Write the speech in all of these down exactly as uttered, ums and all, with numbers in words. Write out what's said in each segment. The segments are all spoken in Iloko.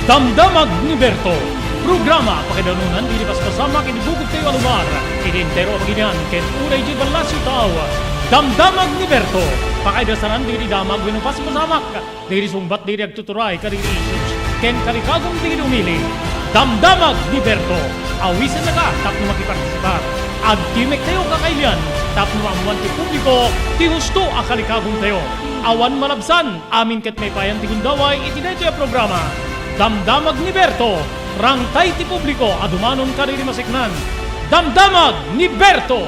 Damdamag ni Berto, programa pakaidanunan dagiti paspasamak iti bukod tayo a lugar, iti entero a pagilian ken uray iti ballasiw tao. Damdamag ni Berto, pakaidasaran dagiti damag wenno paspasamak dagiti sungbat dagiti agtuturay kadagiti issues ken kalikagum dagiti umili. Damdamag ni Berto, awisennaka tapno makipartisipar. Agtimek tayo kakailian tapno maammuan ti publiko ti husto a kalikagum tayo. Awan malabsan, amin ket maipayan ti gundaway iti daytoy a programa. Damdamag ni Berto, rangtay ti publiko a dumanon kadagiti maseknan. Damdamag ni Berto!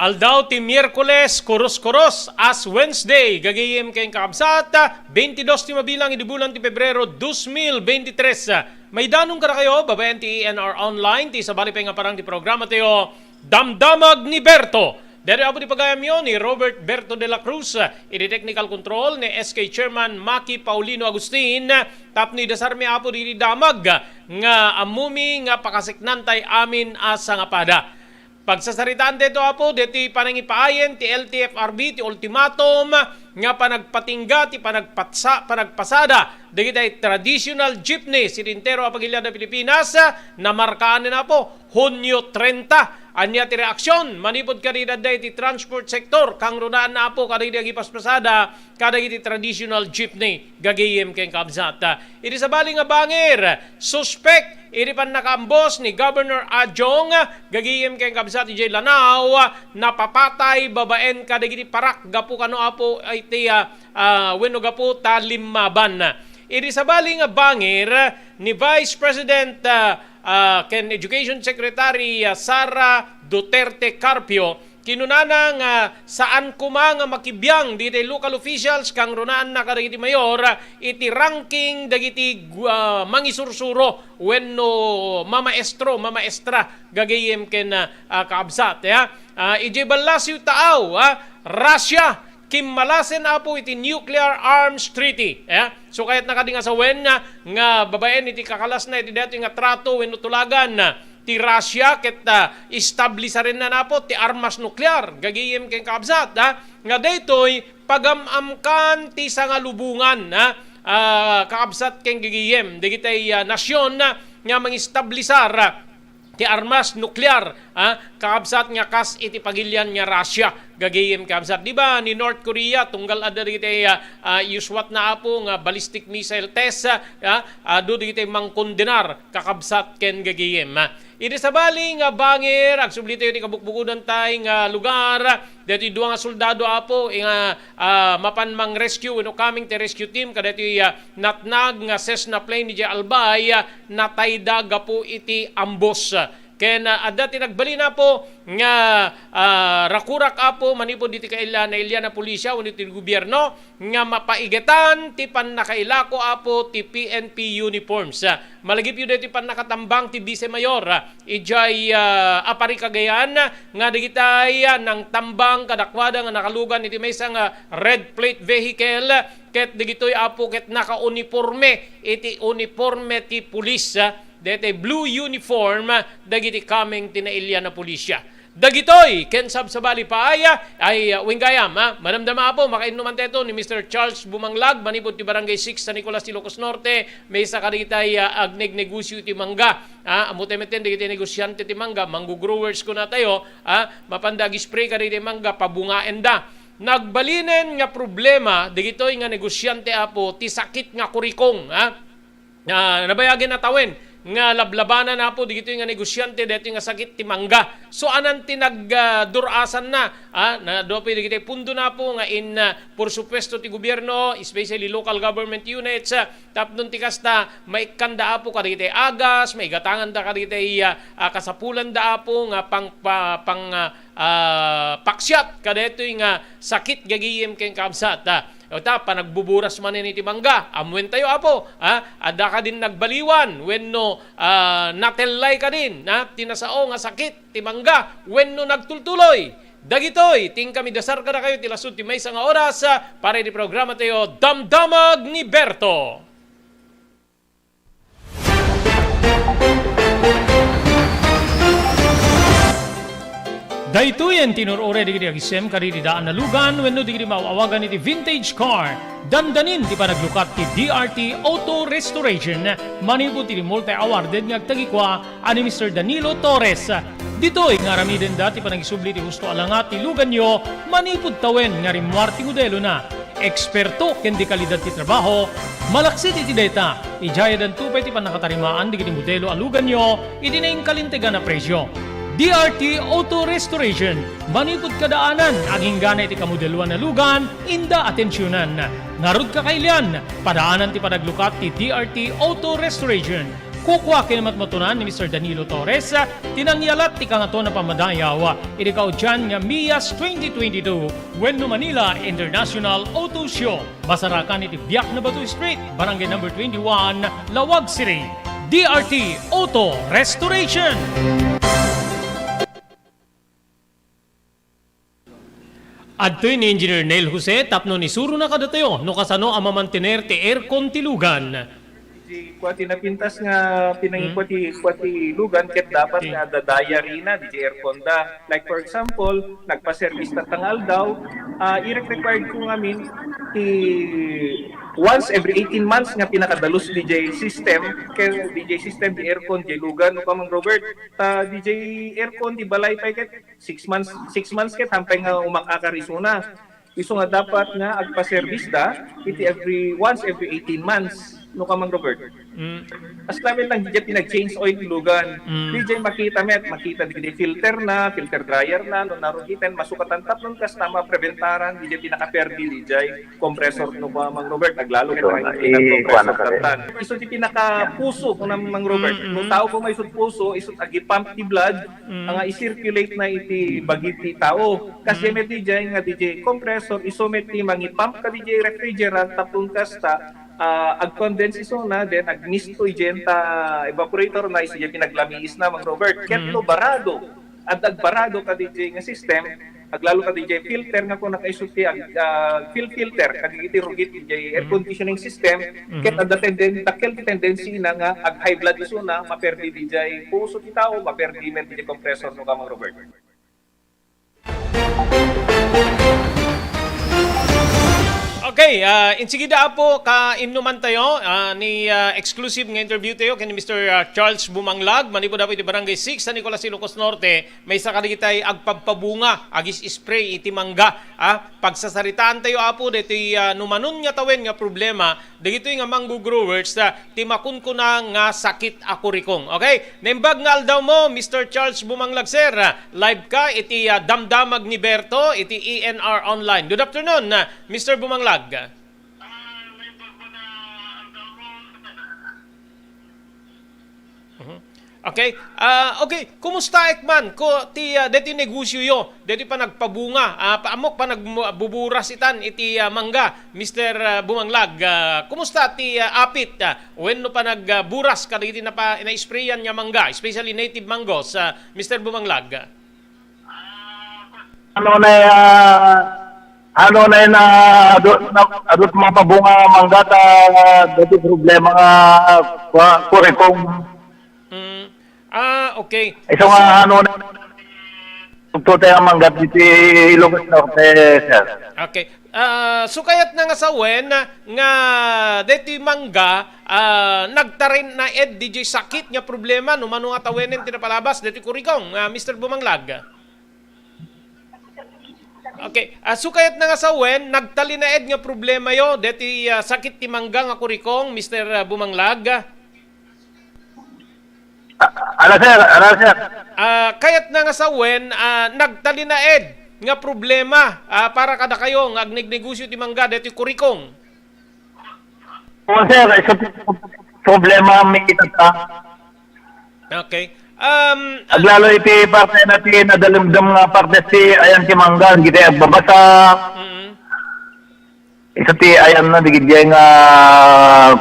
Aldaw ti Miyerkules, kurus-kurus, Ash Wednesday, gagayem ken kakabsat, twenty-dos ti mabilang idi bulan ti Pebrero, dos mil veintitrés. Maidanon kadakayo, babaen ti A N R Online, ti sabali pay nga parang ti programa tayo, Damdamag ni Berto. Daytoy apo ti pagayamyo ni Robert Berto de la Cruz, iti technical control ni S K Chairman Maki Paulino Agustin, tapno idasarmi apo diti damag nga ammumi nga pakaseknantay amin a sangapada. Pagsasaritaan daytoy apo, daytoy panangipaayen ti L T F R B, ti ultimatum nga panagpatingga ti panagpatsa-, panagpasada dagiti traditional jeepney iti entero a pagilian da Pilipinas, namarkaan na apo, Hunyo trenta. Ania ti reaksion manipud kadagiti adda iti transport sector, kangrunaanna apo kadagiti agipaspasada kadagiti traditional jeepney, gagayem ken kabsat. Iti sabali nga bangir, suspek iti pannakaambos ni Governor Adjong, gagayem ken kabsat, idiay Lanao, napapatay babaen kadagiti parak gapu kano apo iti, ah, ah, wenno gapu ta limmaban. Iti sabali nga bangir ni Vice President, ah, ah, ken Education Secretary, ah, Sara Duterte Carpio, kinunana nga saan koma nga makibiang diti local officials, kangrunaanna kadagiti mayor, iti ranking dagiti gu-, ah, mangisursuro wenno mamaestro, mamaestra, gagayem ken, ah, ah, kaabsat, ya. Ah, idiay ballasiw taaw, ah, Russia, kimmalasen apo iti nuclear arms treaty, ya. So, kayatna kadi nga sawen, ah, nga babaen iti kakalasna iti daytoy nga trato wenno tulagan, ah, ti Russia ket, ah, establisarenna apo ti armas nuklear, gagayem ken kaabsat, ah, nga daytoy pagam-amkan ti sangalubongan, ah, ah, kaabsat ken gagayem dagiti, ah, nasion, ah, nga mangistablisar, ah, ti armas nuklear, ah, kaabsat nga kas iti pagilian nga Russia, gagayem kaabsat. Di ba ni North Korea, tunggal adda dagiti, ah, ah, isuatna apo nga ballistic missile test, ah, ah, adu dagiti mangkondenar, kakabsat ken gagayem. Iti sabali nga bangir, agsubli tayo ti kabukbukodan tay nga lugar, daytoy dua nga soldado apo, nga, ah, mapan mang-rescue wenno coming ti rescue team, kadaytoy, ah, natnag nga Cessna plane idiay Albay, ah, natayda gapu iti ambos. Ken, ah, adda ti nagbalina apo nga, ah, rakurak apo manipud iti kaila-, nailian a pulisya wenno iti gobierno nga mapaigetan ti pannakailako apo ti P N P uniforms. Ah, malagipyo daytoy pannakatambang ti Vice Mayor, ah, idiay, ah, Aparri, Cagayan, nga dagitay, ah, nangtambang kadakuada nga nakalugan iti maysa nga red plate vehicle, ket dagitoy apo ket nakauniporme iti uniporme ti pulis, ah, daytoy blue uniform, ah, dagiti coming ti nailian a pulisya. Dagitoy ken sabsabali pay, ah, ay, ah, wen gayam, ah, madamdama apo, makainnuman tayo ni Mister Charles Bumanglag, manipud ti Barangay six San Nicolas, Ilocos Norte, maysa kadagitay, ah, agnegnegosyo iti mangga. Ah, ammo tayo metten dagiti negosiante ti mangga, mango growers kuna tayo, ah, mapanda ag-spray kadagiti mangga, pabungaenda. Nagbalinen nga problema dagitoy nga negosiante, apo, ti sakit nga kurikong, ah. Ah, nabayagen a tawen nga lablabanan, apo, dagitoy nga negosiante daytoy nga sakit ti mangga. So, anan ti nag-, ah, dur-asanna, ah, na, adu pay dagitoy pundo na, apo, nga in, ah, por supuesto ti gobierno, especially local government units, ah, tapno ti kasta, maikkanda, apo, kadagiti agas, maigatanganda kadagiti, ah, ah, kasapulanda, apo, nga pang-, pa-, pang-, ah, ah, paksiat kadaytoy nga sakit gagayem ken kabsat, ah. O ta, panagbuburas manen iti mangga. Ammoentayo, apo, ah, adda kadin nagbaliwan wenno, ah, natellay kadin, ah, ti nasao nga sakit ti mangga wenno nagtultuloy. Dagitoy ti inkami dasar kadakayo ti lasud ti maysa nga oras, ah, para iti programa tayo, Damdamag ni Berto. Daytoyen ti inur-uray dagiti agisem kadagiti daan a lugan wenno dagiti maaw-awagan iti vintage car. Dandanin ti panaglukat ti D R T Auto Restoration manipud iti multi-awarded nga agtagikua a ni Mister Danilo Torres. Ditoy nga aramidenda ti panangisubli ti husto a langat ti luganyo manipud tawen nga rimmuar ti modelona. Eksperto ken dekalidad ti trabaho, malaksid iti dayta, idiay addanto pay ti pannakatarimaan dagiti modelo a luganyo iti nainkalintegan a presio. D R T Auto Restoration, manipud kadaanan, aginggana iti kamodeloan a lugan, inda atensionan. Ngarud, kakailian, padaanan ti panaglukat ti D R T Auto Restoration. Kukua ken matmatunan ni Mister Danilo Torres ti nangyalat ti Kangatoan a Pammadayaw iti kaudian nga MIAS twenty twenty-two wenno Manila International Auto Show. Masarakan iti Biak na Bato Street, Barangay Number twenty-one, Laoag City. D R T Auto Restoration. Adtoy ni Engineer Neil Jose tapno isurona kadatayo no kasano a mamantener ti aircon ti lugan. Di kua ti napintas nga pinangikua ti, kua ti lugan ket dapat nga adda diary na, di aircon da. Like, for example, nagpa-service tatta nga aldaw, ah, irek-required ko ngamin ti once every eighteen months nga pinakadalus di jay system, ken di jay system, di aircon, di lugan, no, Kamang Robert, ta di jay aircon, di balay pay ket six months, six months ket hampay nga umak-akar isuna. Isu nga dapat nga agpa-service da iti every, once every eighteen months, no, Kamang Robert? Mm. As lamin lang, di jay pinag-change oil ti lugan. Mm. Di jay makita met, makita di filter na, filter dryer na, no, narugiten, masukatan tapnon kasta mapreventaran, di jay pinakaperdi, di jay compressor, no, Kamang Robert, aglalo ket Ito, ang eh, pinag-compressor kuwan na ka rin. Katan. Isu ti pinakapuso, no, Mang Robert. Mm, mm. No tao ko may isut puso, isut agi-pump ti blood, Mm. nga i-circulate na iti bagi ti tao. Kas Mm. met di jay nga di jay compressor, isu met ti mangi-pump ka di jay refrigerant, tapno kasta, ah, ag-condense isuna, then agmisto idiay ta evaporator na, isu diay pinaglamiis na, Mang Robert. Ket Mm. no barado, adda agbarado ka di jay nga system, aglalo ka di jay filter nga kuna kaisu ti ag-, ah, fil-, filter, kadagiti rugit di jay air Mm. conditioning system, Mhm. ket adda tenden-, dakkel ti tendency na nga ag-high blood isuna, maperdi di jay puso ti tao, maperdi met di jay compressor, no, Kamang Robert. Okay, ah, insigida, Apo, kainnuman tayo, ah, ni, ah, exclusive nga interview tayo ken ni Mister, ah, Charles Bumanglag, manipud, Apo, iti Barangay six, San Nicolas, Ilocos Norte, maysa kadagiti agpabpabunga, agis-spray iti mangga, ah, pagsasaritaan tayo, Apo, daytoy, ah, numanon nga tawen nga problema, dagitoy nga mango growers, ah, ti makunkuna nga sakit a kurikong. Okay? Naimbag nga aldaw mo, Mister Charles Bumanglag, sir. Ah, live ka iti, ah, Damdamag ni Berto, iti E N R Online. Good afternoon, ah, Mister Bumanglag. Mhm. Okay. Ah, okay. Kumusta, Ekman? Ko ti, ah, deti negosyo yo, deti panagpabunga, ah, pa-, amok panagbuburas itan iti, ah, mangga, Mister, ah, Bumanglag. Ah, kumusta ti, ah, apit, ah, wenno panagburas kadagiti napa-, na-sprayan nga mangga, especially native mangoes, ah, Mister Bumanglag? Ano na, ah, ano na yun, ah, adu-, na, adu ti mapabunga nga mangga ta, ah, dati problema nga, ah, kua-, kurikong. Mm. Ah, okay. Isu nga, ano na, tugtog tayo ang mangga dito, Ilocos Norte, sir. Okay. Ah, so kayatna nga sawen nga deti mangga, ah, nagtarin na ed di jay sakit nga problema no mano nga tawenen ti napalabas deti kurikong, ah, Mister Bumanglag? Okay. Ah, so kayatna nga sawen, nagtalinaed nga problema yo deti, ah, sakit ti mangga nga kurikong, Mister, ah, Bumanglag? Ah, ala, sir, ala, sir. Ah, kayatna nga sawen, ah, nagtalinaed nga problema, ah, para kadakayo nga agnegnegosyo ti mangga deti kurikong. Oo, sir, isu ti problema mi itatta. Okay. Um, ah, aglalo iti parte na ti nadalumdum nga parte ti ayan ti mangga, giti agbabasa. Mm. Isu ti ayan na, digidya nga,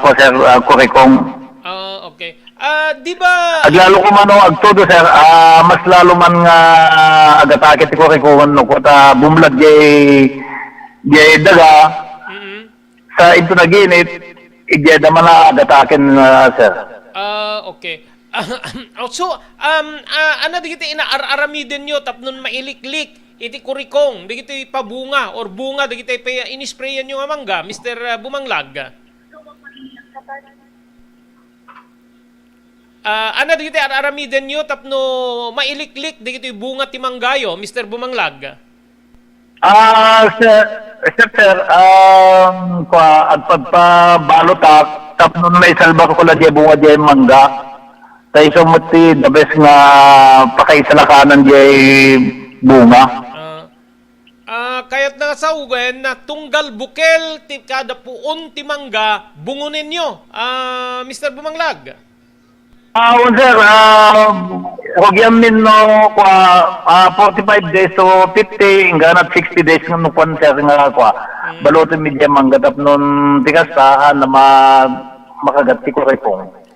kua, sir, ah, kurikong. Ah, okay. Ah, di ba aglalo ko mano agtudo, sir, ah, mas lalo man nga agatake ti kurikong no, kua ta bumlag jay, jay daga. Mm. Sa inton naginit, idiay da man a agataken, ah, sir. Ah, okay. Oh, so, um, ah, ano dagiti inaar-aramidenyo tapno mailiklik iti kurikong, dagiti pabunga or bunga dagiti pa-, inisprayanyo nga mangga, Mister, ah, Bumanglag? Ah, ano dagiti ar-aramidenyo tapno mailiklik dagiti bunga ti manggayo, Mister Bumanglag? Ah, sir, sir, sir, um, kua, agpagpabalot ak, tapno maisalba ko la diay bunga diay mangga. Ta isu met ti the best nga pakaisalakanan diay bunga. Ah, ah, kayat na nga sawen, na tunggal bukel ti kada puon ti mangga, bungonenyo, ah, Mister Bumanglag? Ah, un, sir, ah, rugianmin no, kua, ah, forty-five days to fifty, ingganat sixty days nga no, kuan, sir, nga, kua, Mm. balutenmi diay mangga tapno ti kasta, ah, na ma-, makagat ti kurikong.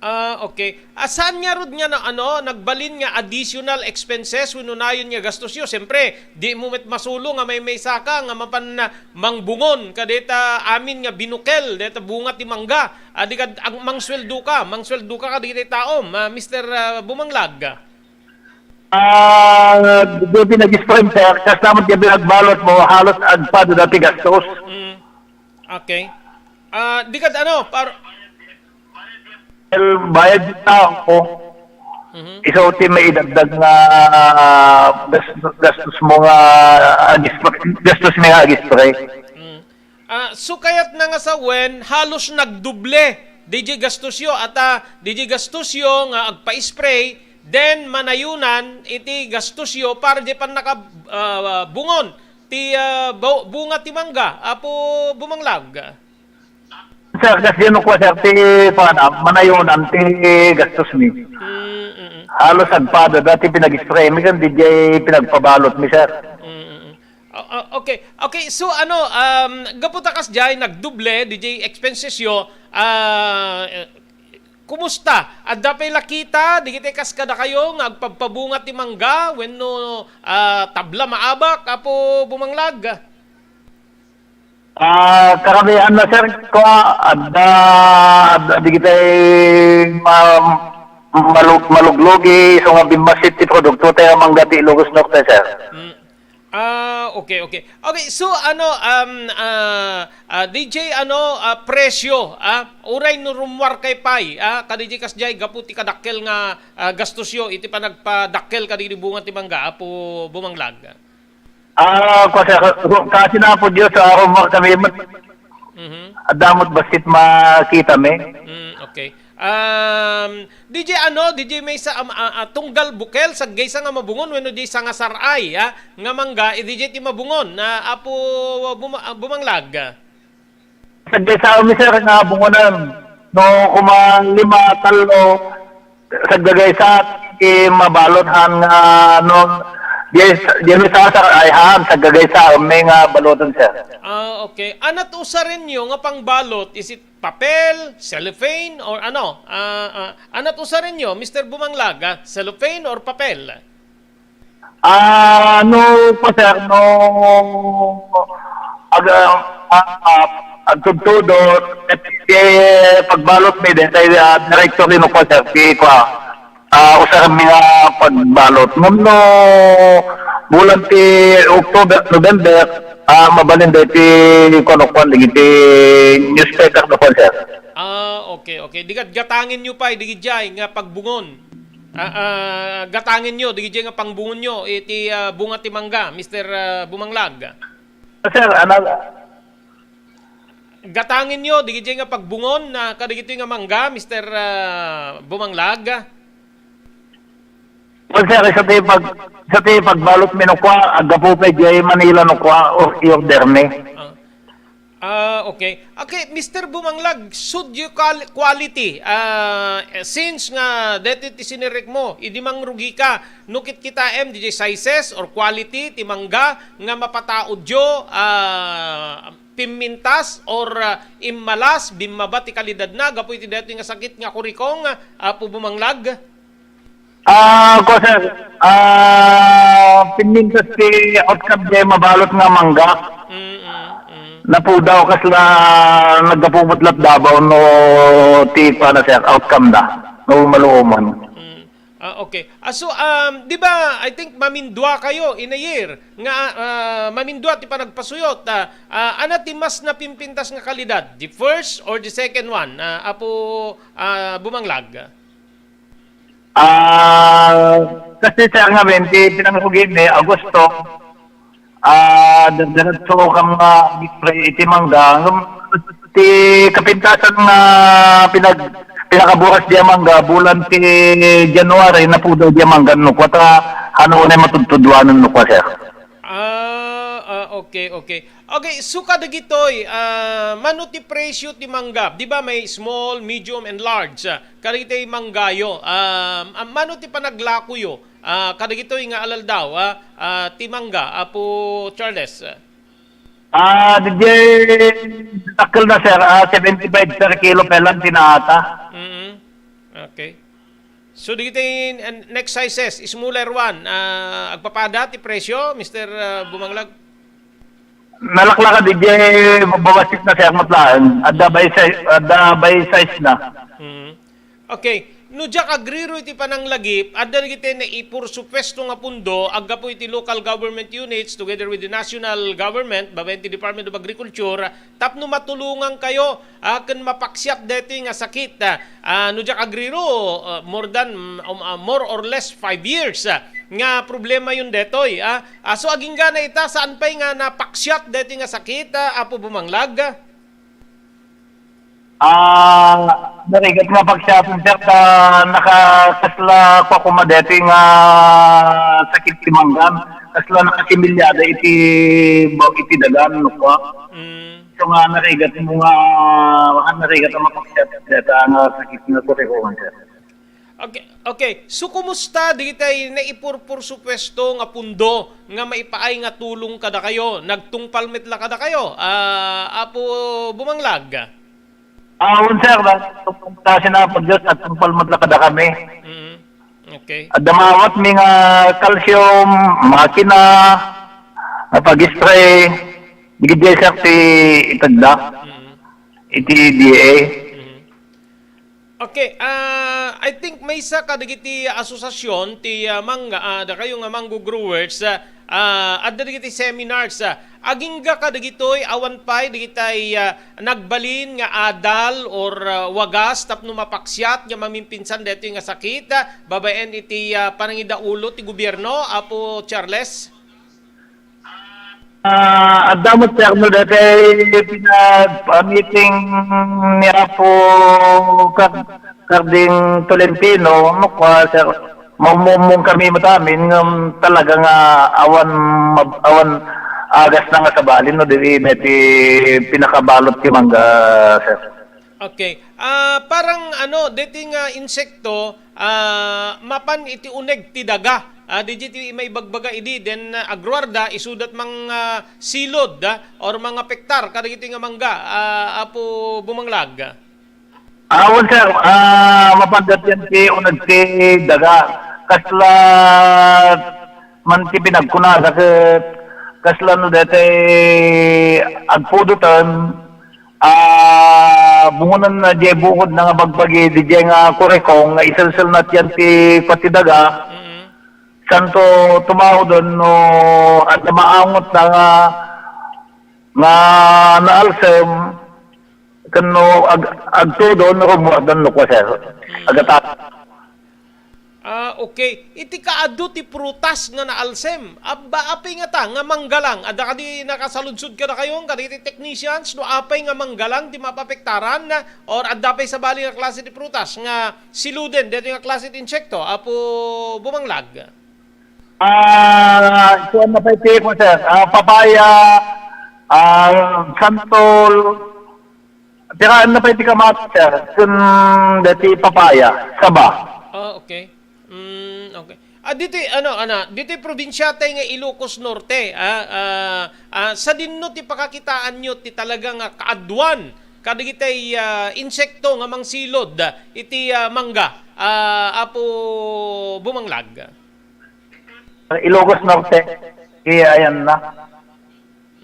Ah, okay. Ah, saan ngarud nga na, ano, nagbalin nga additional expenses wenno nayon nga gastosyo? Siyempre, di mo met masulo nga maymaysa ka nga mapan na mangbungon kadayta amin nga binukel, dayta bunga ti mangga. Ah, di kad-, ag-, mangsueldo ka, mangsueldo ka kadagiti taom, ah, Mister, ah, Bumanglag. Ah, di pinag-spray, sir. Kasta met nga pinagbalot mo, halos agpada ti gastos. Mm. Okay. Ah, di kad ano, par- El, bayad ta ako. Mhm. Isu ti maidagdag nga gas-, gastos mo nga ag-spray, gastos mi nga ag-spray. Mm. Ah, so kayat na nga sawen, halos nagdoble diay gastosyo, ata diay gastosyo nga agpa-spray, then manayunan iti gastosyo para diay pannaka-, ah, bungon ti, ah, bu-, bunga ti mangga, Apo Bumanglag. Sir, kasi ano ko, sir, ti, kuwan, ah, manayunan ti gastos mi. Mm, mm, mm. Halos agpada dati pinag-spray mi, kan diay pinagpabalot mi, sir. Mm, mm, mm. O-, o-, okay. Okay, so ano, um, gapu ta kasdiay, nagdoble diay expenses yo, ah, eh, kumusta? Adda pay la kita, dagiti kas kadakayo nga agpabpabunga ti mangga, wenno, ah, tabla maabak, Apo Bumanglag? Ah, karamihan na, sir, kua, adda, adda dagiti ma-, malug-, maluglugi, isu nga bimmasit ti produkto tayo mangga ti Ilocos Norte, sir. Mm. Ah, okay, okay. Okay, so ano, um, ah, ah, D J, ano, ah, presyo, ah, uray no rummuarkay pay, ah, kadagiti kasdiay gapu ti kadakkel nga, ah, gastosyo iti panagpadakkel kadagiti bunga ti mangga, Apo Bumanglag? Ah, kua, sir, ru-, kasi na po Diyos, ah, rummuar kami met. Mhm. Adda met bassit makita mi. Mm, okay. Um, D J ano, D J maysa, um, ah, ah, tunggal bukel, saggaysa nga mabungon, wenno diay sangasar-ay, ah, nga mangga, eh, D J ti mabungon, na Apo Buma-, ah, Bumanglag. Saggaysa mi, sir, nga bungonan. No, kuma lima, tallo, saggaysa ti mabalot han nga, no, diay, diay mi sangasar-ay han, saggaysa mi nga baloten, sir. Ah, okay. Anat usarenyo nga pangbalot, is it papel, cellophane, or ano? Ah, ah, anat usarenyo, Mister Bumanglag, ah? Cellophane or papel? Ah, no, pa, sir, no, aga, ah, ah, agtudtudo, eh, pagbalot mi, dayta, ah, directory no, pa, sir, ti, kua, ah, usar mi nga pagbalot. Ngem no, bulan ti October, November, ah, mabalin dayta, kua, no, kua, dagiti newspaper no, kua, sir. Ah, okay, okay. Di gat-, gatangen nyo pay, dagiti jay nga pagbungon. Ah, ah, gatangen nyo, dagiti nga pangbungon nyo, iti, ah, bunga ti mangga, Mister, ah, Bumanglag. Sir, ano? Gatangen nyo, dagiti nga pagbungon, na kadagiti nga mangga, Mister, ah, Bumanglag. Well, sir, sa ti pag-, sa ti pagbalot mi no kua, aggapu pay diay Manila no kua, or i-order mi. Ah. Ah, okay. Okay, Mister Bumanglag, should you qual-, quality, ah, since nga deti ti sinirek mo, idi mangrugi ka, no kitkitaem diay sizes or quality ti mangga nga mapataudyo, ah, pimmintas or, ah, immalas, bimmaba ti kalidadna, gapu iti deti nga sakit nga kurikong, Apo Bumanglag? Ah, ko, sir. Ah, pinmintas ti outcome ti mabalot nga mangga. Mm, mm, mm. Napudaw kasla naggapu met la't Davao no ti kuana, sir, outcome da. Normal umon. Mm. Ah, okay. Ah, so, um, di ba, I think mamindua kayo in a year nga, ah, mamindua ti panagpasuyot. Ah, ah, ano ti mas napimpintas nga kalidad? The first or the second one? Ah, Apo, ah, Bumanglag? Ah, kasi sa ngamin, ti pinangrugit ni Agosto, ah, diretso kam nga iti mangga. Ngem ti kapintasan nga pinag-, pinakaburas di mangga, bulan ti January, napudaw di mangga, no, kuwata, ano, unay matudtuduanan, no, kuwa, sir. Ah, ah, okay, okay. Okay, so kadagitoy, ah, mano ti presyo ti mangga? Di ba may small, medium, and large? Ah, kadagitoy manggayo. Ah, ah, mano ti panaglakoyo? Ah, kadagitoy nga alaldaw, ah, ah, ti mangga, Apo Charles. Ah, didiay dakkel na, sir, ah, seventy-five per kilo pa lang ti naata. Mm. Okay. So, dagiti, uh, next sizes, smaller one, ah, agpapada ti presyo, Mister, ah, Bumanglag? Nalaklaka didiay babassit na, sir, met laeng. Adda by size, adda by size na. Mhm. Okay. No diak agriro iti pananglagip, adda dagiti naipursupuesto nga pundo aggapu iti local government units together with the national government, babaen ti Department of Agriculture, tapno matulongan kayo, ah, ken mapaksiat daytoy nga sakit. Ah, ah, no diak agriro, ah, more than, um, ah, more or less five years, ah, nga problema yon daytoy, ah. Ah, so, aginggana ita, saan pay nga napaksiat daytoy nga sakit, ah, Apo Bumanglag? Ah, narigat nga paksiaten, sir, ta nakakasla ko koma daytoy nga sakit ti manggan. Kasla nakasimilyada iti, iti dagan, no, kua. Mm. So nga, narigat mo nga, narigat nga mapaksiat dayta nga sakit nga kurikuan, sir. Okay, okay. So, kumusta dagitay naipurpursupuesto nga pundo nga maipaay nga tulong kadakayo? Nagtungpal met la kadakayo, ah, Apo Bumanglag? Ah, wen, sir. Nagtungpal ta, sinapo Dios, nagtungpal met la kadakami. Mm. Okay. Adda maawatmi nga calcium, makina, nga pag-spray. Dagiti, sir, ti itedda. Mm. Iti D A. Mm. Okay, ah, I think maysa kadagiti asosiasion ti, ah, mangga, ah, dakayo nga mango growers, ah, ah, adda dagiti seminars, ah, agingga kadagitoy awan pay dagitay, ah, nagbalin nga adal or, ah, wagas tapno mapaksiat nga mamimpinsan daytoy nga sakit, ah, babaen iti, ah, panangidaulo ti gobierno, Apo Charles? Ah, adda met, sir, no, daytoy pinag-, ah, meeting ni Apo Kar-, Karding Tolentino, no, kua, sir, maumumong kami met amin, ngem talaga nga awan mab-, awan agas na nga sabali, no, diri met ti pinakabalot ti mangga, sir. Okay. Ah, parang ano, deti nga insekto, ah, mapan iti uneg ti daga. Ah, deti ti maibagbaga idi, then, ah, agruarda, isudat mang, ah, silod, ah, or mangapektar kadagiti nga mangga, ah, Apo Bumanglag. Awan, sir. Ah, mapan deti ti uneg ti daga. Kasla man ti pinagkunada ket kasla no deti agpudoten, ah, bungonan na diay bukod na nga bagbagi, diay nga kurikong, nga iselselna ti yan ti kua ti daga, mm, santo tumauden no adda maangot na nga, nga naalsem, ken no ag-, agtudon, rumuardan no kua, sir. Mm. Agata- Ah, okay. Iti kaadu ti prutas nga naalsem. Abba, apay ngata nga mangga lang? Adda kadi nakasaludsod kadakayo, kadagiti technicians, no apay nga mangga lang ti mapapektaran, or adda pay sabali nga klase ti prutas nga siluden daytoy nga klase ti insekto, Apo Bumanglag? Ah, kuan na pay ti, kuan, sir. Ah, papaya, ah, santol, Tiraen na pay ti kamatis, sir, ken deti papaya, saba. Ah, okay. Mm, okay. Ah, ditoy, ano, ana, ditoy probinsiatay nga Ilocos Norte, ah, ah, ah, sadinno ti pakakitaanyo ti talaga nga kaaduan kadagitay, ah, insekto nga mangsilod, ah, iti, ah, mangga, ah, Apo Bumanglag? Ilocos Norte, iya, ayan na.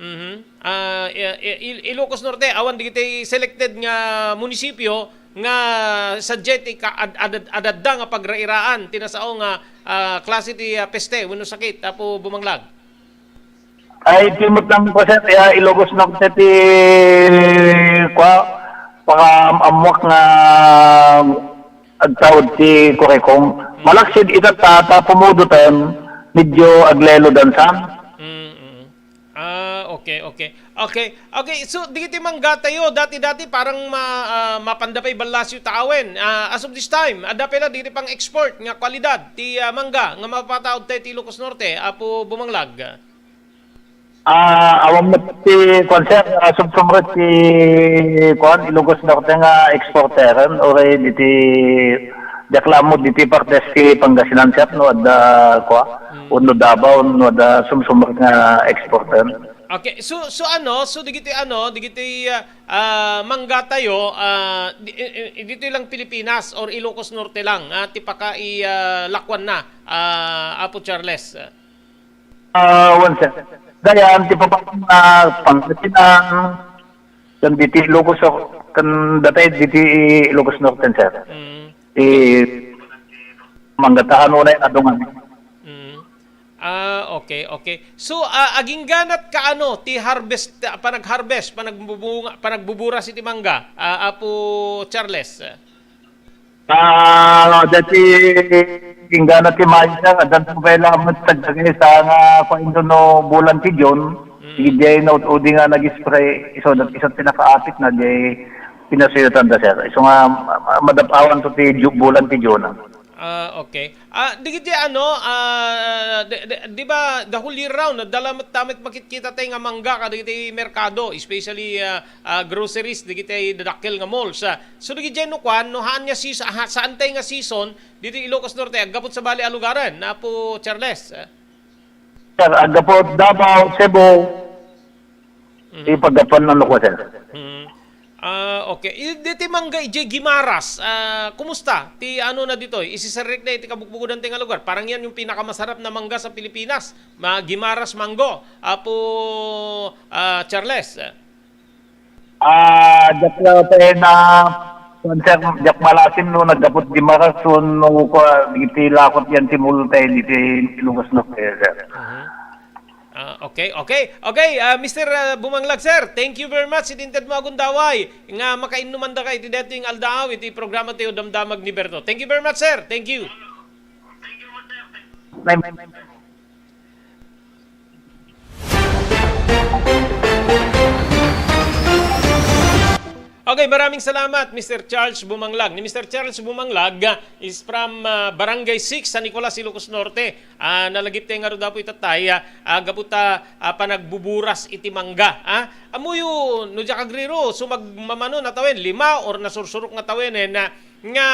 Mhm. Ah, i-, i-, Il-, Ilocos Norte, awan dagiti selected nga munisipyo, nga sadiay ti ka-, ad-, ad-, adadda nga pagrairaan ti nasao nga, ah, klase ti, ah, peste wenno sakit, Apo Bumanglag? Ay, timot lang ko, sir, ya, Ilocos Norte ti, kwa, pakaam-ammuak nga agtaud ti kurikong. Mm. Malaksid ita ta, ta pumudoten, medyo aglelodan san. Mm, mm. Ah, okay, okay. Okay, okay. So, dagiti mangga tayo, dati-dati parang ma-, ah, mapanda pay ballasyo tawen. Ah, as of this time, adda pay la dagiti pang-export nga kwalidad ti, ah, mangga nga mapataud tayo ti Ilocos Norte, Apo Bumanglag? Ah, awan met ti, kuan, sir, ah, sumsumrek ti, kuan, Ilocos Norte nga exporteren, uray diti, diak la ammo diti partes ti Pangasinan, sir, no, adda, kua, Mm. wenno Davao, no, adda sumsumrek nga exporter. Okay, so, so ano, so digiti ano, digiti, ah, ah, mangga tayo, ah, di-, i-, i-, dito lang Pilipinas or Ilocos Norte lang, ah, ti paka i, ah, lakuan na, ah, Apo Charles? Ah, wen, sir. Dayan, ti papang-, ah, Pangasinan, kan diti Ilocos, kan datay diti Ilocos Norte, sir. Mm. Ti mangga ta unay adungan. Mm. Ah, okay, okay. So, ah, agingganat ka ano, ti harvest, ah, panag-harvest, panagbubunga, panagbuburas iti mangga, ah, Apo Charles? Ah, dati inggana ti Mayo, sir, addan pay la met tagdagay sa nga painto no bulan ti June, Mm. idiay na ud-udi nga nag-spray, isu, isu ti nakaapit na diay pinasuyatan da, sir. Isu nga, ma-, ma-, madap-awan to ti Ju-, bulan ti June. Ah, okay. Ah, digiti ano, ah, di, di, di ba the whole year round, adda la met, ta met makitkita tay nga mangga kadagiti merkado, especially, ah, ah, groceries, dagiti dadakkel nga malls. Ah, so, dagiti no kuan, no haan nga sis-, ah, saan tay nga season, dito Ilocos Norte, aggapu sabali a lugaren, Apo Charles. Ah. Sir, aggapu Davao, Cebu. Mhm. Ipaggapuan na ko, sir. Mhm. Ah, okay. I-, diti mangga idiay Guimaras, ah, kumusta? Ti ano na ditoy? Isisarrek na iti kabukbukodan ti nga lugar. Parang yan yung pinakamasarap na mangga sa Pilipinas. Ma-, Guimaras mango. Apo, ah, Charles. Ah, diak la pay na, kuwan, sir, diak malasim no naggapu ti Marason, no, kwa, diti lakot yan ti multa, diti Ilocos Norte, sir. Mhm. Ah, okay, okay. Okay, ah, Mister, ah, Bumanglag, sir, thank you very much iti inted mo a gundaway nga makainnuman da kay iti daytoy nga aldaw iti programa ti Damdamag ni Berto. Thank you very much, sir. Thank you. Okay, maraming salamat, Mister Charles Bumanglag. Ni Mister Charles Bumanglag, ah, is from, ah, Barangay six, San Nicolas, Ilocos Norte. Ah, nalagip tayo nga rod, Apo, itatay, ah, ah, gapu ta, ah, panagbuburas iti mangga, ah. Amuyo, no diak agriro, so magmamano natawen, lima or nasursurok nga tawenen, ah, nga,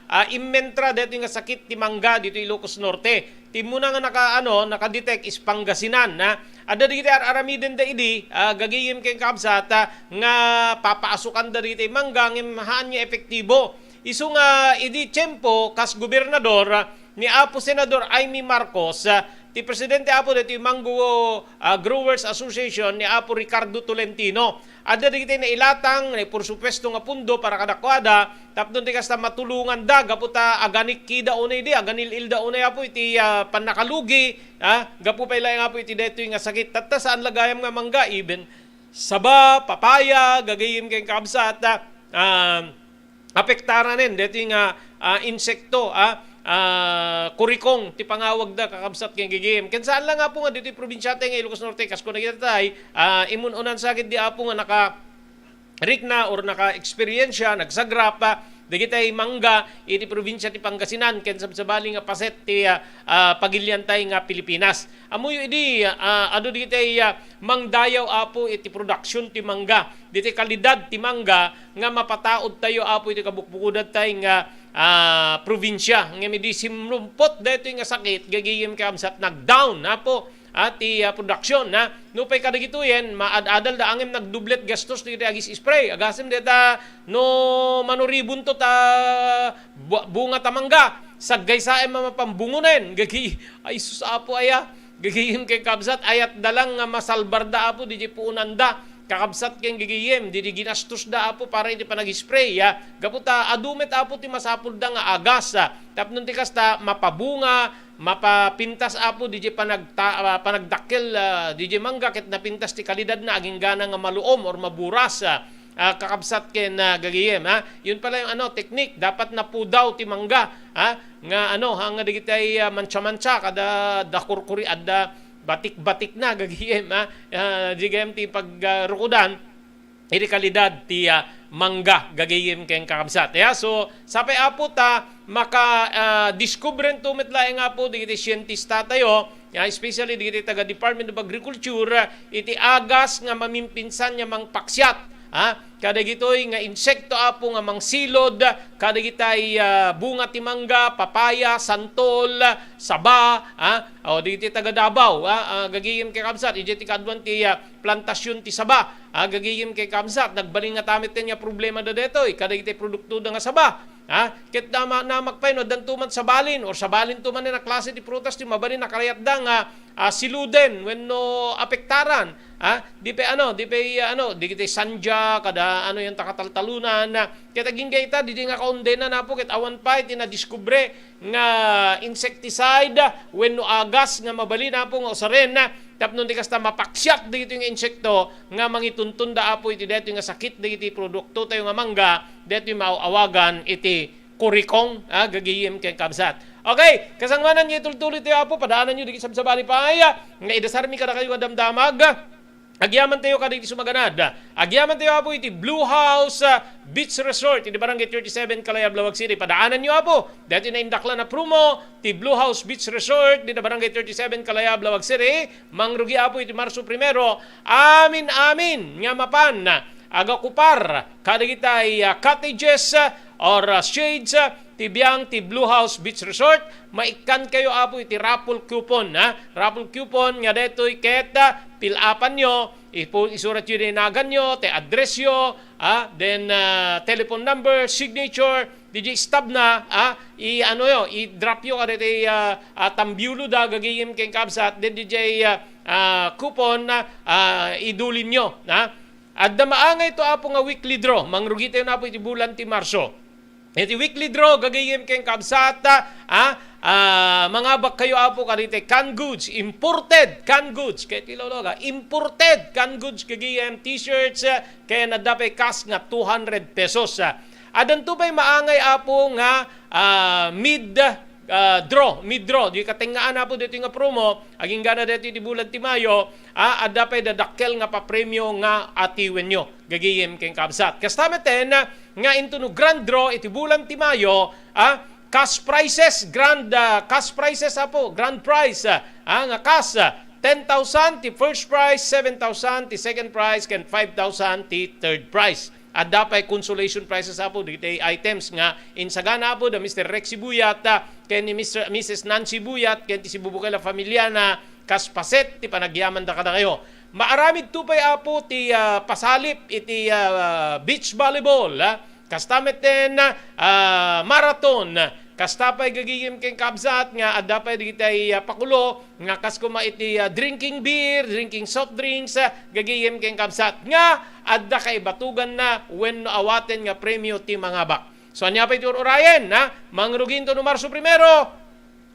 ah, immentra daytoy nga sakit ti mangga dito Ilocos Norte. Ti immuna nga naka-, ano, naka-detect is Pangasinan, ha. Adda dagiti ar-aramiden da idi, ah, gagayem ken kabsat, ah, nga papaasukan da dagiti mangga ngem haan nga epektibo. Isu nga idi tiempo kas gobernador, ah, ni Apo Senador Imee Marcos, ah, ti presidente, Apo, daytoy Mango, ah, Growers Association ni Apo Ricardo Tolentino. Adda dagiti nailatang, na, por supuesto nga pundo para kadakuada, tapno ti kasta matulonganda, gapu ta aganikkida unay di, aganil-ilda unay, Apo, iti, ah, pannakalugi, ah, gapu pay laeng, Apo, iti daytoy nga sakit. Tatta, saan la gayam nga mangga, even saba, papaya, gagayem ken kabsat, ah, ah, apektaranen daytoy nga, ah, insekto, ah, ah, kurikong ti pangawagda, kakabsat ken gigim. Ken saan la nga, Apo, nga ditoy probinsiatayo nga Ilocos Norte, kas kuna dagitay, ah, imun-unan sa ketdi, Apo, nga nakarikna or naka-eksperyensya, nagsagrap, ah, dagitay mangga iti probinsia ti Pangasinan, ken sabsabali nga paset ti, ah, ah, pagiliantay nga Pilipinas. Ammoyo idi, ah, adu dagitay, ah, mangdayaw, Apo, iti production ti mangga, diti kalidad ti mangga nga mapataud tayo, Apo, iti kabukbukodan tay nga, ah, probinsia. Ngem idi simrumpot daytoy nga sakit, gagayem ken kabsat, nag-down, Apo, ah, ti, ah, production, ha. Nupay kadagitoyen, maad-adal da ngem nagdublet gastos dagiti agis-spray. Agasem dayta no manuribon to ta bu-, bunga ta mangga, saggaysaem a mapambungonen. Gagi-, ay sus, Apo, aya. Gagayem ken kabsat, ayat da lang nga masalbar da, Apo, diay puonanda. kakabsat ken gagayem, didi ginastos da, Apo, para iti panag-spray, ah. Gapu ta adu met, Apo, ti masapul da nga agas, ah. Tapno ti kasta, mapabunga, mapapintas, Apo, didi panagta-, ah, panagdakkel, ah, didi mangga ket napintas ti kalidad na, aginggana nga maluom or maburas, ah, ah, kakabsat ken, ah, gagayem, ha. Yun pala yung, ano, technique, dapat napudaw ti mangga, ha, nga, ano, ha, nga dagiti, ah, mancha-mancha, kada dakurkuri, adda batik-batik na, gagayem, ha. Ah, di gayam ti pagrukodan, iti kalidad ti, ah, mangga, gagayem ken kakabsat. Ya, so, sapay, Apo, ta maka, ah, diskubren to met laeng, Apo, dagiti sientista tayo, ya, especially dagiti taga Department of Agriculture, ah, iti agas nga mamimpinsan nga mangpaksiat, ha? Kadagitoy nga insekto, Apo, nga mangsilod, kadagitay, ah, bunga ti mangga, papaya, santol, saba, ha? O, dagiti taga Davao, ha? Ah, gagayem ken kakabsat, idiay ti kaaduan ti, ah, plantasyon ti saba, ha? Gagayem ken kakabsat, nagbalin ngata met nga problema da detoy, kadagiti produkto da nga saba, ha? Ket nama-, namakpay no addanto man sabalin or sabalin to man a klase ti prutas ti mabalin a karayatda nga, ah, siluden wenno apektaran, ha? Di pay ano, di pay, ah, ano, dagiti sanja, kada ano yan, takataltalunan, ah, ket agingga ita, didi nga kaundenan, Apo, ket awan pay ti nadiskubre nga insecticide wenno agas nga mabalin, Apo, nga usaren, ah, tapno di kasta mapaksiat dagitoy nga insekto nga mangituntunda, Apo, iti daytoy nga sakit dagiti produkto tayo nga mangga, daytoy maaw-awagan iti kurikong, ah, gagayem ken kabsat. Okay, kasangbanan nga itultuloy tayo, Apo, padaananyo dagiti sabsabali pay, ah, nga idasarmi kadakayo nga damdamag. Agyaman tayo kadagiti sumaganad. Agyaman tayo, Apo, iti Blue House, ah, Beach Resort, iti Barangay thirty-seven, Kalayab, Laoag City. Padaananyo, Apo, daytoy naindaklan a promo ti Blue House Beach Resort, dita Barangay thirty-seven, Kalayab, Laoag City. Mangrugi, Apo, iti Marso primero. Amin-amin nga mapan agakupar kadagitay, ah, cottages, ah, or, ah, shades, ah, ti biang ti Blue House Beach Resort. Maikkan kayo, Apo, iti raffle coupon, ha? Raffle coupon nga daytoy ket, ah, pil-apanyo, ipu-, isuratyo ti naganyo, ti addressyo, ah, then, ah, telephone number, signature, didiay stub na, ah, i-, ano yo, i-drop yo kadaytoy, ah, ah, tambiulo da, gagayem ken kabsat, then didiay, ah, ah, coupon, ah, ah, idulinyo, ha? Adda maangay to, Apo, nga weekly draw. Mangrugi tayo na, Apo, iti bulan ti Marso. Iti weekly draw, gagayem ken kabsat, ah, ah, mangabak kayo, Apo, kadaytoy canned goods, imported canned goods. Kay ti lawlaw, ah, imported canned goods, gagayem, t-shirts, ah, ken adda pay cash nga two hundred pesos, ah. Addanto pay maangay, Apo, nga, ah, mid, ah, draw, mid draw. Di katengngaan, Apo, daytoy nga promo, aginggana daytoy ti bulan ti Mayo, ah, adda pay dadakkel nga papremio nga atiwenyo, gagayem ken kabsat. Kasta metten, ah, nga intono grand draw iti bulan ti Mayo, ah, cash prizes, grand, ah, cash prizes, Apo, grand prize, ah, ah, nga cash, ah, ten thousand ti first prize, seven thousand ti second prize, ken five thousand ti third prize. Adda pay consolation prizes, Apo, dagiti items nga insagana, Apo, da Mister Rexy Buyat, ah, ken ni Mister, Missus Nancy Buyat, ken ti sibubukay la familiana, kas paset ti panagyamanda kadakayo. Maaramid to pay, Apo, ti, ah, pasalip iti, ah, beach volleyball, ah. Kasta metten, ah, marathon. Kasta pay gagayem ken kabsat nga adda pay dagitay, ah, pakulo nga kas koma iti, ah, drinking beer, drinking soft drinks, ah, gagayem ken kabsat nga adda kaibatuganna wenno awaten nga premio ti mangabak. So, ania pay ti ur-urayen, ha? Mangrugi intono Marso primero,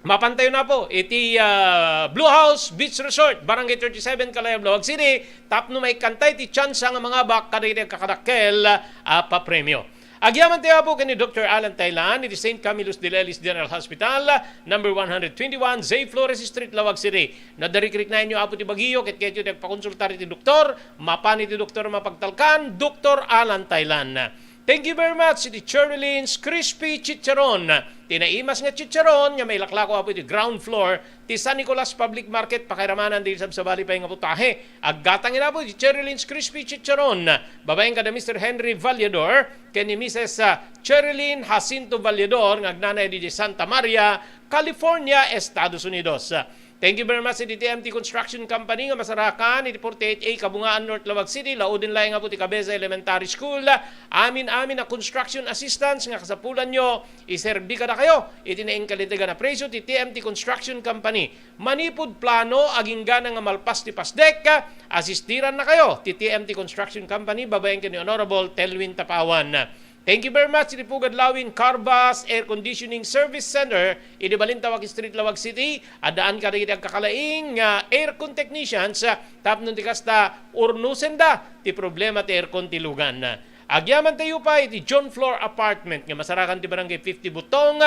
mapantayo na, Apo, iti, ah, Blue House Beach Resort, Barangay thirty-seven, Kalayab, Laoag City, tapno maikkan tayo ti tsansa nga mangabak kadagiti agkakadakkel a papremio. Agyaman tayo, Apo, ken ni Doktor Alan Taylan iti Saint Camillus de Lelis General Hospital, number one hundred twenty-one, Zay Flores Street, Laoag City. No adda rikriknaenyo, Apo, ti bagiyo, ket kayatyo ti agpakonsultar iti doktor, mapan iti doktor a mapagtalkan, Doktor Alan Taylan. Thank you very much iti Cherry Lynn's Crispy Chicharon. Ti naimas nga chicharon nga mailaklako, Apo, iti ground floor ti San Nicolas Public Market, pakairamanan dagiti sabsabali pay nga putahe. Aggatang ida, Apo, iti Cherry Lynn's Crispy Chicharon. Babaen kada Mister Henry Vallador ken ni Missus, ah, Cherry Lynn Jacinto Vallador nga agnanayon iti Santa Maria, California, Estados Unidos. Thank you very much iti T M T Construction Company nga masarakan iti forty-eight A Kabungaan, North Laoag City. Lauden laeng nga ti Cabeza Elementary School. Amin-amin a construction assistance nga kasapulanyo, iserbi kadakayo iti naingkalintegan a presyo ti T M T Construction Company. Manipud plano, agingga nga malpas ti pasdek, asistirannakayo ti T M T Construction Company babaen ken ni Honorable Telwin Tapawan. Thank you very much iti Pugad Lawin Carvas Air Conditioning Service Center iti Balintawak Street, Laoag City. Addaan kadagiti agkakalaing nga aircon technicians, ah, tapno ti kasta, urnosenda ti problema ti aircon ti lugan. Agyamantayo pay iti John Floor Apartment nga masarakan ti Barangay fifty Butong,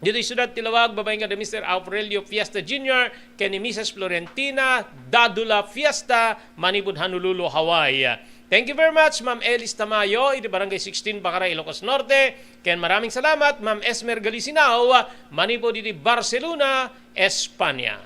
ditoy siudad ti Laoag, babaen kada Mister Aurelio Fiesta Junior ken ni Missus Florentina Dadula Fiesta, manipud Honolulu, Hawaii. Thank you very much, Ma'am Elis Tamayo, iti Barangay sixteen, Bacarai, Ilocos Norte. Ken maraming salamat, Ma'am Esmer Galisinao, manipud iti Barcelona, Espanya.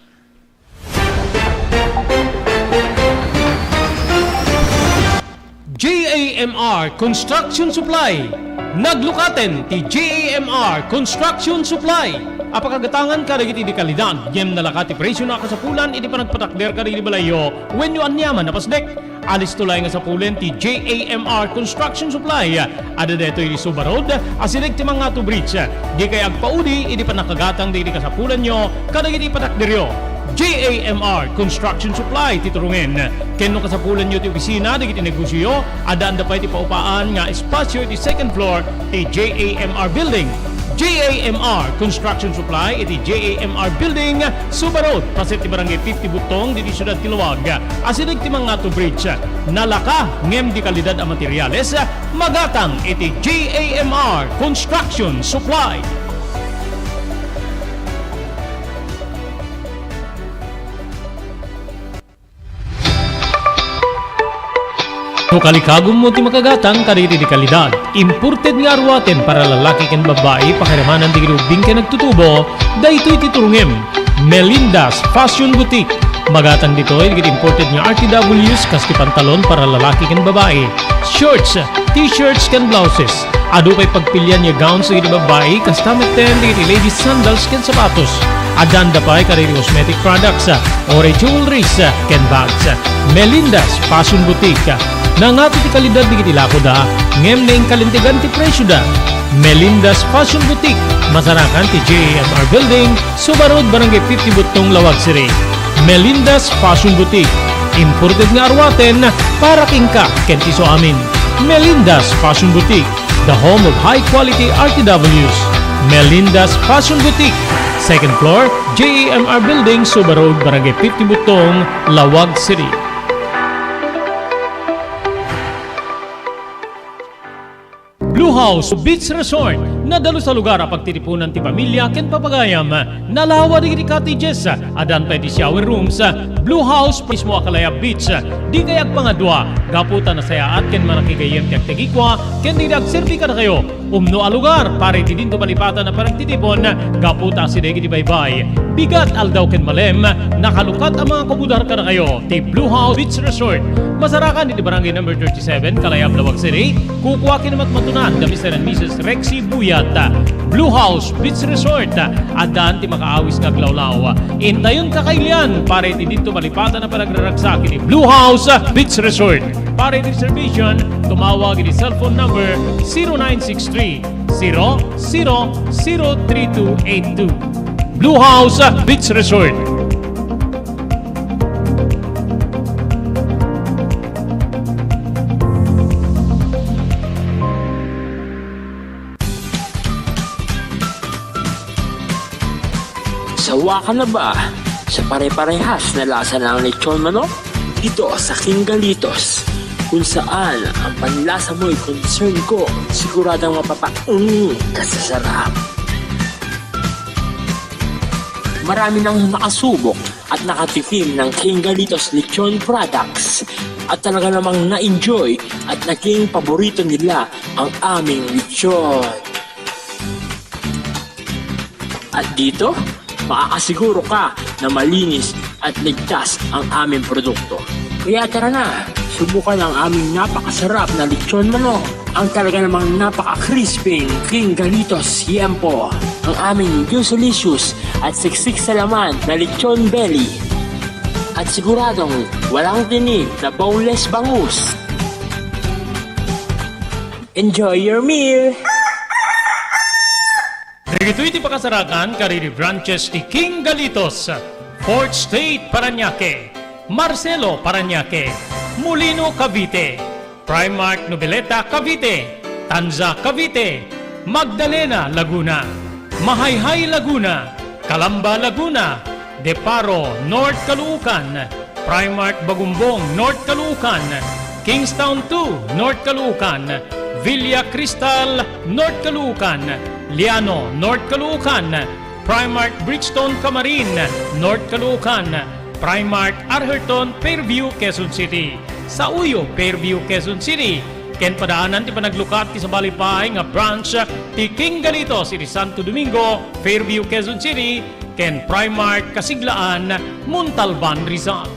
J A M R Construction Supply. Naglukaten ti J A M R Construction Supply. Apakagatangan kadagiti di kalidad, ngem nalaka ti presyo na kasapulan iti panagpatakder kadagiti balayyo wenno aniaman a pasdek. Alisto laeng nga sapulen ti J A M R Construction Supply. Adda daytoy iti Suba Road, asideg ti Mangato Bridge. Dikay agpaudi iti pannakagatang dagiti kasapulanyo kadagiti patakderyo. J A M R Construction Supply ti turongen. Ken no kasapulanyo ti opisina dagiti negosioyo, addaanda pay ti paupaan nga espasio iti second floor ti J A M R Building. J A M R Construction Supply iti J A M R Building, Suba Road, paset ti Barangay fifty Butong, ditoy siudad ti Laoag, asideg ti Mangato Bridge. Nalaka ngem di kalidad a materials, magatang iti J A M R Construction Supply. No kalikagummo ti makagatang kadagiti di kalidad, imported nga aruaten para lalaki ken babbai, pakiramanan dagiti ubbing ken nagtutubo, daytoy ti turongem. Melinda's Fashion Boutique. Magatang ditoy dagiti imported nga R T Ws kas ti pantalon para lalaki ken babbai, shorts, t-shirts ken blouses. Adu pay pagpilian nga gowns dagiti babbai, kasta metten dagiti ladies sandals ken sapatos. Addaanda pay kadagiti cosmetic products, uray jewelries, ken bags. Melinda's Fashion Boutique. Nangato ti kalidad dagiti lakoda, ngem naingkalintegan ti presioda. Melinda's Fashion Boutique. Masarakan ti J A M R Building, Suba Road, Barangay fifty Butong, Laoag City. Melinda's Fashion Boutique. Imported nga aruaten para kenka ken ti isuamin. Melinda's Fashion Boutique, the home of high quality R T Ws. Melinda's Fashion Boutique, second floor, J A M R Building, Suba Road, Barangay fifty Butong, Laoag City. Blue House Beach Resort, nadalus a lugar a pagtitipunan ti pamilya ken papagayam. Nalawa dagiti cottages, addan pay ti shower rooms. Blue House mismo a Kalayab Beach. Dikay agpangadua gapu ta nasayaat ken manakigayyem ti agtagikua ken dagiti agserbi kadakayo. Umno a lugar para iti dinto malipatan a panagtitipon gapu ta asideg iti baybay, bigat, aldaw ken malem. Nakalukat a mangakubudar kadakayo ti Blue House Beach Resort. Masarakan iti Barangay Number thirty-seven, Kalayab, Laoag City. Kukua ken matmatunan da Mister and Missus Rexy Buyat. Blue House Beach Resort. Addan ti makaawis nga aglawlaw. Intayon kakailian para iti dinto malipatan a panagraragsak iti Blue House Beach Resort. Para iti reservation, tumawag iti cellphone number zero nine six three, zero zero zero three two eight two. Blue House Beach Resort. Sawa ka na ba sa pare-parehas na lasa ng lechon manok? Dito sa King Galitos, kung saan ang panlasa mo'y concern ko, siguradong mapapaung ka sa sarap. Marami nang nakasubok at nakatikim ng King Galitos Lechon Products at talaga namang na-enjoy at naging paborito nila ang aming lechon. At dito, makakasiguro ka na malinis at ligtas ang aming produkto. Kaya tara na, Subukan ang aming napakasarap na lechon manok. Ang talaga namang napaka-crispy King Galitos Yempo. Ang aming juicy-licious at siksik sa laman na lechon belly. At siguradong walang tinik na boneless bangus. Enjoy your meal! Dagitoy ti pakasarakan kadagiti branches ti King Galitos, Fourth Street, Parañaque, Marcelo, Parañaque, Molino, Cavite, Primark Noveleta, Cavite, Tanza, Cavite, Magdalena, Laguna, Mahayhay, Laguna, Calamba, Laguna, Deparo, North Caloocan, Primark Bagumbong, North Caloocan, Kingstown two, North Caloocan, Villa Cristal, North Caloocan, Liano, North Caloocan, Primark Bridgestone, Camarin, North Caloocan, Primark Arherton, Fairview, Quezon City. Sauyo, Fairview, Quezon City. Ken padaanan ti panaglukat ti sabali pay nga branch ti King Galitos iti Santo Domingo, Fairview, Quezon City, ken Primark Kasiglaan, Montalban, Rizal.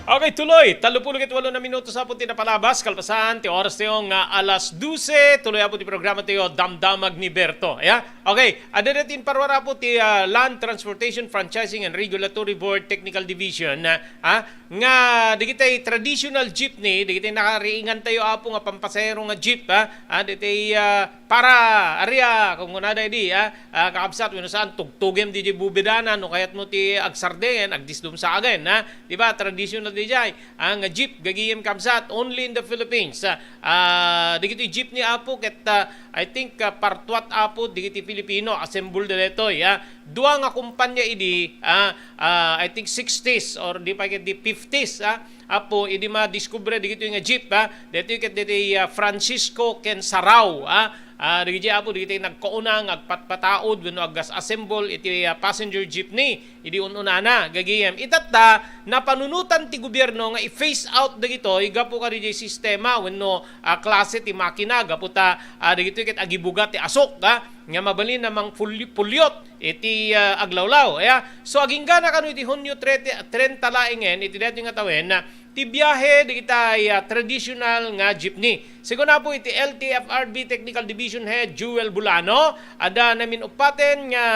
Okay, tuloy. Tallo puluh ket walo na minutos apo ti napalabas. Kalpasan ti oras tayo nga alas dose. Tuloy apo ti programa tayo, Damdamag ni Berto. Ya? Okay, adda ti imparuar apo ti, ah, Land Transportation Franchising and Regulatory Board Technical Division, ah, ah, nga dagiti traditional jeepney, dagiti nakariingan tayo apo nga pampasahero nga jeep, ah, ah, dagiti, ah, para aria, kung kunada idi, ah, ah, kakabsat, wenno saan, tugtugem didiay bubedana, no kayatmo ti agsardeng, agdisdum sa agen, ah, di ba, traditional didiay, ah, nga jeep, gagayem kabsat, only in the Philippines, ah, ah, dagiti jeepney apo, ket, ah, I think, ah, partuat apo, dagiti Filipino, assemble da detoy, ah, dua nga kumpanya idi, ah, ah, I think sixties or di pa ket di fifties, ah, apo, idi madiskubre dagitoy nga jeep, ah, detoy ket ditoy, ah, Francisco ken Sarao, ah, ah, dagiti apo, dagiti nagkauna nga agpatpataod wenno agas-assemble iti, ah, passenger jeepney, idi un-unana, gagayem. Itatta, napanunotan ti gobierno nga i-phase out dagitoy gapu kadagiti sistema wenno, ah, klase ti makina gapu ta, ah, dagitoy ket agibuga ti asok, ah, nga mabalin a mangpuli-, puliot iti, ah, aglawlaw. Aya, so, aginggana kano iti Hunyo trete, trenta laengen, iti daytoy nga tawen, ah, ti biahe dagiti, ah, traditional nga jeepney. Segun apo iti L T F R B Technical Division Head Joel Bulano, adda namin-uppaten nga,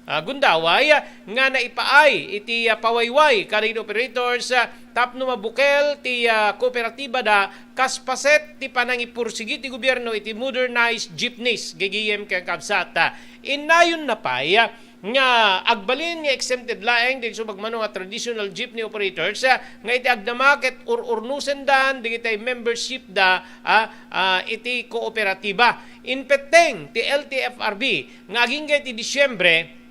ah, gundaway, ah, nga naipaay iti, ah, pawayway kadagiti operators, ah, tapno mabukel ti, ah, kooperatibada kas paset ti panangipursigi ti gobierno iti modernized jeepneys, gagayem ken kabsat. Innayonna pay, ah, nga agbalin nga exempted laeng dagiti sumagmamano nga traditional jeepney operators, ah, nga iti agdama ket ur-urnosendan dagiti membershipda, ah, ah, iti kooperatiba. Impetteng ti L T F R B nga agingga iti Disyembre,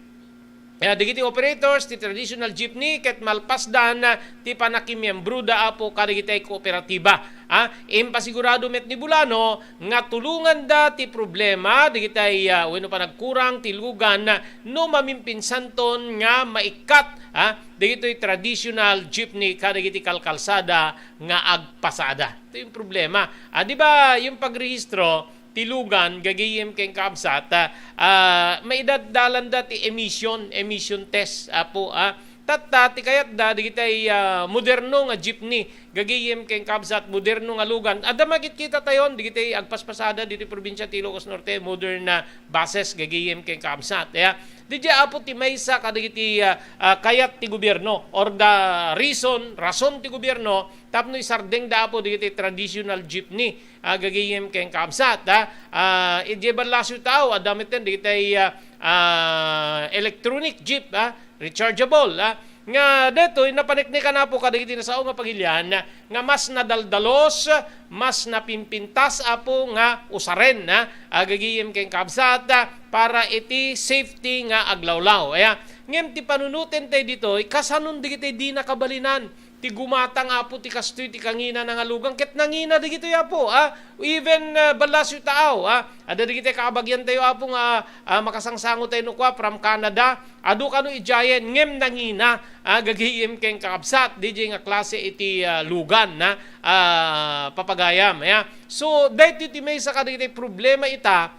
ah, dagiti operators ti traditional jeepney ket malpasdan, ah, ti pannakimiembroda apo kadagiti kooperatiba. Ah, impasigurado met ni Bulano nga tulonganda ti problema dagiti, ah, wenno panagkurang ti lugan no mamimpinsanton nga maikkat, ah, dagitoy traditional jeepney kadagiti kalkalsada nga agpasada. Ito yung problema. Ah, di ba, yung pagrehistro, ti lugan, gagayem ken kabsat, ah, ah, maidaddalanda ti emission, emission test, apo, ah. Tatta, ti kayatda, dagiti, ah, moderno nga jeepney, gagayem ken kabsat, moderno nga lugan. Adda makitkita tayon, dagiti agpaspasada ditoy probinsya ti Ilocos Norte, modern na buses, gagayem ken kabsat. Ya, didiay apo ti maysa kadagiti, ah, ah, kayat ti gobierno, or the reason, rason ti gobierno, tapno isardengda apo dagiti traditional jeepney, ah, gagayem ken kabsat, ah. Ah, idiay ballasiw tao, adda metten dagiti, ah, ah, electronic jeep, ah, rechargeable, ah, nga detoy napaneknekan apo kadagiti nasao nga pagilian nga mas nadaldalos, mas napimpintas apo nga usaren, ah, ah, gagayem ken kabsat, ah, para iti safety nga aglawlaw. Aya, ngem ti panunoten tayo ditoy, kasanon dagiti di nakabalinan ti gumatang, apo, ti kastoy ti kangina na nga lugan, ket nangina dagitoy, apo, ah. Even, ah, ballasiw tao, ah. Adda dagiti kabagian tayo, apo, nga, ah, makasangsango tayo no kua from Canada. Adu kano idiayen, ngem nangina, ah, gagayem ken kakabsat, didiay nga klase iti, ah, lugan, ah, ah, papagayam, ya. So, daytoy ti maysa kadagiti problema ita,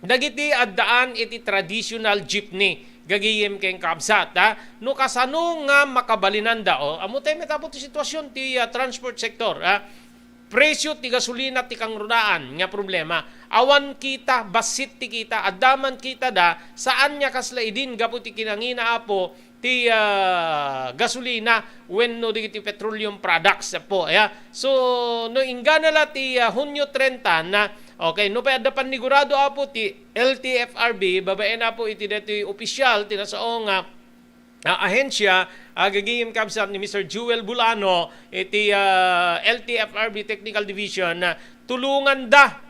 dagiti addaan iti traditional jeepney, Gagayem ken kabsat, ha? No kasano nga makabalinanda, o, ammo tayo met apo ti sitwasyon ti, ah, transport sector, ha? Presyo ti gasolina ti kangrunaan nga problema. Awan kita, bassit ti kita, adda man kita da, saan nga kasla idin gapu ti kinangina apo ti, ah, gasolina wenno dagiti petroleum products apo, ya. So, no inggana la ti, ah, Hunyo trenta na, okay, no pay adda pannigurado apo ti L T F R B, babaen apo iti daytoy opisyal ti nasao nga, ah, ahensya, ah, gagayem kabsat ni Mister Jewel Bulano iti, ah, L T F R B Technical Division, na tulonganda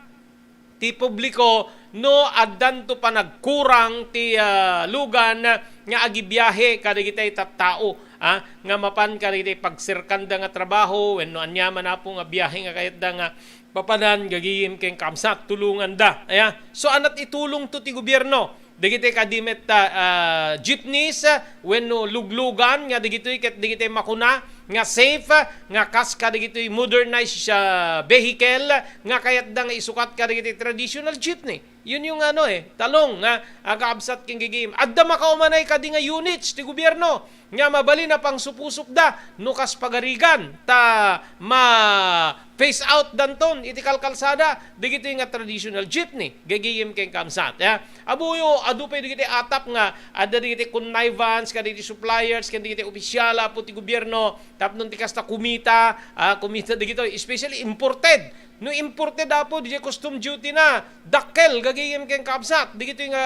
ti publiko no addanto panagkurang ti, ah, lugan nga agibiahe kadagiti tattao, ah, nga mapan kadagiti pagserkanda nga trabaho wenno aniaman apo nga biahe nga kayatda nga papanan, gagayem ken kabsat, tulonganda. Aya. So, anat itulongto ti gobierno dagiti kadi met, ah, jeepneys, ah, wenno luglugan nga dagitoy ket dagiti makuna nga safe, ah, nga kas kadagitoy modernized, ah, vehicle nga kayatda nga isukat kadagiti traditional jeepney. Yun yung ano eh, talong nga agabsat ken gigim. Adda makaumanay kadi nga units ti gobierno nga mabalin a pangsupusupda no kas pagarigan ta ma phase out danton iti kalkalsada dagitoy nga traditional jeepney, gagayem ken kabsat, ya. Abuyo, adu pay dagiti atap nga adda dagiti connivance kadagiti suppliers ken dagiti opisyal apo ti gobierno tapno ti kasta kumita, ah, kumita dagitoy, especially imported. No imported apo, didiay custom duty na, dakkel, gagayem ken kabsat, dagitoy nga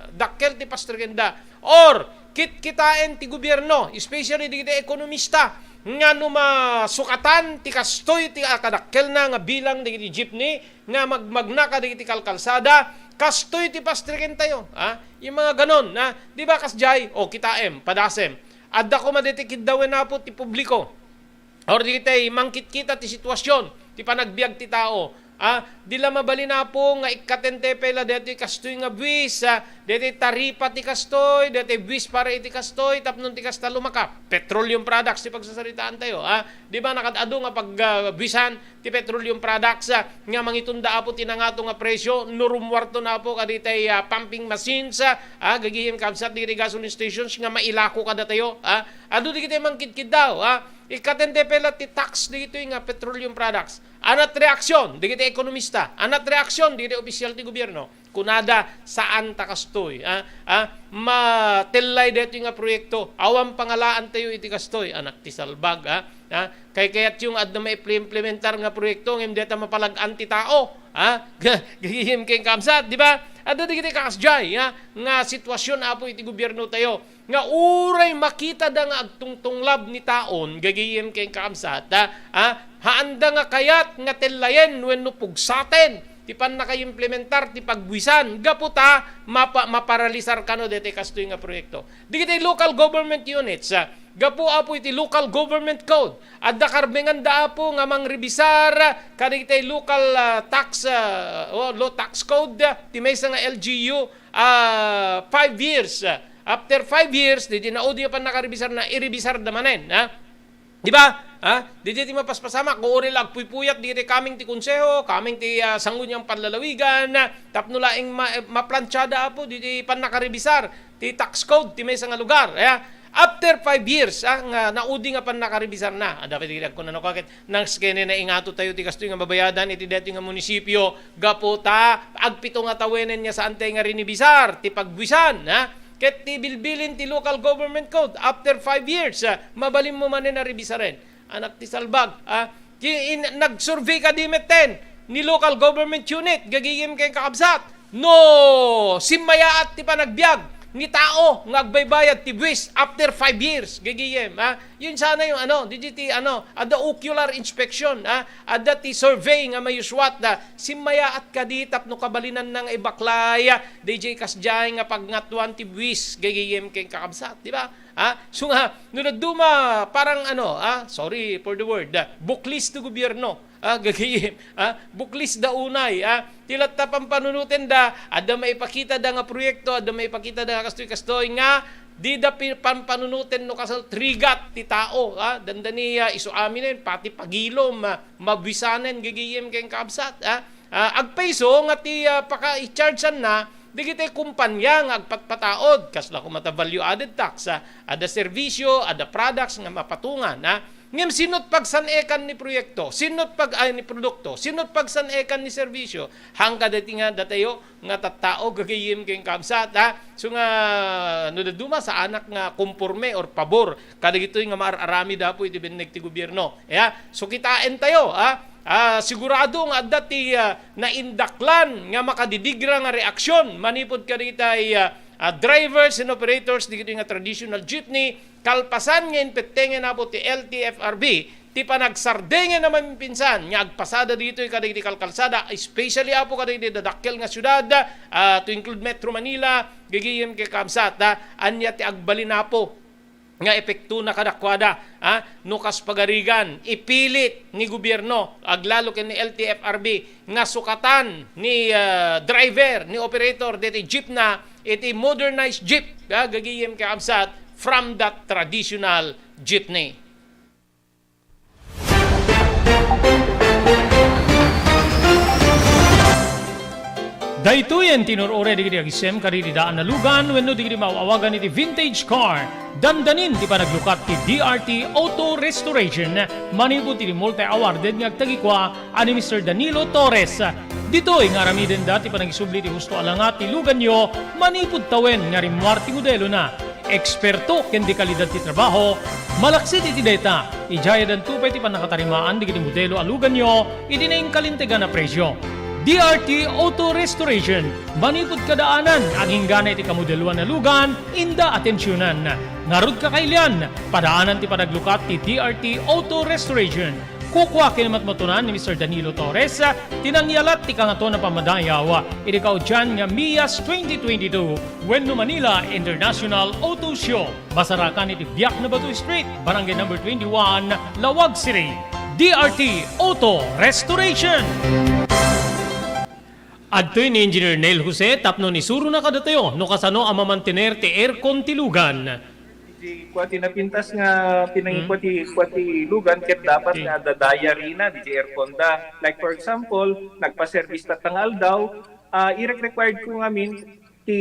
dakkel ti pastrikenda. Or, kitkitaen ti gobierno, especially dagiti ekonomista, nga no masukatan ti kastoy ti, ah, kadakkelna nga bilang dagiti jeepney nga magmagna kadagiti kalkalsada, kastoy ti pastrikentayo, ha? Yung mga ganon, ha? Di ba, kasjay? O, kitaem, padasem. Adda koma deti kiddawen apo ti publiko. Or dagiti mangkitkita ti sitwasyon ti panagbiag ti tao. Ah, di la mabalin apo nga ikkatente pay la daytoy kastoy nga buwis, ah, daytoy taripa ti kastoy, daytoy buwis para iti kastoy, tapno ti kasta lumaka. Petroleum products ti pagsasaritaan tayo, ah. Di ba, nakad-adu nga pag, ah, buwisan ti petroleum products, ah, nga mangitunda apo ti nangato nga presyo, no rummuarto na apo kaditay, ah, pumping machines, ah, ah, gagayem kabsat dagiti gasoline stations nga mailako kadatayo, ah. Adu dagiti mangkitkiddaw, ah. Ikkatente pay la ti tax dagitoy nga petroleum products. Anat reaksyon dagiti ekonomista? Anat reaksyon dagiti opisyal ti gobierno? Kunada, saan ta kastoy, ah, ah, matellay daytoy nga proyekto. Awan pangalaantayo iti kastoy. Anak ti salbag, ah, ah. Kaykayatyo nga adda maimplementar nga proyekto ngem dayta mapalag-an ti tao, ah. Gagayem ken kabsat, di ba? Adda dagiti kasjay, ah, nga sitwasyon apo iti gobierno tayo. Nga uray makitada nga agtungtunglab ni taon, gagayem ken kaabsat, ah, ah, haanda nga kayat nga tellayen wenno pugsaten ti pannakaimplementar ti pagbuisan gapu ta mapa-, maparalisar kano daytoy kastoy nga proyekto. Dagiti local government units, ah, gapu apo iti local government code, adda karbenganda apo nga mangrebisar kadagiti local, ah, tax, ah, o law tax code, ah, ti maysa nga L G U, ah, five years, ah, After five years, daydi naudi a pannakarebisarna, irebisarda manen, ha? Di ba? Ha? Daydi ti mapaspasamak, no uray la agpuypuyat, daydi kameng ti konseho, kameng ti, ah, sangguniang panlalawigan, ah, tapno laeng ma-, eh, maplantsa da, apo, daydi pannakarebisar ti tax code ti maysa nga lugar, ha? After five years, ah, nga naudi nga pannakarebisarna. Adda pay dagiti agkunana, "Ket, nasken naingato tayo ti kastoy nga babayadan iti daytoy nga munisipio, gapu ta agpito nga tawenen nga saan tayo nga rinibisar ti pagbuisan, ha?" Ket ti bilbilin ti local government code, after five years, ah, mabalinmo manen a rebisaren. Anak ti salbag, ah, ki-, in-, nag-survey kadi metten ni local government unit, gagayem ken kakabsat, no simmayaat ti panagbiag ni tao nga agbaybayad ti buis after five years, gagayem, ah. Yun sana yung ano, daydi ti ano, adda ocular inspection, ah, adda ti survey nga mayuswat da, simmayaat kadi tapno kabalinanna nga ibaklay, ah, daydi kasdiay nga pagngatoan ti buis, gagayem ken kakabsat, di ba? Ah, so nga, no dadduma, parang ano, ah, sorry for the word, ah, buklis ti gobierno. Ah, gagayem, ah, buklis da unay, ah, ti latta pampanunotenda, adda maipakita da nga proyekto, adda maipakita da nga kastoy-kastoy nga dida pi-, pampanunuten no kasla rigat ti tao, ah, dandani, ah, isu aminen, pati pagilom, ah, mabuisanen, gagayem ken kakabsat, ah, ah, agpayso nga ti, ah, paka-i-charge-anna, Dagiti kompania nga agpatpataod, kasla koma ta value added tax, ah, adda serbisyo, adda products nga mapatungan, ah. Ngem sino't pagsan-ekan ni proyekto? Sino't pag-, ay, ni produkto? Sino't pagsan-ekan ni serbisyo? Haan kadagiti nga datayo nga tattao, gagayyem ken kabsat, ah. So nga, no dadduma, saanak nga komporme or pabor kadagitoy nga maar-aramid, apo, iti binneg ti gobierno. Ya, so kitaentayo, ah. Ah, sigurado nga adda ti, ah, naindaklan nga makadidigra nga reaksyon manipud kadagitay, ah, ah, drivers and operators dagitoy nga traditional jeepney, kalpasan nga impettengen, apo, ti L T F R B ti panagsardengna a maminsan nga agpasada ditoy kadagiti kalkalsada, especially, apo, kadagiti dadakkel nga siudad, ah, to include Metro Manila, gagayyem ken kabsat, ah, ania ti agbalin, apo, nga epektona kadakuada, ah, no kas pagarigan, ipilit ni gobierno, aglalo ken ni L T F R B, nga sukatan ni, ah, driver, ni operator deti jeepna iti modernized jeep, ah, gagayyem ken kabsat, from that traditional jeepney. Daytoyen ti inur-uray dagiti agisem kadagiti daan a lugan wenno dagiti maaw-awagan iti vintage car. Dandanin ti panaglukat ti D R T Auto Restoration manipud iti multi-awarded nga agtagikua a ni Mister Danilo Torres. Ditoy nga aramidenda ti panagisubli ti husto a langa ti luganyo manipud tawen nga rimmuar ti modelona. Eksperto ken dekalidad ti trabaho, malaksid iti dayta, idiay addanto pay ti pannakatarimaan dagiti modelo a luganyo iti nainkalintegan a presio. D R T Auto Restoration, manipud kadaanan, agingga iti kamodeloan a lugan, inda atensionan. Ngarud, kakailian, padaanan ti panaglukat ti D R T Auto Restoration. Kukua ken matmatunan ni Mister Danilo Torres ti nangyalat ti Kangatoan a Pammadayaw iti kaudian nga MIAS twenty twenty-two wenno Manila International Auto Show. Masarakan iti Biak na Bato Street, Barangay Number twenty-one, Laoag City. D R T Auto Restoration. Adtoy ni Engineer Neil Jose tapno isurona kadatayo no kasano a mamantener ti aircon ti lugan. Iti kua ti napintas nga pinangikua ti, kua ti lugan ket dapat nga adda diary na, diay aircon da. Like, for example, nagpaservice tatta nga aldaw, ah, irek-required ko ngamin ti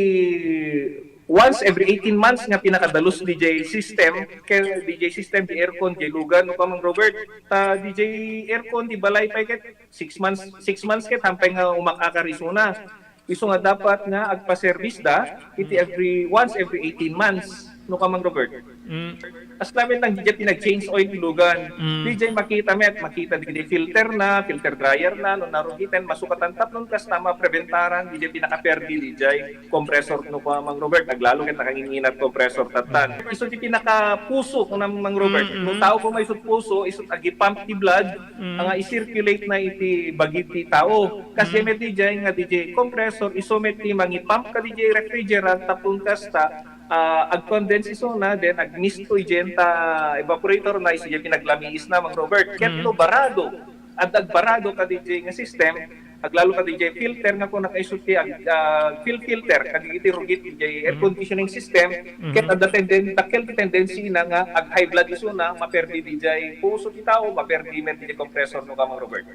once every eighteen months nga pinakadalus diay system, ken diay system ti aircon diay lugan, no, Kamang Robert. Ta diay aircon ti balay pay ket six months, six months ket hampay nga umak-akar isuna. Isu nga dapat nga agpa-service da iti every, once every eighteen months, no, Kamang Robert? Mm. As lamet lang, diay pinag-change oil ti lugan. Mm. Diay makita met, makita diay filter na, filter dryer na, no narugiten, masukatan tapno kasta mapreventaran diay pinakaperdi diay compressor, no, Kamang Robert, aglalo ket nakangin-inat compressor tattan. Isu ti pinakapuso, no, Mang Robert. Mm, mm. No tao koma isut puso, isut agi-pump ti blood, Mm. nga i-circulate na iti bagi ti tao. Kas Mm. met diay nga diay compressor, isu met ti mangi-pump kadiay refrigerant, tapno kasta, ah, ag-condense isuna, then agmisto idiay ta evaporator na, isu diay pinaglamiis na, Mang Robert. Ket Mm. no barado, adda agbarado kadiay nga system, aglalo kadiay filter nga kuna isu ti ag-, ah, fil-, filter, kadiay rugit diay air Mm. conditioning system, Mm-hmm. ket adda tenden-, dakkel ti tendency na nga ag-high blood isuna, maperdi diay puso ti tao, maperdi met diay compressor, no, Kamang Robert.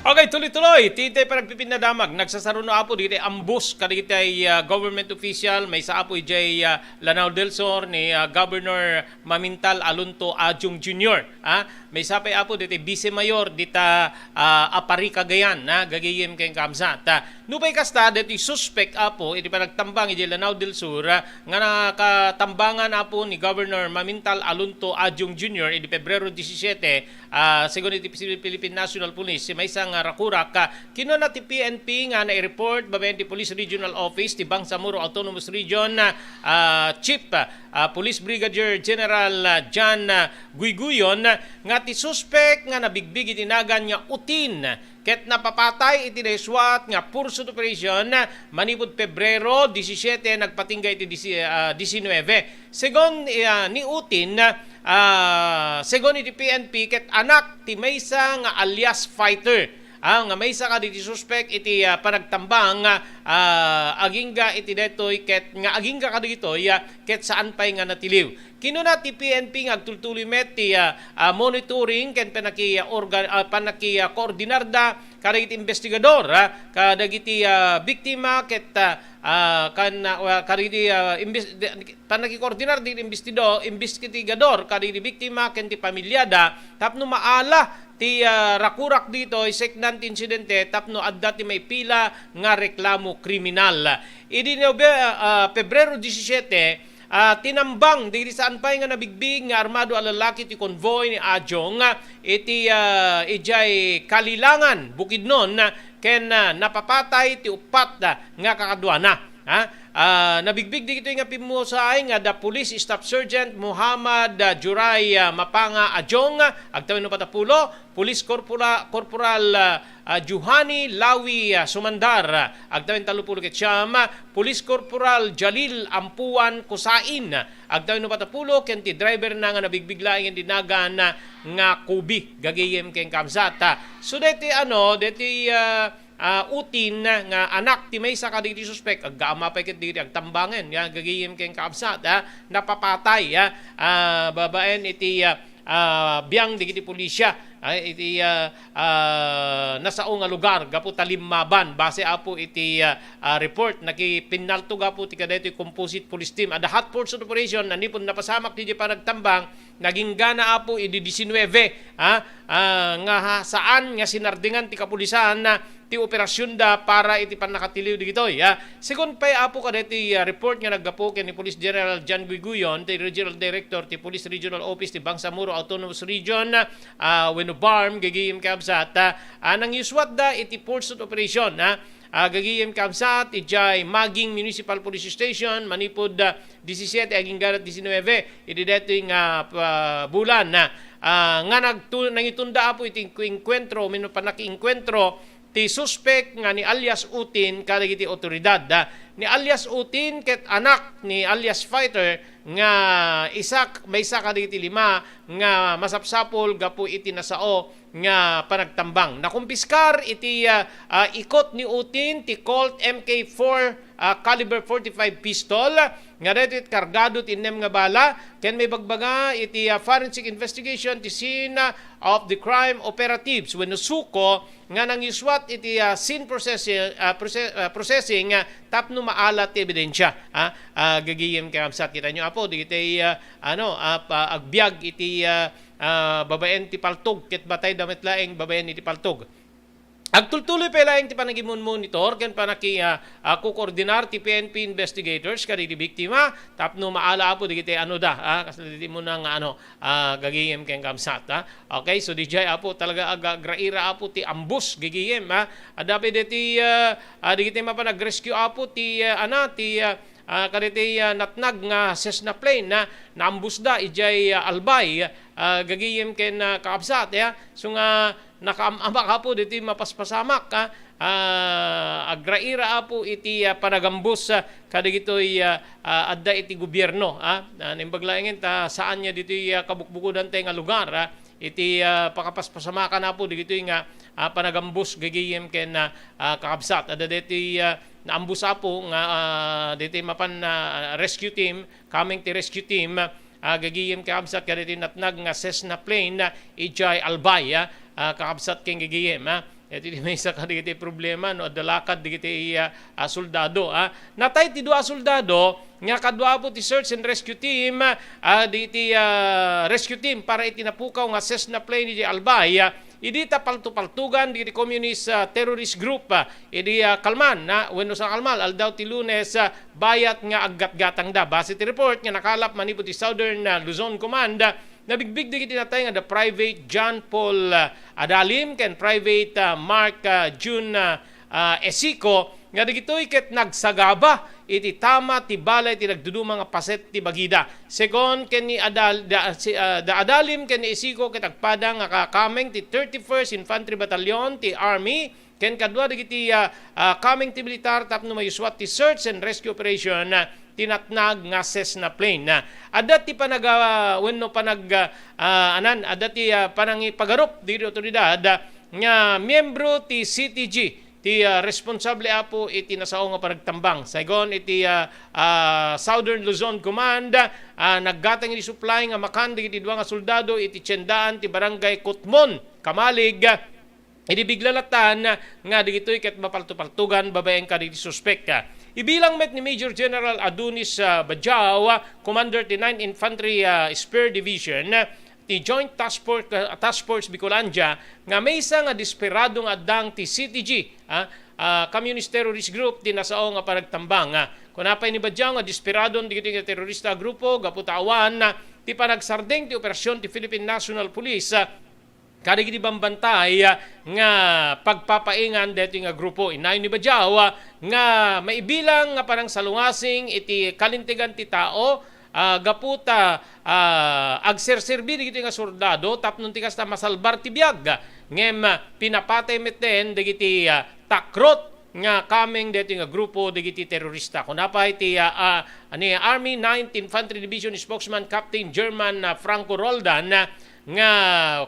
Okay, tuloy-tuloy ti, ti panagpipinnadamag. Nagsasaruno, apo, dagiti ambos kadagiti, ah, government official, maysa, apo, idiay, ah, Lanao del Sur ni, ah, Governor Mamintal Alonto Adiong Junior, ah. Maysa pay, apo, dagiti Vice Mayor dita, ah, Aparri, Cagayan, ah, gagayyem ken kabsat. Ah, nupay kasta, dagiti suspek, apo, iti panagtambang idiay Lanao del Sur, ah, nga nakatambangan, apo, ni Governor Mamintal Alonto Adiong Junior idi Pebrero disisiete, ah, segun iti Philippine National Police, ti maysa nga rakurak, ah, kinuna ti P N P nga nai-report babaen ti Police Regional Office ti Bangsamoro Autonomous Region, ah, Chief, ah, Police Brigadier General, ah, John, ah, Guiguyon, nga ti suspek nga nabigbig iti nagan nga Utin ket napapatay iti naisuat nga pursuit operation manipud Pebrero disisiete nagpatingga iti disi-, ah, disinuebe. Segun, ah, ni Utin, ah, segun iti P N P, ket anak ti maysa nga alias Fighter, ah, nga maysa kadagiti suspek iti, ah, panagtambang, ah, agingga iti daytoy ket nga agingga kadagitoy, ah, ket saan pay nga natiliw. Kinuna ti P N P nga agtultuloy met ti, ah, ah, monitoring ken panaki-, orga-, ah, panaki-, ah, koordinarda kadagiti investigador, ah, kadagiti, ah, biktima ket, ah, ah, kan, ah, kadagiti, ah, imbes-, de-, panakikoordinar dagiti imbestido-, investigador kadagiti biktima ken ti pamilyada tapno maala ti, ah, rakurak ditoy seknan ti insidente tapno adda ti maipila nga reklamo kriminal. Idi Nobe-, ah, ah, Pebrero disisiete, ah, tinambang dagiti saan pay nga nabigbig nga armado a lalaki ti konvoy ni Ajong, ah, iti, ah, idiay Kalilangan, Bukidnon, ah, ken, ah, napapatay ti uppat, ah, nga kakaduana. Ha? Ah, nabigbig dagitoy nga pimmusaay nga da Police Staff Sergeant Muhammad, ah, Juray, ah, Mapanga Ajong, ah, agtawen no patapulo, Police Corpora-, Corporal, ah, ah, Johani Lawi, ah, Sumandar, ah, agtawen tallopulo ket siam, ah, Police Corporal Jalil Ampuan Kusain, ah, agtawen no patapulo, ken ti driver na nga nabigbig laeng iti nagan, ah, nga Kobe, gagayem ken kamsat, ah. So, deti, ano, deti, ah, ah, utin nga anak ti maysa kadagiti suspek, aggaam pay ket dagiti agtambangen, nga gagayem ken kamsat, ah, napapatay, ah, ah, babaen iti, ah, ah, biang dagiti pulisya, ah, iti, ah, ah, nasao nga lugar gapu ta limmaban. Base, apo, iti, ah, ah, report, nakipinnaltog, apo, ti kadaytoy composite police team. Adda hot pursuit operation, nanipud napasamak ti panagtambang, naginggana, apo, idi disinnuebe, ah, ah, nga ha-, saan nga sinardingan ti kapulisan, ah, ti operasionda para iti pannakatiliw dagitoy, ah. Segun pay, apo, kadaytoy, ah, report nga naggapu ken ni Police General John Guiguyon, ti Regional Director ti Police Regional Office ti Bangsamoro Autonomous Region, ah, wenno BARMM, gagayem ken kamsat, ah, ah, nangyuswatda iti pursuit operation, ah, ah, gagayem ken kamsat, idiay Maging Municipal Police Station, manipud, ah, disisiete agingga disinnuebe, idi daytoy nga, ah, bulan, ah, ah, nga nagtu-, nangitunda, apo, iti engkuentro, wenno panakiengkuentro ti suspek nga ni alias Utin kadagiti otoridad. Ah, ni alias Utin ket anak ni alias Fighter nga isak-, maysa kadagiti lima nga masapsapul gapu iti nasao nga panagtambang. Nakumpiskar iti, ah, ah, ikot ni Utin ti Colt M K four, ah, caliber forty-five pistol, nga daytoy kargado ti innem nga bala, ken maibagbaga iti, ah, forensic investigation ti scene, ah, of the crime operatives wenno SUCO nga nangyuswat iti, ah, scene processi-, ah, proce-, ah, processing, ah, tapno maala ti ebidensia. Ah, ah, gagayem ken kamsat, kitaenyo, apo, dagiti, ah, ano, ah, pa-, agbiag iti, ah, ah, babaen ti paltog ket batayda met laeng babaen iti paltog. Agtultuloy pay laeng ti panagimon-monitor ken panaki-, ah, ah, kukoordinar ti P N P investigators kadagiti biktima tapno maala, apo, dagiti anoda, ah, kas dagiti muna nga ano, ah, gagayem ken kamsat, ah. Okay, so didiay, apo, talaga ag-, agraira, apo, ti ambus, gagayem, ah. Adda pay dagiti, ah, ah, dagiti mapan ag-rescue, apo, ti, ah, ana, ti, ah, ah, kadagiti, ah, natnag nga Cessna plane, ah, naambusda idiay, ah, Albay, ah, gagayem ken, ah, kakabsat, ya. So nga, nakaam-amak, apo, ditoy mapaspasamak, ah, ah, agraira, apo, iti, ah, panagambus, ah, kadagitoy, ah, ah, adda iti gobierno, ah. Ah, naimbag laengen ta saan nga ditoy, ah, kabukbukodan tayo nga lugar, ah, iti, ah, pakapaspasamakan, apo, dagitoy nga, ah, panagambus gagayem ken, ah, ah, kakabsat. Adda ditoy, ah, naambus, apo, nga, ah, ditoy mapan, ah, rescue team, coming ti rescue team, ah, gagayem kakabsat kadagitoy natnag nga Cessna plane, ah, idiay Albay, ah, ah, kakabsat ken gagayem, ah. Iti maysa kadagiti problema, no, adda lakad dagiti, ah, ah, soldado, ah. Natay ti dua a soldado nga kadua, apo, ti search and rescue team, ah, diti, ah, rescue team para iti napukaw nga Cessna plane iti Albay, ah, idi ta paltupaltugan diti communist, ah, terrorist group, ah, idi, ah, kalman, ah, wenno sa kalmal, aldaw ti Lunes, ah, bayat nga aggatgatangda. Base ti report nga nakalap manipud ti Southern, ah, Luzon Command, ah, nabigbig dagiti natay nga da Private John Paul, ah, Adalim ken Private, ah, Mark, ah, June, ah, ah, Esico, nga dagitoy ket nagsagaba iti tama ti balay ti nagduduma nga paset ti bagida. Segun ken ni Adal-, da, si, ah, da Adalim ken ni Isico ket agpada nga kakameng ti thirty-first Infantry Battalion ti Army ken kadua dagiti, ah, ah, kameng ti militar tapno mayuswat ti search and rescue operation, ah, ti natnag nga Cessna plane. Ah, adda ti panaga-, wenno panag-, ah, ah, anan, adda ti, ah, panangipagarup dagiti otoridad, ah, nga miyembro ti C T G ti, ah, responsable, Apo, iti nasao nga panagtambang. Saygon iti, ah, ah, Southern Luzon Command, ah, naggatang iti supply nga makan dagiti dua nga soldado iti tiendaan ti Barangay Kutmon, Kamalig, idi bigla latta nga dagitoy ket mapaltopaltogan babaen kadagiti suspek. Ibilang met ni Major General Adonis, ah, Bajao, Commander ti Ninth Infantry, ah, Spear Division, ti Joint Task Force, ah, Task Force Bicolandia nga maysa nga desperado nga addang ti C T G, ah, ah, Communist Terrorist Group ti nasao nga panagtambang. Ah, kuna pay ni Bajao nga desperadon dagitoy nga terorista a grupo gapu ta awan, ah, ti panagsardeng ti operasyon ti Philippine National Police, ah, kadagiti bambantay, ah, nga pagpapaingan daytoy nga grupo. Innayon ni Bajao, ah, nga maibilang nga panangsalungasing iti kalintegan ti tao, ah, gapu ta, ah, agserserbi dagitoy nga soldado tapno ti kasta masalbar ti biag. Ngem, ah, pinapatay metten dagiti, ah, takrot nga kameng daytoy nga grupo dagiti terorista. Kuna pay ti, ah, ah, ni Army Ninth Infantry Division spokesman Captain German, ah, Franco Roldan, ah, nga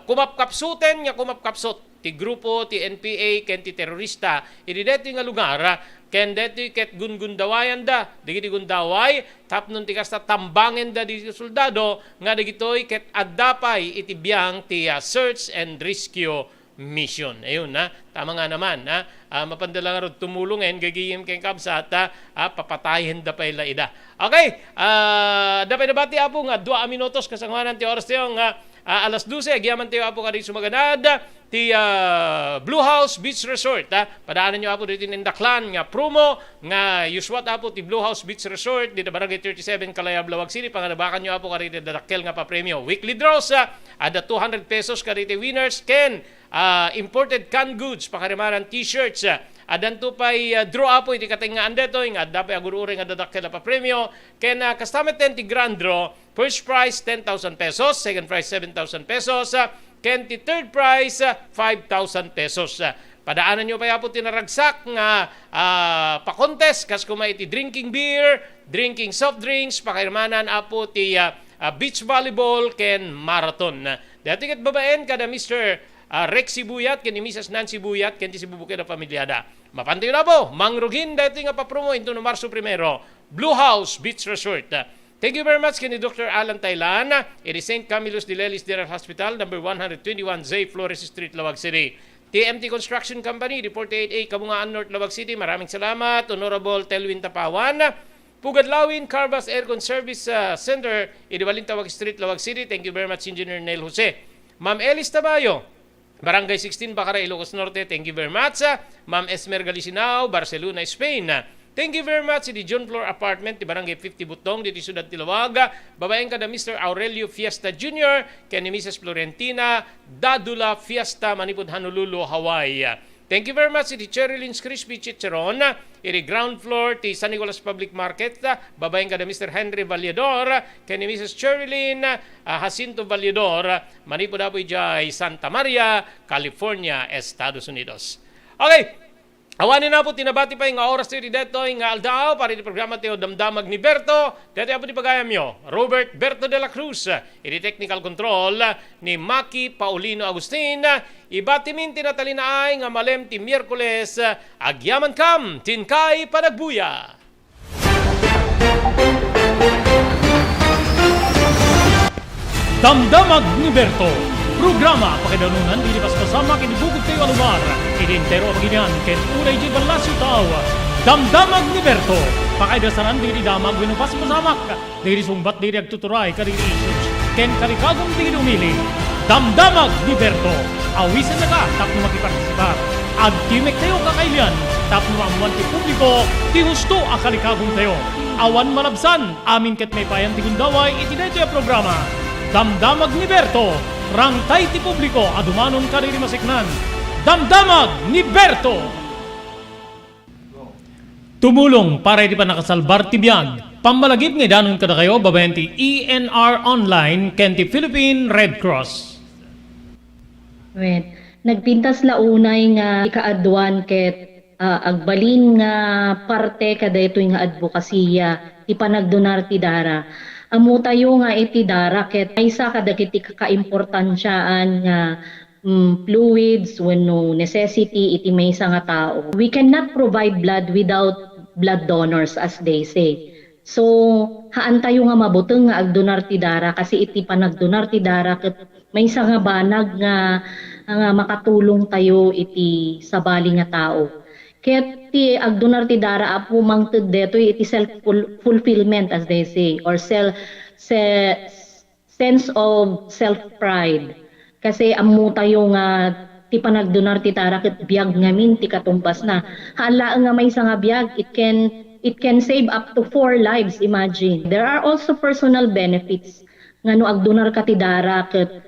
kumapkapsuten nga kumapkapsut ti grupo ti N P A ken ti terorista idi daytoy nga lugar, ken daytoy ket gungundawayanda dagiti gundaway tapno ti kasta tambangenda dagiti soldado nga dagitoy ket adda pay iti biang ti, ah, search and rescue mission. Ayun, ha? Tama nga naman, ha? Ah, mapanda la ngarud tumulongen, gagayem ken kabsat, ha? Ah, papatayenda pay la ida. Okay, ah, adda pay nabati, Apo, nga dua a minutos kasangoanan ti oras tayo nga, ah, alas dose, agyaman tayo, Apo, kadagiti sumaganad ti, ah, Blue House Beach Resort, ha? Padaananyo, Apo, ditoy nindaklan nga promo nga usual, Apo, ti Blue House Beach Resort dita Barangay thirty-seven, Kalayab, Laoag City. Panganabakanyo, Apo, kadagiti dakkel nga papremio. Weekly draws, ha? Adda two hundred pesos kadagiti winners ken ah, imported canned goods, pakarimanan T-shirts, ah, addanto pay, ah, draw, Apo, iti katengngaan daytoy nga adda pay agur-uray nga dadakkel a papremio, ken, ah, kasta met ti grand draw, first prize ten thousand pesos, second prize seven thousand pesos, ah, ken ti third prize, ah, five thousand pesos. Ah, padaananyo pay, Apo, ti naragsak nga, ah, pa-contest, kas koma iti drinking beer, drinking soft drinks, pakarimanan, Apo, ti, ah, ah, beach volleyball ken marathon. Daytoy ket babaen kada Mister ah, Rex Sibuyat ken ni Missus Nancy Buyat ken ti Sibubukid a familiada. Mapantayo, Apo, mangrugin daytoy nga papromo intono Marso primero, Blue House Beach Resort. Thank you very much ken ni Doctor Alan Tailan, iti Saint Camillus de Lelis General Hospital, number one hundred twenty-one J Flores Street, Laoag City. T M T Construction Company, iti forty-eight A Kabungaan North, Laoag City. Maraming salamat, Honorable Telwin Tapawan. Pugad Lawin Carvas Aircon Service, ah, Center, iti Balintawak Street, Laoag City. Thank you very much, Engineer Neil Jose. Ma'am Elis Tabayo, Barangay sixteen, Bacara, Ilocos Norte. Thank you very much, ah. Ma'am Esmer Galisinao, Barcelona, Spain. Thank you very much, iti John Flor Apartment, ti Barangay fifty Butong, diti Siudad ti Laoag. Babaen kada Mister Aurelio Fiesta Junior, ken ni Missus Florentina Dadula Fiesta, manipud Honolulu, Hawaii. Thank you very much iti Cherry Lynn's Crispy Chicharon, iti ground floor ti San Nicolas Public Market, babaen kada Mister Henry Valledor ken ni Missus Cherry Lynn, ah, Jacinto Valledor, manipud, Apo, idiay Santa Maria, California, Estados Unidos. Okay. Awanen, Apo, ti nabati pay nga oras tayo iti daytoy nga aldaw para iti programa tayo Damdamag ni Berto. Daytoy, Apo, ti pagayamyo, Robert Berto de la Cruz, iti technical control ni Maki Paulino Agustin. Ibatimin ti natalinaay nga malem ti Miyerkules, agyamankam ti inkay panagbuya. Damdamag ni Berto, programa pakaidanunan iti paspasamak iti bukod tayo a lugar, iti entero a pagilian ken unay iti ballasiw tao. Damdamag ni Berto, pakaidasanan iti damag wenno paspasamak. Dagiti sungbat dagiti agtuturay kadagiti issues ken kalikagum dagiti umili. Damdamag ni Berto, awisennaka tapno makipartisipar. Agtimek tayo kakailian tapno maammoan ti publiko ti husto a kalikagumtayo. Awan malabsan, amin ket maipayan ti gundaway iti daytoy a programa. Damdamag ni Berto, rangtay ti publiko a dumanon kadagiti maseknan. Damdamag ni Berto! Tumulong para iti pannakasalbar ti biag. Pammalagip nga idanon kadakayo babaen ti E N R Online ken ti Philippine Red Cross. Wen, nagpintas la unay nga ikaaduan ket, ah, agbalin nga parte kadaytoy nga adbokasiya ti panagdonar ti dara. Ammotayo nga iti dara ket maysa kadagiti kakaimportansiaan nga mm, fluids wenno necessity iti maysa nga tao. We cannot provide blood without blood donors, as they say. So, haantayo nga mabuteng nga agdonar ti dara, kasi iti panagdonar ti dara ket maysa nga banag nga, nga makatulongtayo iti sabali nga tao. Ket ti agdonar ti dara, Apo, mangted detoy iti self ful-, fulfillment, as they say, or sel-, se-, sense of self-pride. Kasi ammotayo nga ti panagdonar ti dara ket biag ngamin ti katumbasna. Haan laeng nga maysa nga biag, it can, it can save up to four lives, imagine. There are also personal benefits nga no agdonarka ti dara ket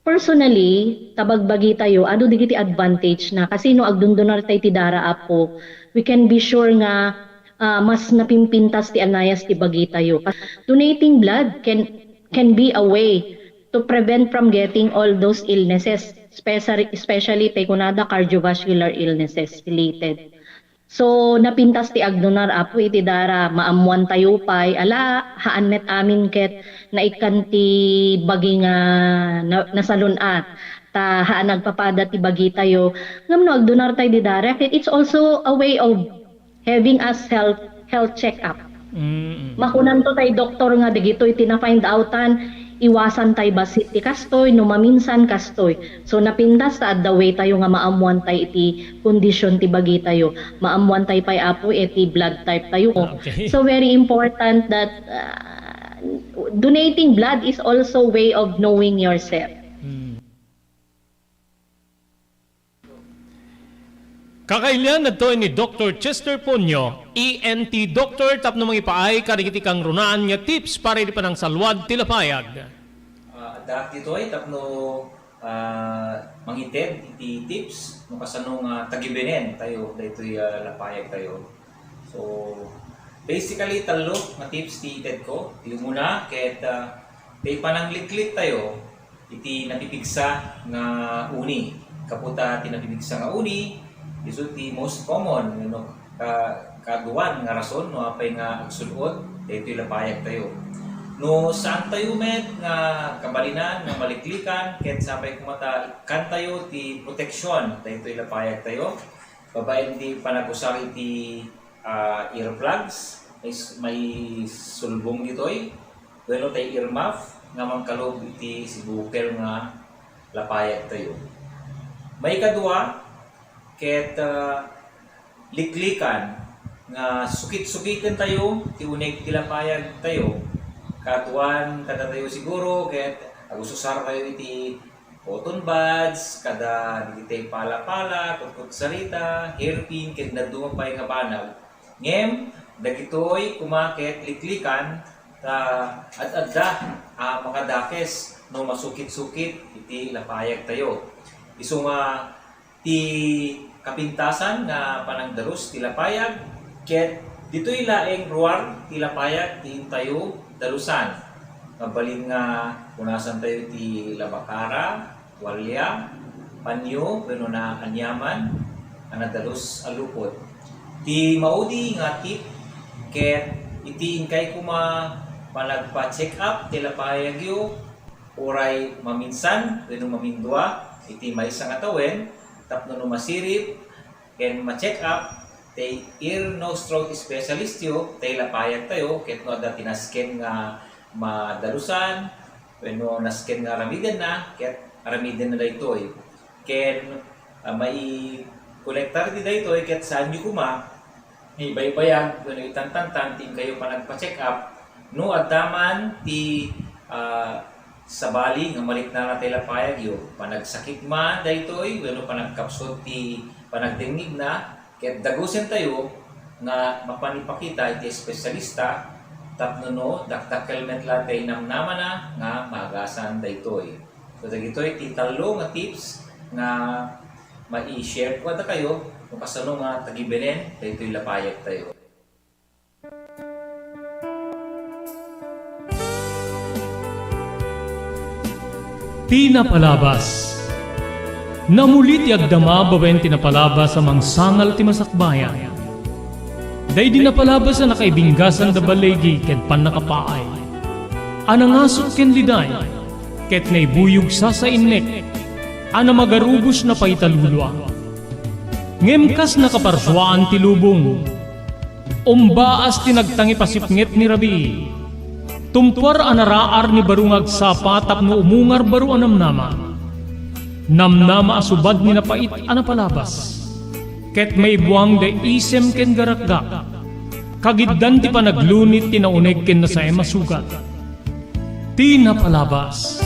personally, ta bagbagitayo, adu dagiti advantage na. Kasi no agdondonartay ti dara, Apo, we can be sure nga, ah, mas napimpintas ti anayas ti bagitayo. Donating blood can, can be a way to prevent from getting all those illnesses, especially, especially tay kunada cardiovascular illnesses related. So, napintas ti agdonar, Apo, iti dara, maammoantayo pay, ala, haan met amin ket naikkan ti bagi nga na-, nasalun-at, ta haan agpapada ti bagitayo. Ngem no agdonartay di dara, ket it's also a way of having a self, health check-up. Mm. Makunanto tay doktor nga dagitoy ti na-find outan, iwasan tay bassit ti kastoy, no maminsan kastoy. So, napintas ta adda way tayo nga maammuan tay iti kondisyon ti bagitayo. Maammuan tay pay, Apo, iti blood type tayo. Ah, okay. So, very important that, uh, donating blood is also way of knowing yourself. Mm. Kakailian, adtoy ni Doktor Chester Ponyo, E N T doctor, tapno mangipaay kadagiti kangrunaan nga tips para iti panangsalwad ti lapayag. Ah, addaak ditoy tapno, ah, mangited iti tips no kasano nga tagibenen tayo daytoy, ah, lapayag tayo. So, basically, tallo nga tips ti ited ko. Ti umuna, ket, ah, ti panangliklik tayo iti napipigsa nga uni. Gapu ta ti napipigsa nga uni, isu ti most common, no, ka-, kaaduan nga rason no apay nga agsud-ot daytoy lapayag tayo. No saan tayo met nga kabalinan nga maliklikan, ket sapay koma ta ikkan tayo ti proteksyon daytoy lapayag tayo, babaen ti panagusar iti, ah, earplugs, is-, maisulbong ditoy, wenno tay earmuff nga mangkalub iti sibukel nga lapayag tayo. Maikadua, ket, ah, liklikan nga sukit-sukiten tayo ti uneg ti lapayag tayo. Kaaduan kadatayo siguro ket agususar tayo iti cotton buds, kada dagiti pala-pala, kutkutsarita, hairpin, ken dadduma pay nga banag. Ngem dagitoy koma ket liklikan ta ad-adda a makadakes no masukit-sukit iti lapayag tayo. Isu nga ti kapintasan nga panangdalus ti lapayag, ket ditoy laeng ruar ti lapayag ti intayo dalusan. Mabalin nga punasan tayo ti labakara, tualia, panyo, wenno naaniaman a nadalus a lupot. Ti maudi nga tip ket iti inkay koma panagpa-check up ti lapayagyo, uray maminsan wenno mamindua iti maysa nga tawen, tapno no masirib ken ma-check up tay ear, nose, throat specialist yo, tay lapayag tayo, ket no adda ti nasken nga madalusan wenno nasken nga aramidenna, ket aramidenna daytoy. Ken, ah, maikonektar ti daytoy ket saanyo koma ibaybayag wenno itantantan ti inkayo panagpa-check up no adda man ti, ah, sabali nga maliknana tay lapayagyo. Panagsakit man daytoy wenno panagkapsut ti panagdengngegna, ket dagusentayo nga mapan ipakita iti espesyalista tapno no dakdakkel met la ti namnamana nga maagasan daytoy. So, dagitoy ti tallo nga tips nga mai-share ko kadakayo no kasano nga tagibenen daytoy lapayag tayo. Ti napalabas. Namuli ti agdama babaen ti napalabas a mangsangal ti masakbayan. Daydi napalabas a nakaibinggasan da baligi ken pannakapaay. A nangasut ken liday, ket naibuyog sasainnek. a namagarubos na pay ta lulua. Ngem kas nakaparsuaan ti lubong, umbaas ti nagtangipasipnget ni rabii. Tumpuar a naraar ni baro nga agsapa tapno umungar baro a namnama. Namnama a subad ni napait a napalabas. Ket maibuang da isem ken garakgak. Kagiddan ti panaglunit ti nauneg ken nasaem a sugat. Ti napalabas.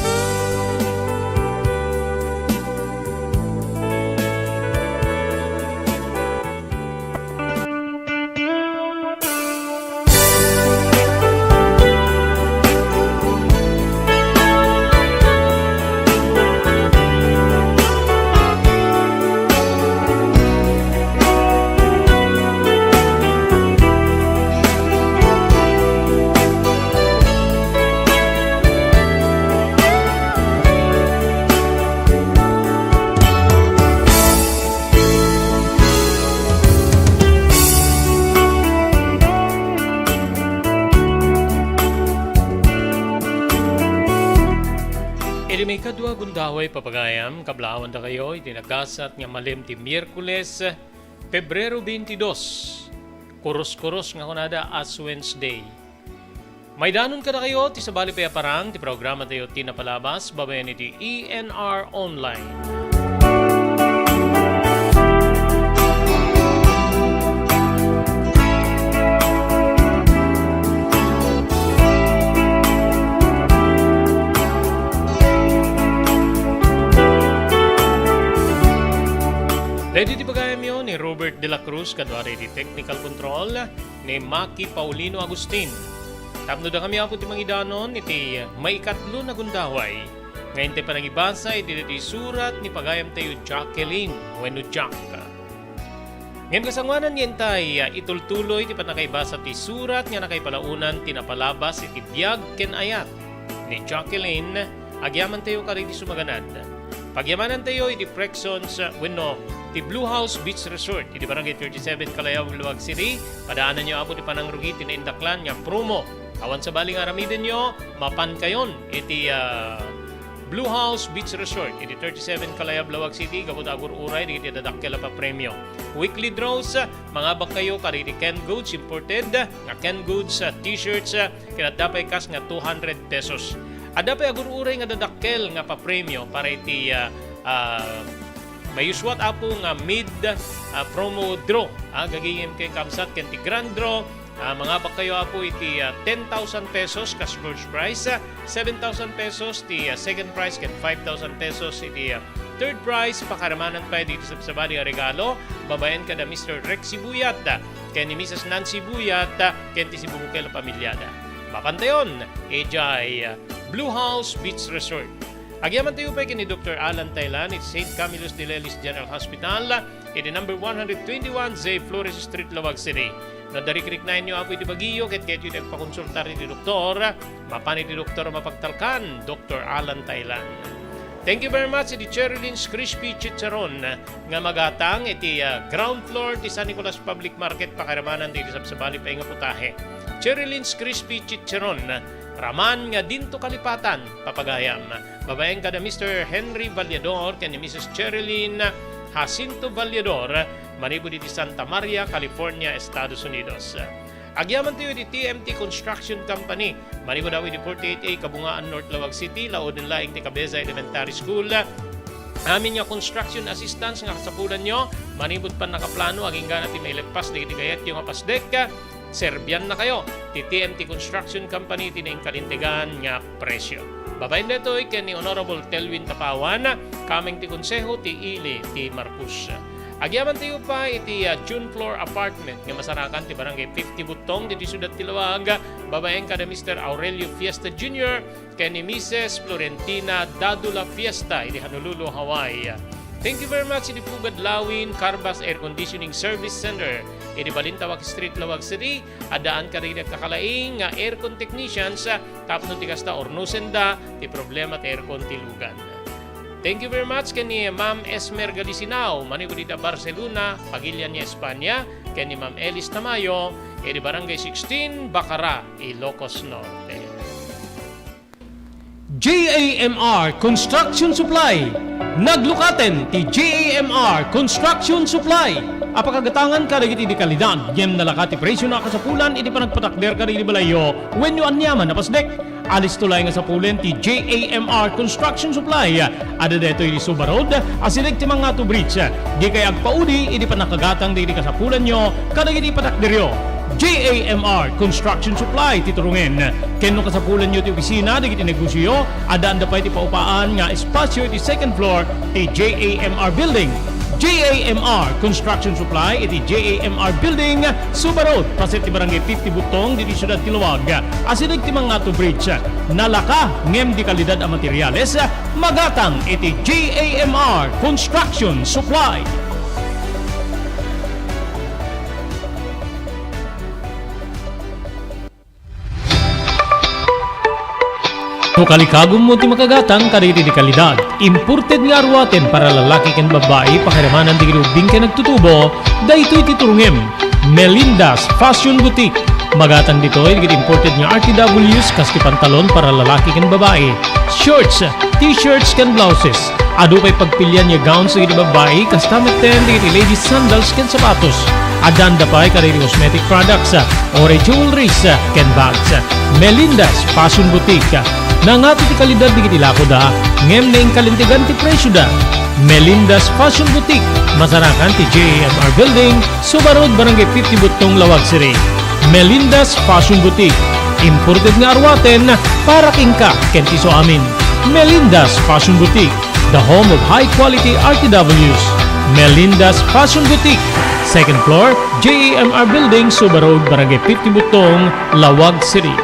Iti maikadua gundaway, papagayam, kablaawan dakayo iti nagasat nga malem ti Miyerkules, Pebrero twenty-two. Kurus-kurus nga kunada, Ash Wednesday. Maidanon kadakayo ti sabali pay a parang ti programa tayo ti napalabas babaen iti E N R Online. Daydi ti pagayamyo ni Robert de la Cruz kaduari ti technical control ni Maki Paulino Agustin. Tapno dakami, Apo, ti mangidanon iti maikatlo nga gundaway nga intay panangibasa iti daytoy surat ni pagayamtayo Jacqueline wenno Jack. Ngem kasangoanan nga intay, ah, itultuloy ti pannakaibasa ti surat nga nakaipalaonan ti napalabas iti biag ken ayat ni Jacqueline, agyamantayo kadagiti sumaganad. Pagyamanantayo iti Prexons, ah, wenno ti Blue House Beach Resort iti Barangay thirty-seven, Calayaw, Laoag City. Padaananyo, Apo, ti panangrugi ti naindaklan nga promo. Awan sabali nga aramidenyo, mapankayon iti, ah, Blue House Beach Resort iti thirty-seven Calayaw, Laoag City, gapu ta agur-uray dagiti dadakkel a papremio. Weekly draws, mangabakkayo kadagiti canned goods imported nga canned goods, ah, t-shirts, ah, ket adda pay kas nga two hundred pesos. Adda pay agur-uray nga dadakkel nga papremio para iti, ah, ah, mayusuat, Apo, nga mid, ah, promo draw. Ah, gagingem ken kabsat ken ti grand draw. Ah, mangabakkayo, Apo, iti, ah, ten thousand pesos kas first prize, ah, seven thousand pesos ti, ah, second prize, ken five thousand pesos iti, ah, third prize. Pakaramanan pay dagiti sabsabali a regalo babaen kada Mister Rex Sibuyat, ah, ken ni Missus Nancy Buyat, ah, ken ti sibubukel a pamiliada. Mapantayon idiay, ah, Blue House Beach Resort. Agyamantayo pay ken ni Doktor Alan Taylan iti Saint Camillus de Lelis General Hospital, iti number one hundred twenty-one J Flores Street, Laoag City. No adda rikriknaenyo, Apo, iti bagiyo ket kayatyo iti agpakonsultar iti doktor, mapan iti doktor a mapagtalkan, Doktor Alan Taylan. Thank you very much iti Cherry Lynn's Crispy Chicharon nga magatang iti, ah, ground floor ti San Nicolas Public Market, pakaramanan dagiti sabsabali pay nga putahe. Cherry Lynn's Crispy Chicharon, raman nga dinto kalipatan, papagayam. Babaen kada Mister Henry Vallador ken ni Missus Cherilyn Jacinto Vallador, manipud iti Santa Maria, California, Estados Unidos. Agyamantayo iti T M T Construction Company, manipud iti forty-eight A Kabungaan North, Laoag City, laoden laeng ti Cabeza Elementary School. Amin nga construction assistance nga kasapulanyo, manipud pannakaplano, agingga ti maileppas dagiti kayatyo nga pasdek, serbiannakayo ti T M T Construction Company iti nainkalintegan nga presyo. Babaen daytoy ken ni Honorable Telwin Tapawan, kameng ti Konseho ti Ili ti Marcos. Agyamantayo pay iti, ah, June Floor Apartment nga masarakan ti Barangay fifty Buttong ditoy siudad ti Laoag, babaen kada Mister Aurelio Fiesta Junior ken ni Missus Florentina Dadula Fiesta iti Honolulu, Hawaii. Thank you very much iti Pugad Lawin Carbas Air Conditioning Service Center iti Balintawak Street, Laoag City. Addaan kadagiti agkakalaing nga aircon technicians, ah, tapno ti kasta, urnosenda ti problema ti aircon ti lugan. Thank you very much ken ni Ma'am Esmer Galisinao, manipud ita Barcelona, Pagilian, Espanya, ken ni Ma'am Elis Tamayo, iti Barangay sixteen, Bacara, Ilocos Norte. J A M R Construction Supply. Naglukaten ti J A M R Construction Supply. Apakagatangan kadagiti di kalidad, ngem nalaka ti presio a kasapulan iti panagpatakder kadagiti balayyo wenno aniaman a pasdek. Alisto laeng a sapulen ti J A M R Construction Supply. Adda daytoy iti Suba Road, asideg ti Mangato Bridge. Dikay agpaudi iti pannakagatang dagiti kasapulanyo kadagiti patakderyo. J A M R Construction Supply ti turungen. Ken no kasapulanyo ti opisina dagiti negosioyo, addaan da pay ti paupaan nga espasio iti second floor ti J A M R Building. J A M R Construction Supply iti J A M R Building, Suba Road, paset ti Barangay fifty Butong, ditoy siudad ti Laoag, asideg ti Mangato Bridge. Nalaka ngem di kalidad a materiales, magatang iti J A M R Construction Supply. No kalikagummo ti makagatang kadagiti di kalidad, imported nga aruaten para lalaki ken babbai, pakiramanan dagiti ubbing ken agtutubo, daytoy ti turungem. Melinda's Fashion Boutique. Magatang ditoy dagiti imported nga R T Ws kas ti pantalon para lalaki ken babbai, shorts, t-shirts ken blouses. Adu pay pagpilian nga gowns dagiti babbai, kasta metten dagiti ladies sandals ken sapatos. Addaanda pay kadagiti cosmetic products, uray jewelries, ken bags. Melinda's Fashion Boutique. Nangato ti kalidad dagiti lakoda, ngem naingkalintegan ti presioda. Melinda's Fashion Boutique, masarakan ti J A M R Building, Suba Road, Barangay fifty Butong, Laoag City. Melinda's Fashion Boutique. Imported nga aruaten para kenka ken ti isuamin. Melinda's Fashion Boutique, the home of high quality R T Ws. Melinda's Fashion Boutique, second floor, J A M R Building, Suba Road, Barangay fifty Butong, Laoag City.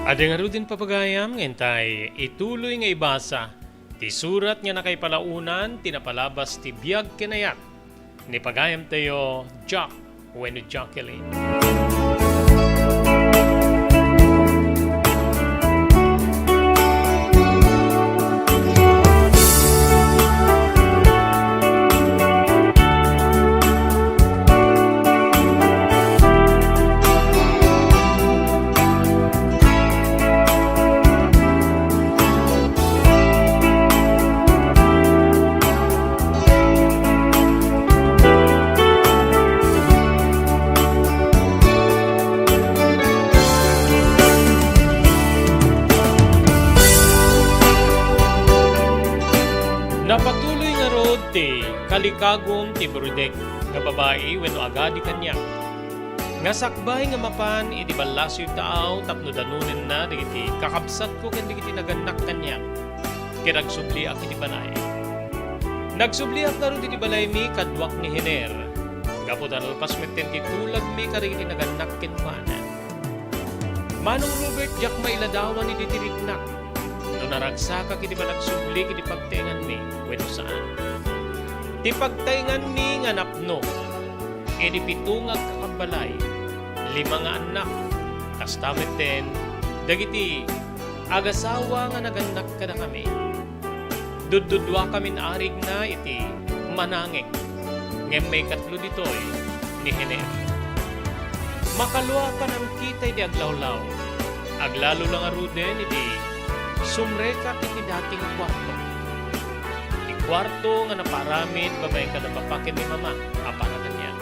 Adda ngaruden, papagayam, nga intay ituloy nga ibasa ti surat nga nakaipalaonan ti napalabas ti biag ken ayat ni pagayamtayo, Jack wenno Jacqueline. Napatuloy ngarud ti kalikagum ti burudek nga babai wenno agadi kaniak, nga sakbay nga mapan iti ballasoy taaw tapno danonenna dagiti kakabsatko ken dagiti nagannak kaniak, ket agsubliak iti balay. Nagsubliak ngarud iti balaymi kaduak ni Hener, gapu ta nalpas metten ti tulagmi kadagiti nagannak kenkuana. Manong Robert, diak mailadawan iti tiriknak. No naragsakak iti panagsubli iti pagtaenganmi wenno saan. Ti pagtaenganmi nga napno iti pito nga agkakabbalay, lima nga annak, kasta metten dagiti agasawa nga nagannak kadakami. Dudduduakamin arigna iti manangek, ngem maikatlo ditoy ni Hener. Makalua a panangkita iti aglawlaw. Aglalo la ngaruden iti sumrekak iti dating kuarto. Ti kuarto nga napaaramid babaen kada papa ken ni mama a para kaniak.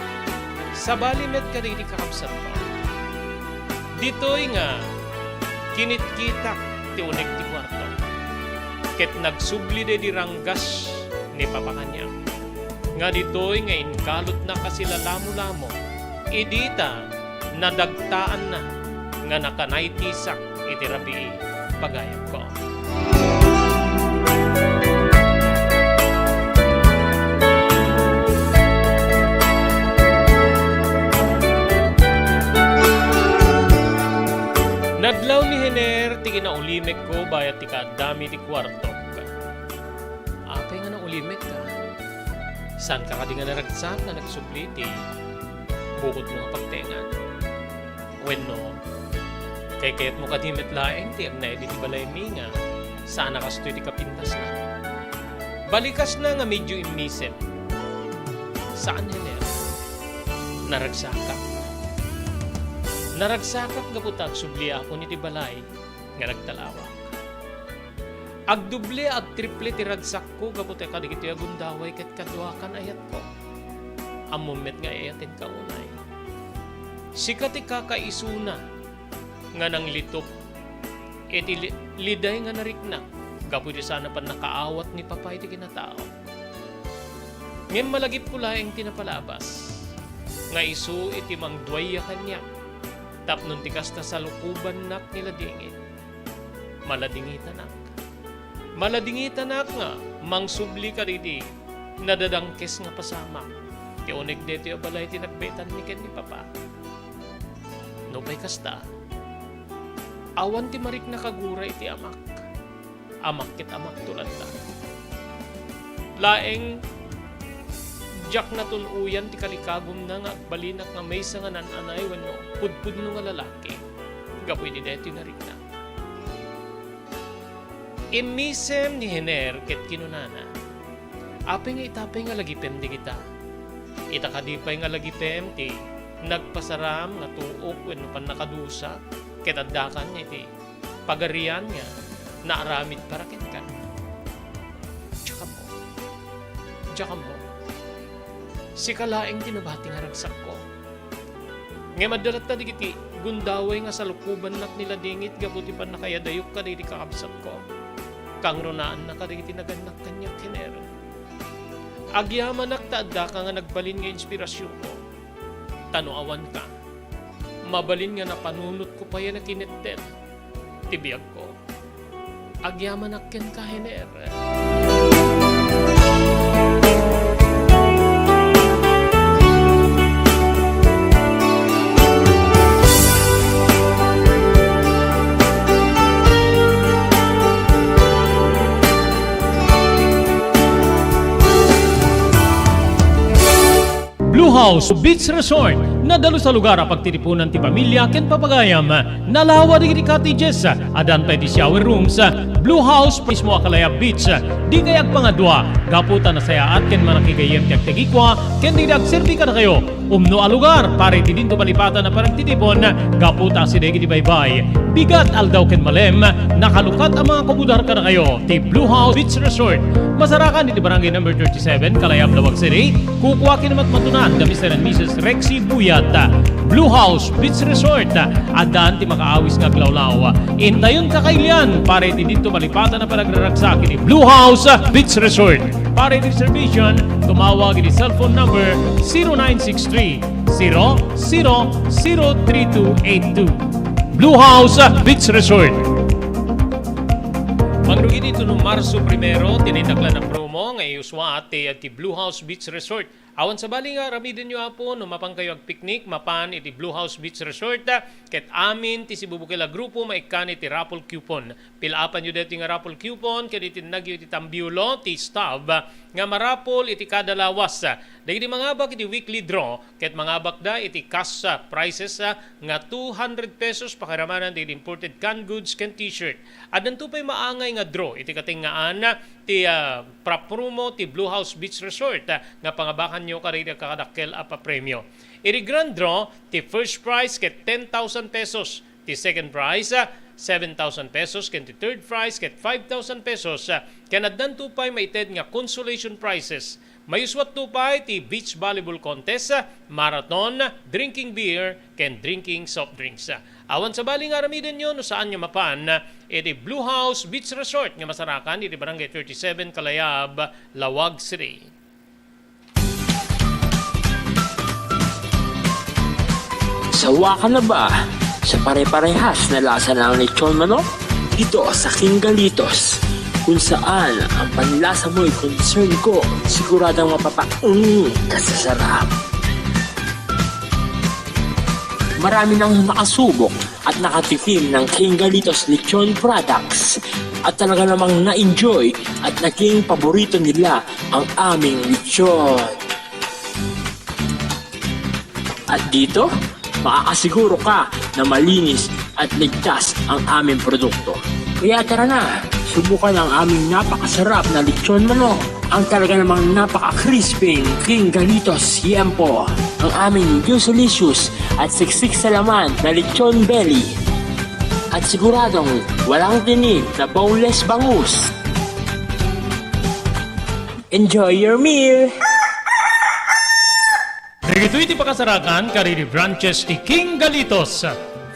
Sabali met kadagiti kakabsatko. Ditoy nga kinitkitak ti uneg ti kuarto, ket nagsubli daydi ranggas ni papa kaniak, nga ditoy nga inkalotnak a silalamolamo idi ta nadagtaanna nga nakanaytisak iti rabii, pagayamko. Nadlaw ni Hener ti kinaulimekko bayat ti kaaddami ti kuartok. Apay nga naulimekka? Saanka kadi nga naragsak nga nagsubli ti bukotmo nga pagtengan? Wenno, kaykayatmo kadi met laeng ti agnaed iti balaymi nga saan a kastoy ti kapintasna? Balikasna nga medio immisem. Saan, Hener? Naragsakak. Naragsakak gapu ta agsubliakon iti balay nga nagtalawak. Agdoble, agtriple ti ragsakko gapu ta kadagitoy a gundaway ket kaduakan ayatko. Ammom met nga ay-ayatenka unay. Sika ti kakaisuna nga nanglitop iti li-, liday nga nariknak gapu iti saan a pannakaawat ni Papa iti kinatao. Ngem malagipko laeng ti napalabas nga isu iti mangduaya kaniak, tapno ti kasta salukobannak ni ladingit. Maladingitanak. Maladingitanak nga mangsubli kadagiti nadadangkes nga pasamak ti uneg daytoy a balay ti nagbetanmi ken ni Papa. Nupay kasta, awan ti mariknak a gura iti amak. Amak ket amakto latta. Laeng, diak natun-oyan ti kalikagumna nga agbalinak nga maysa nga naan-anay wenno pudpudno nga lalaki gapu iti daytoy nga rikna. Immisem ni Hener ket kinunana, "Apay nga ita pay nga lagipem dagita? Ita kadi pay nga lagipem ti nagpasaram nga tuok wenno pannakadusa ket addakan nga iti pagarian nga naaramid para kenka?" Diak ammo. Diak ammo. Sika laeng ti nabati nga ragsakko. Ngem adda latta dagiti gundaway nga salukobannak ni ladingit gapu ti pannakayadayok kadagiti kakabsatko. Kangrunaan na kadagiti nagannak kaniak, Hener. Agyamanak ta addaka nga nagbalin nga inspirasionko. Ta no awanka, mabalin nga napanunotko pay a nakinetted ti biagko. Agyamanak kenka, Hener. Blue House Beach Resort, nadalus a lugar a pagtitipunan ti pamilia ken papagayam. Nalawa dagiti cottages, addan pay ti shower rooms. Blue House mismo a Kalayab Beach. Dikay agpangadua, gapu ta nasayaat ken manakigayyem ti agtagikua ken dagiti agserbi kadakayo. Umno a lugar para iti dinto malipatan a panagtitipon, gapu ta asideg iti baybay, bigat, aldaw ken malem, nakalukat a mga kabudar kadakayo ti Blue House Beach Resort. Masarakan iti Barangay Number thirty-seven, Kalayab, Laoag City. Kukua ken matmatunan da Mister and Missus Rexy Buyat. Blue House Beach Resort, addan ti makaawis nga aglawlaw. Intayon kakailian para iti dinto malipatan a panagraragsak iti Blue House Beach Resort. Para iti reservation, tumawag iti cellphone number zero nine six three, zero zero zero three two eight two. Blue House Beach Resort. Mangrugi dito no Marso primero, tinitaklan a promo nga iuswa ti, ti Blue House Beach Resort. Awan sabali nga aramidenyo, Apo, no mapankayo agpiknik mapan iti Blue House Beach Resort, ket amin ti sibubukel a grupo maikkan iti raffle coupon. Pil-apanyo daytoy nga raffle coupon ket itennagyo iti tambiulo ti stub nga marapol iti kada lawas. Dagiti mangabak iti weekly draw ket mangabakda iti cash, ah, prizes, ah, nga two hundred pesos pakiramanan dagiti imported canned goods ken t-shirt. Addanto pay maangay nga draw iti katengngaan ti, ah, pra-promo ti Blue House Beach Resort, ah, nga pangabakanyo kadagiti agkakadakkel a papremio. Iti grand draw, ti first prize ket ten thousand pesos, ti second prize, ah, seven thousand pesos, ken ti third prize ket five thousand pesos, ah, ken addanto pay maited nga consolation prizes. Mayuswatto pay ti beach volleyball contest, ah, marathon, drinking beer, ken drinking soft drinks. Awan sabali nga aramidenyo no saan nga mapan iti Blue House Beach Resort nga masarakan iti Barangay thirty-seven, Kalayab, Laoag City. Sawa ka na ba sa pare-parehas na lasa ng lechon manok? Dito sa King Galitos, kung saan ang panlasa mo'y concern ko, siguradong mapapaung ka sa sarap. Marami nang nakasubok at nakatikim ng King Galitos Lechon Products. At talaga namang na-enjoy at naging paborito nila ang aming lechon. At dito, makakasiguro ka na malinis at ligtas ang aming produkto. Kaya tara na, subukan ang aming napakasarap na lechon manok, ang talaga namang napaka-crispy King Galitos Yempo, ang aming juicelicious at siksik sa laman na lechon belly, at siguradong walang tinik na boneless bangus. Enjoy your meal! Dagitoy ti pakasarakan kadagiti branches ti King Galitos,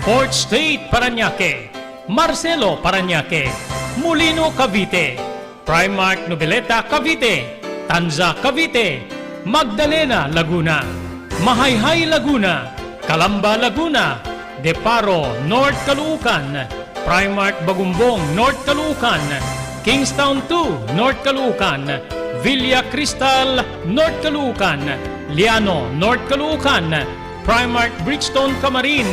Fourth Street, Parañaque, Marcelo, Parañaque, Molino, Cavite, Primark Noveleta, Cavite, Tanza, Cavite, Magdalena, Laguna, Mahayhay, Laguna, Calamba, Laguna, De Paro, North Caloocan, Primark Bagumbong, North Caloocan, Kingstown two, North Caloocan, Villa Cristal, North Caloocan, Liano, North Caloocan, Primark Bridgestone Camarin,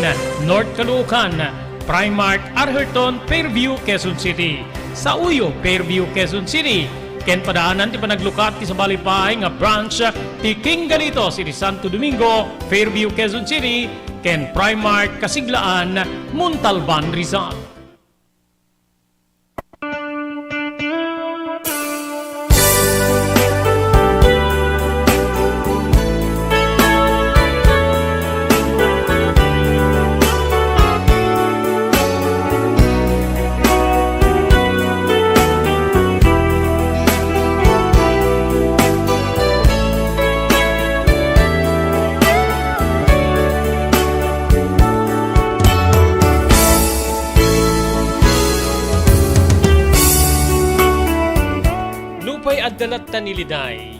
North Caloocan, Primark Atherton, Fairview, Quezon City, Sauyo, Fairview, Quezon City, ken padaanan ti panaglukat ti sabali pay nga branch ti King Galitos iti Santo Domingo, Fairview, Quezon City, ken Primark Kasiglaan, Montalban, Rizal. Nupay adda latta ni Liday,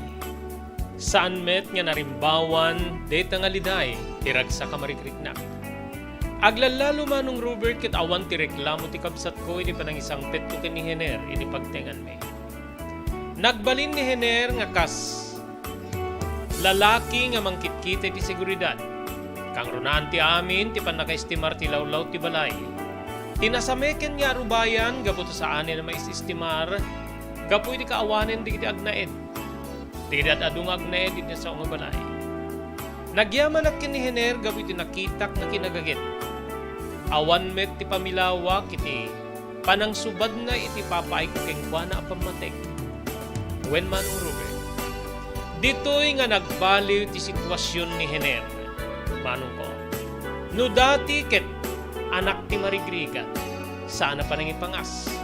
saan met nga narimbawan dayta nga Liday ti ragsak a marigriknak. Aglallalo, Manong Robert, ket awan ti reklamo ti kabsatko idi panangisangpetko ken ni Hener idi pagtenganmi. Nagbalin ni Hener nga kas lalaki nga mangkitkita iti seguridad. Kangrunaan ti amin ti pannakaestimar ti lawlaw ti balay. Ti nasame ken nga arubayan gapu ta saanen a maisestimar gapu iti kaawanen dagiti agnaed. Dagiti ad-adu nga agnaed iti nasao nga balay. Nagyamanak ken ni Hener gapu iti nakitak nga kinagaget. Awan met ti pamilawak iti panangsubadna iti ipapaayko kenkuana a pammateg. Wen, Manong Robert, ditoy nga nagbaliw ti situasion ni Hener, manongko. No dati ket anak ti marigrigat, saan a panangipangas.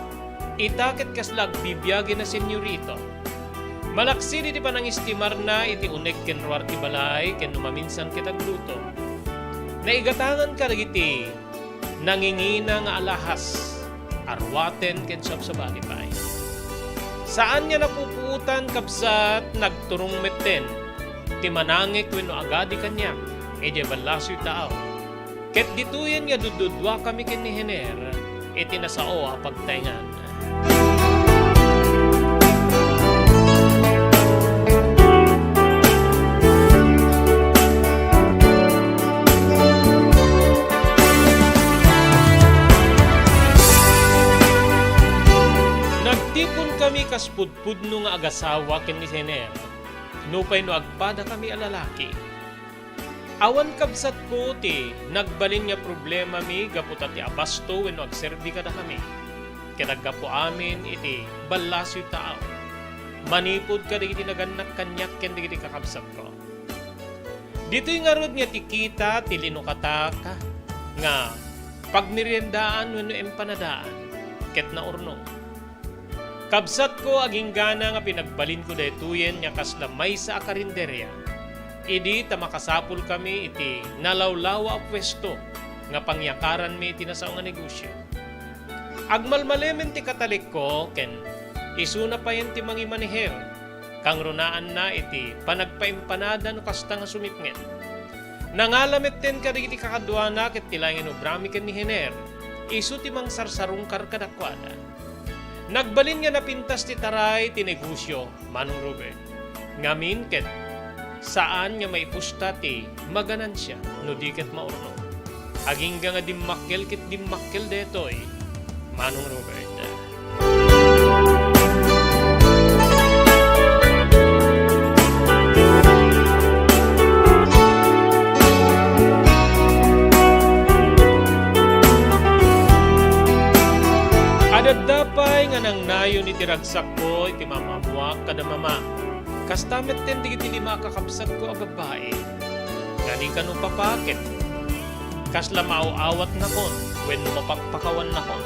Ita ket kasla agbibiag nga senyorito. Malaksid iti panangestimarna iti uneg ken ruar ti balay ken no maminsan ket agluto. Naigatangan kadagiti nangingina nga alahas, a ruaten ken sabsabali pay. Saan nga napupuotan, kabsat, nagturong metten ti manangik wenno agadi kaniak idiay ballasoy taaw. Ket ditoyen nga dudduduakami ken ni Hener iti nasao a pagtaengan. Nagtiponkami kas pudpudno nga agasawa ken ni Hener, nupay no agpadakami a lalaki. Awan, kabsatko, ti nagbalin nga problemami gapu ta ti abasto wenno agserbi kadakami. Ket aggapu amin iti ballasoy taaw, manipud kadagiti nagannak kaniak ken dagiti kakabsatko. Ditoy ngarud nga ti kita ti linukatak nga pagmeriendaan wenno empanadaan, ket naurnong. Kabsatko, aginggana nga pinagbalinko daytoyen nga kasla maysa a karinderia, idi ta makasapulkami iti nalawlawa a puesto nga pangyakaranmi iti nasao nga negosio. Agmalmalemen ti katalikko ken isuna payen ti mangimaneher, kangrunaanna iti panagpaimpanada no kasta nga sumipnget. Nangala metten kadagiti kakaduana ket ti laeng nga inobrami ken ni Hener, isu ti mangsarsarungkar kadakuada. Nagbalin nga napintas ti taray ti negosio, Manong Robert. Ngamin ket saan nga maipusta ti maganansia no di ket maurnong. Agingga nga dimmakkel ket dimmakkel daytoy, Manong Robert. Adda pay nga nangnayon iti ragsakko iti maammoak kada mama. Kasta metten dagiti lima a kakabsatko a babbai. Nga di kano papa ket kasla maaw-awatnakon wenno mapakpakawannakon.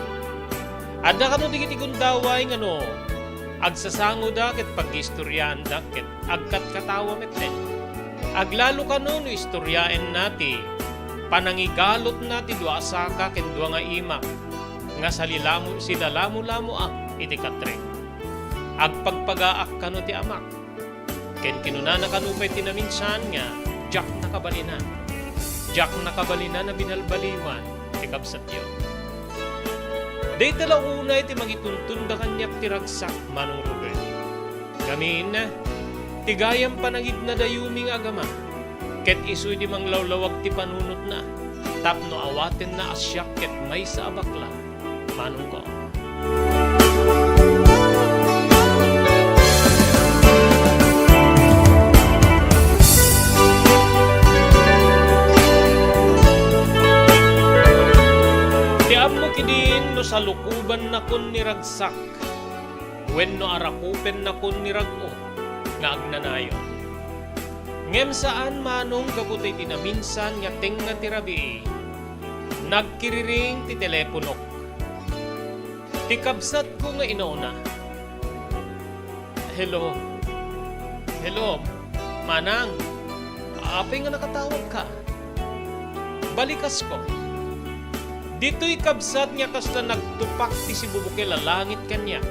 Adda kano dagiti gundaway nga no agsasangoda ket pagistoriaandak ket agkatkatawa metten. Aglalo kano no istoriaenna ti panangigalotna ti dua a saka ken dua nga imak nga salilamo-, silalamolamoak iti katrik. Agpagpagaak kano ti amak. Ken kinunana kano pay ti naminsan nga, "Diak nakabalinan. Diak nakabalinan a binalbaliwan ti kabsatyo." Dayta la unay ti mangituntunda kaniak ti ragsak, Manong Robert. Ngamin, ti gayam panangidnadayomi nga agama, ket isu ti manglawlawag ti panunotna, tapno awatenna a siak ket maysa a bakla, manongko. Ti ammok idin no salukobannakon ni ragsak wenno arakupennakon ni rag-o nga agnanayon. Ngem saan, manong, gapu ta iti naminsan nga tengnga ti rabii, nagkiriring ti teleponok. Ti kabsatko nga inauna. "Hello. Hello, manang. Apay nga nakatawagka?" Balikasko. Ditoy kabsat nga kasla nagtupak ti sibubukel a langit kaniak.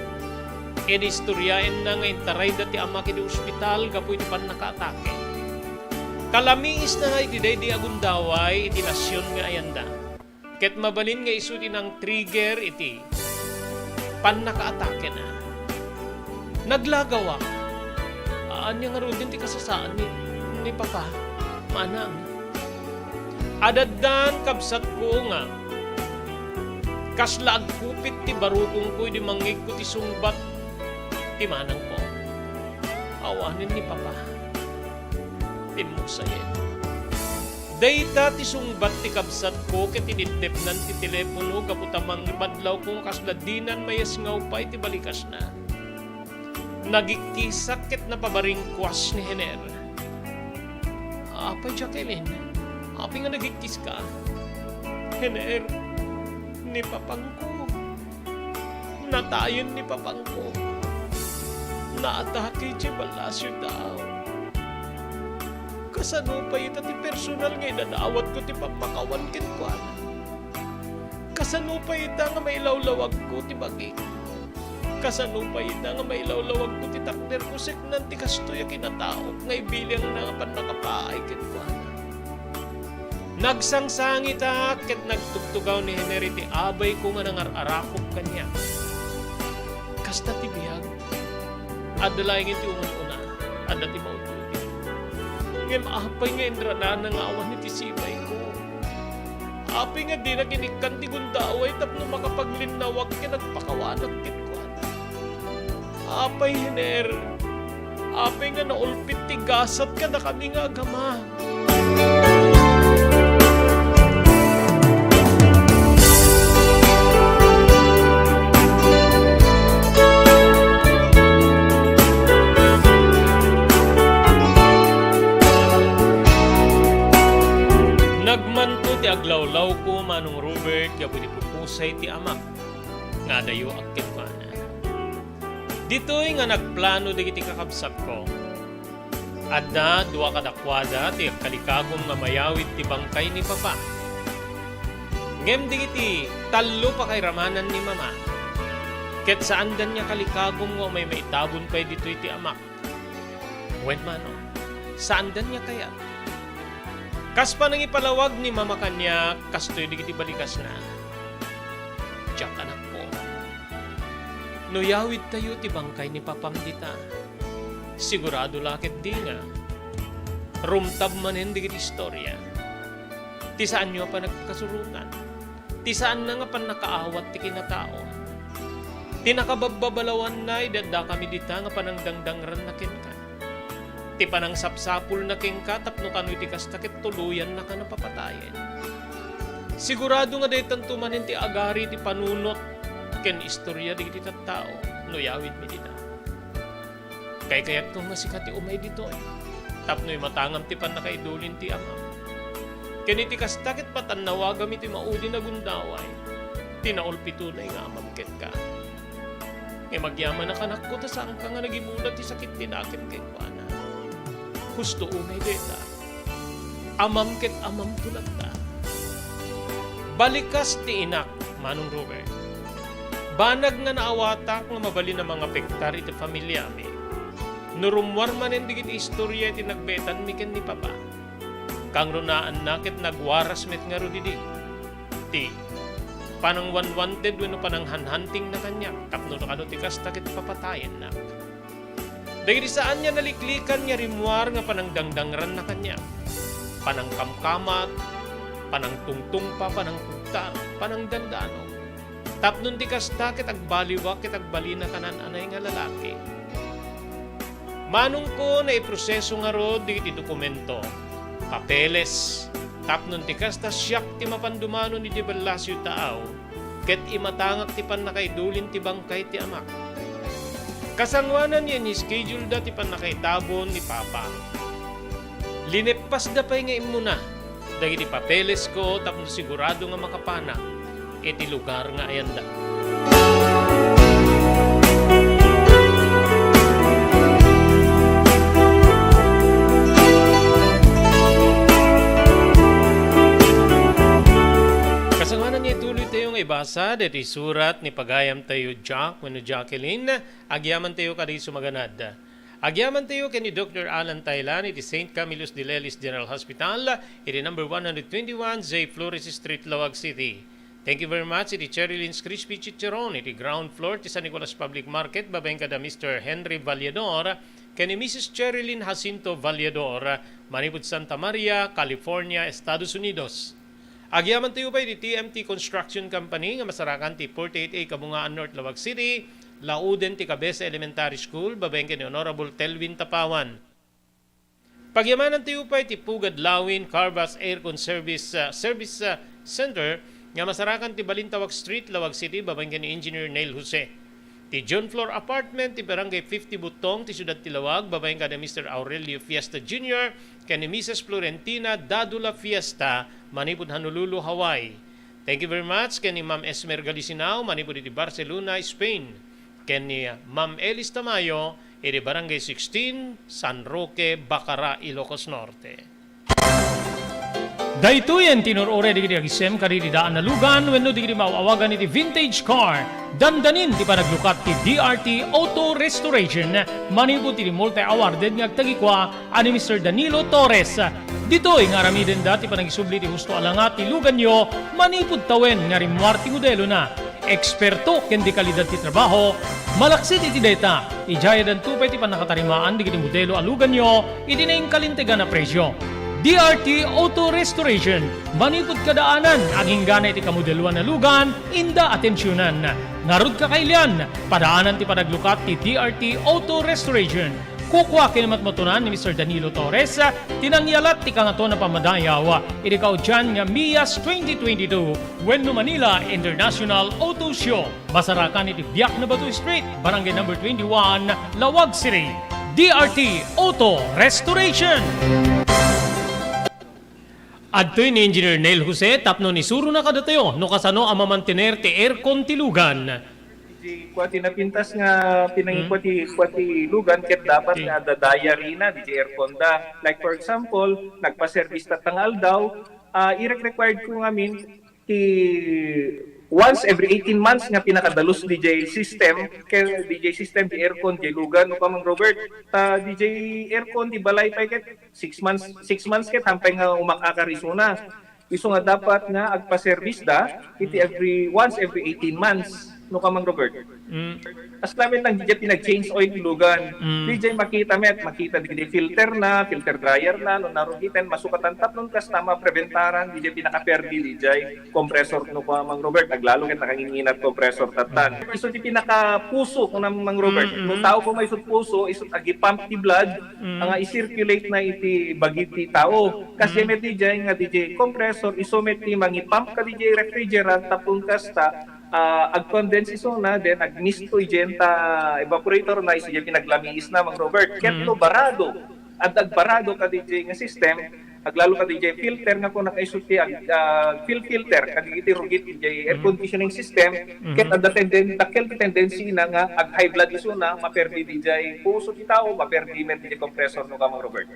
Inistoriaenna nga intarayda ti amak iti ospital gapu iti pannakaatake. Kalamiisna nga iti daydi a gundaway iti nasion nga ayanda. Ket mabalin nga isu ti nang-trigger iti pannakaatakena. Naglagawak. Ania ngaruden ti kasasaan ni, ni Papa, manang? Adaddan, kabsatko, nga kasla agkupit ti barukongko idi mangngegko ti sungbat ti manangko. Awanen ni Papa. Timmusayen. Dayta ti sungbat ti kabsatko ket iniddepnan ti telepono gapu ta mangibadlawko nga kasla dinan mayasngaw pay ti balikasna. Nagikkisak ket napabaringkuas ni Hener. "Apay, Jacqueline, apay nga nagikkiska?" "Hener, ni papangko. Natayen ni papangko. Naatake idiay ballasyo daaw. Kasano pay ita ti personal nga idadawatko ti pammakawan kenkuana? Kasano pay ita nga mailawlawagko ti bagik? Kasano pay ita nga mailawlawagko ti takderko, seknan ti kastoy a kinataok nga ibiliangna nga pannakapaay kenkuana?" Nagsangsangita ket nagtugtugaw ni Hener iti abayko nga nangar-arakop kaniak. Kasta ti biag. Adda laengen ti umun-una, adda ti mautudi. Ngem apay nga indradana nga awan iti sibayko? Apay nga dinak inikkan ti gundaway tapno makapaglinnawa ken agpakawanak kenkuana? Apay, Hener, apay nga naulpit ti gasat kadakami nga agama? Nagmanto ti aglawlawko, Manong Robert, gapu iti pupusay ti amak nga adayoak kenkuana. Ditoy nga nagplano dagiti kakabsatko. Adda dua kadakuada ti agkalikagum nga mayawid ti bangkay ni Papa. Ngem dagiti tallo pakairamanan ni Mama. Ket saandan nga kalikagum nga umay maitabon pay ditoy ti amak. Wen manong, saandan nga kayat. Kas panangipalawag ni Mama kaniak, kastoy dagiti balikasna. Diak, anakko. No yawidtayo ti bangkay ni Papam dita, sigurado la ketdi nga rumtab manen dagiti istoria. Ti saanyo a panagkasurongan. Ti saanna nga pannakaawat ti kinatao. Ti nakababbabalawanna idi addakami dita nga panangdangdangranna kenka. Ti panangsapsapulna kenka tapno kano iti kasta ket tuloyannaka a papatayen. Sigurado nga daytanto manen ti agari ti panunot ken istoria dagiti tattao no iyawidmi dita. Kaykayatko nga sika ti umay ditoy tapno imatangam ti pannakaidulin ti amam. Ken iti kasta ket patannawagam iti maudin a gundaway ti naulpitonay nga amam kenka. Ngem agyaman a kanakko ta saanka nga nagimula ti sakit ti nakem kenkuana. Husto unay dayta. Amam ket amamto latta. Balikas ti inak, Manong Robert. Banag nga naawatak nga mabalin a mangapektar iti familiami. No rummuar manen dagiti istoria iti nagbetanmi ken ni Papa. Kangrunaanna ket nagwaras met ngarud idi ti panangwanwanted wenno pananghanhantingna kaniak tapno no kano ti kasta ket papatayennak. Dagiti saan nga naliklikan nga rimmuar nga panangdangdangranna kaniak, panangkamkamat, panangtungtungpa, panangkugtar, panangdandano. Tapno ti kasta ket agbaliwak ket agbalina kanan anay nga lalaki. Manongko, naiproseso ngarud dagiti dokumento, papeles, tapno ti kasta siak ti mapan dumanon iti Bellasiu Taaw, ket imatangak ti pannakaidulin ti bangkay ti amak. Kasangoanan nga in-schedule da ti pannakaitabon ni Papa. Lineppasda pay nga immuna dagiti papelesko tapno sigurado nga makapanak iti lugar nga ayanda. Kasangoanan nga ituloy tayo nga ibasa daytoy surat ni pagayam tayo Jack wenno Jacqueline. Agyaman tayo kadi sumaganad. Agyaman tayo ken ni Doctor Alan Taylan iti Saint Camillus de Lelis General Hospital, iti number one hundred twenty-one J Flores Street, Laoag City. Thank you very much iti Cherilyn's Crispy Chicharon iti ground floor ti San Nicolas Public Market, babaen kada Mister Henry Vallador ken ni Missus Cherilyn Jacinto Vallador, manipud Santa Maria, California, Estados Unidos. Agyaman tayo pay iti T M T Construction Company nga masarakan ti forty-eight A Kabungaan North, Laoag City, lauden ti Cabeza Elementary School, babaen ken ni Honorable Telvin Tapawan. Pagyamanan tayo pay ti Pugad Lawin Carvas Aircon Service, ah, Service, ah, Center nga masarakan ti Balintawak Street, Laoag City, babaen ken ni Engineer Neil Jose. Ti John Floor Apartment ti Barangay fifty Butong ti Siudad ti Laoag, babaen kada Mister Aurelio Fiesta Junior ken ni Missus Florentina Dadula Fiesta, manipud Honolulu, Hawaii. Thank you very much ken ni Ma'am Esmer Galisinao, manipud iti Barcelona, Spain, ken ni Ma'am Elis Tamayo, iti Barangay sixteen, San Roque, Bacara, Ilocos Norte. Daytoyen ti inur-uray dagiti agisem kadagiti daan a lugan wenno dagiti maaw-awagan iti vintage car. Dandanin ti panaglukat ti D R T Auto Restoration manipud iti multi-awarded nga agtagikua a ni Mister Danilo Torres. Ditoy nga aramidenda ti panagisubli ti husto a langa ti luganyo manipud tawen nga rimmuar ti modelona. Eksperto ken dekalidad ti trabaho, malaksid iti dayta, idiayadanto pay ti pannakatarimaan dagiti modelo a luganyo iti nainkalintegan a presio. D R T Auto Restoration, manipud kadaanan, aginggana iti kamodeloan a lugan, inda atensionan. Ngarud, kakailian, padaanan ti panaglukat ti D R T Auto Restoration. Kukua ken matmatunan ni Mister Danilo Torres ti nangyalat ti Kangatoan a Pammadayaw iti kaudian nga MIAS twenty twenty-two wenno Manila International Auto Show. Masarakan iti Biak na Bato Street, Barangay Number twenty-one, Laoag City. D R T Auto Restoration. Adtoy ni Engineer Neil Jose tapno isurona kadatayo no kasano a mamantener ti aircon ti lugan. Iti kua ti napintas nga pinangikua ti, kua ti lugan ket dapat nga adda diary na iti aircon da. Like, for example, nagpa-service tatta nga aldaw, ah, irek-required ko ngamin ti once every eighteen months nga pinakadalus D J system, kay D J system, di aircon, di lugan, no, Kamang Robert, ta D J aircon, di balay pay ket six months, six months ket hampay nga umakakar isuna. Isu nga dapat nga agpa-service da, iti every, once every eighteen months. No ka, Mang Robert. Mm. As namin lang, didiay pinag-change oil lugan. Mm. Didiay makita met, makita didiay filter na, filter dryer na, no narugiten, masukatan tapno kasta mapreventaran, didiay pinakaperdi, didiay compressor no ka, Mang Robert. Aglalo ket nakanginginat compressor tatan. Mm. Isu ti pinakapuso, kuna, Mang Robert. Mm, mm. No tao ko may isut puso, isut agi-pump ti blood, mm, nga i-circulate na iti bagi ti tao. Kas, mm, met didiay nga didiay compressor, isu met ti mangi-pump ka didiay refrigerant, tapno kasta, ah, ag-condense isuna, then agmisto idiay ta evaporator na, isu diay pinaglamiis na, Mang Robert. Ket, mm, no barado, adda agbarado ka didiay nga system, aglalo ka didiay filter nga kuna kaisu ti ag-, ah, fil-, filter, kadagiti rugit didiay air, mm, conditioning system, mm, ket adda tenden-, dakkel ti tendency na nga ag-high blood isuna, maperdi didiay puso ti tao, maperdi met didiay compressor no ka, Mang Robert.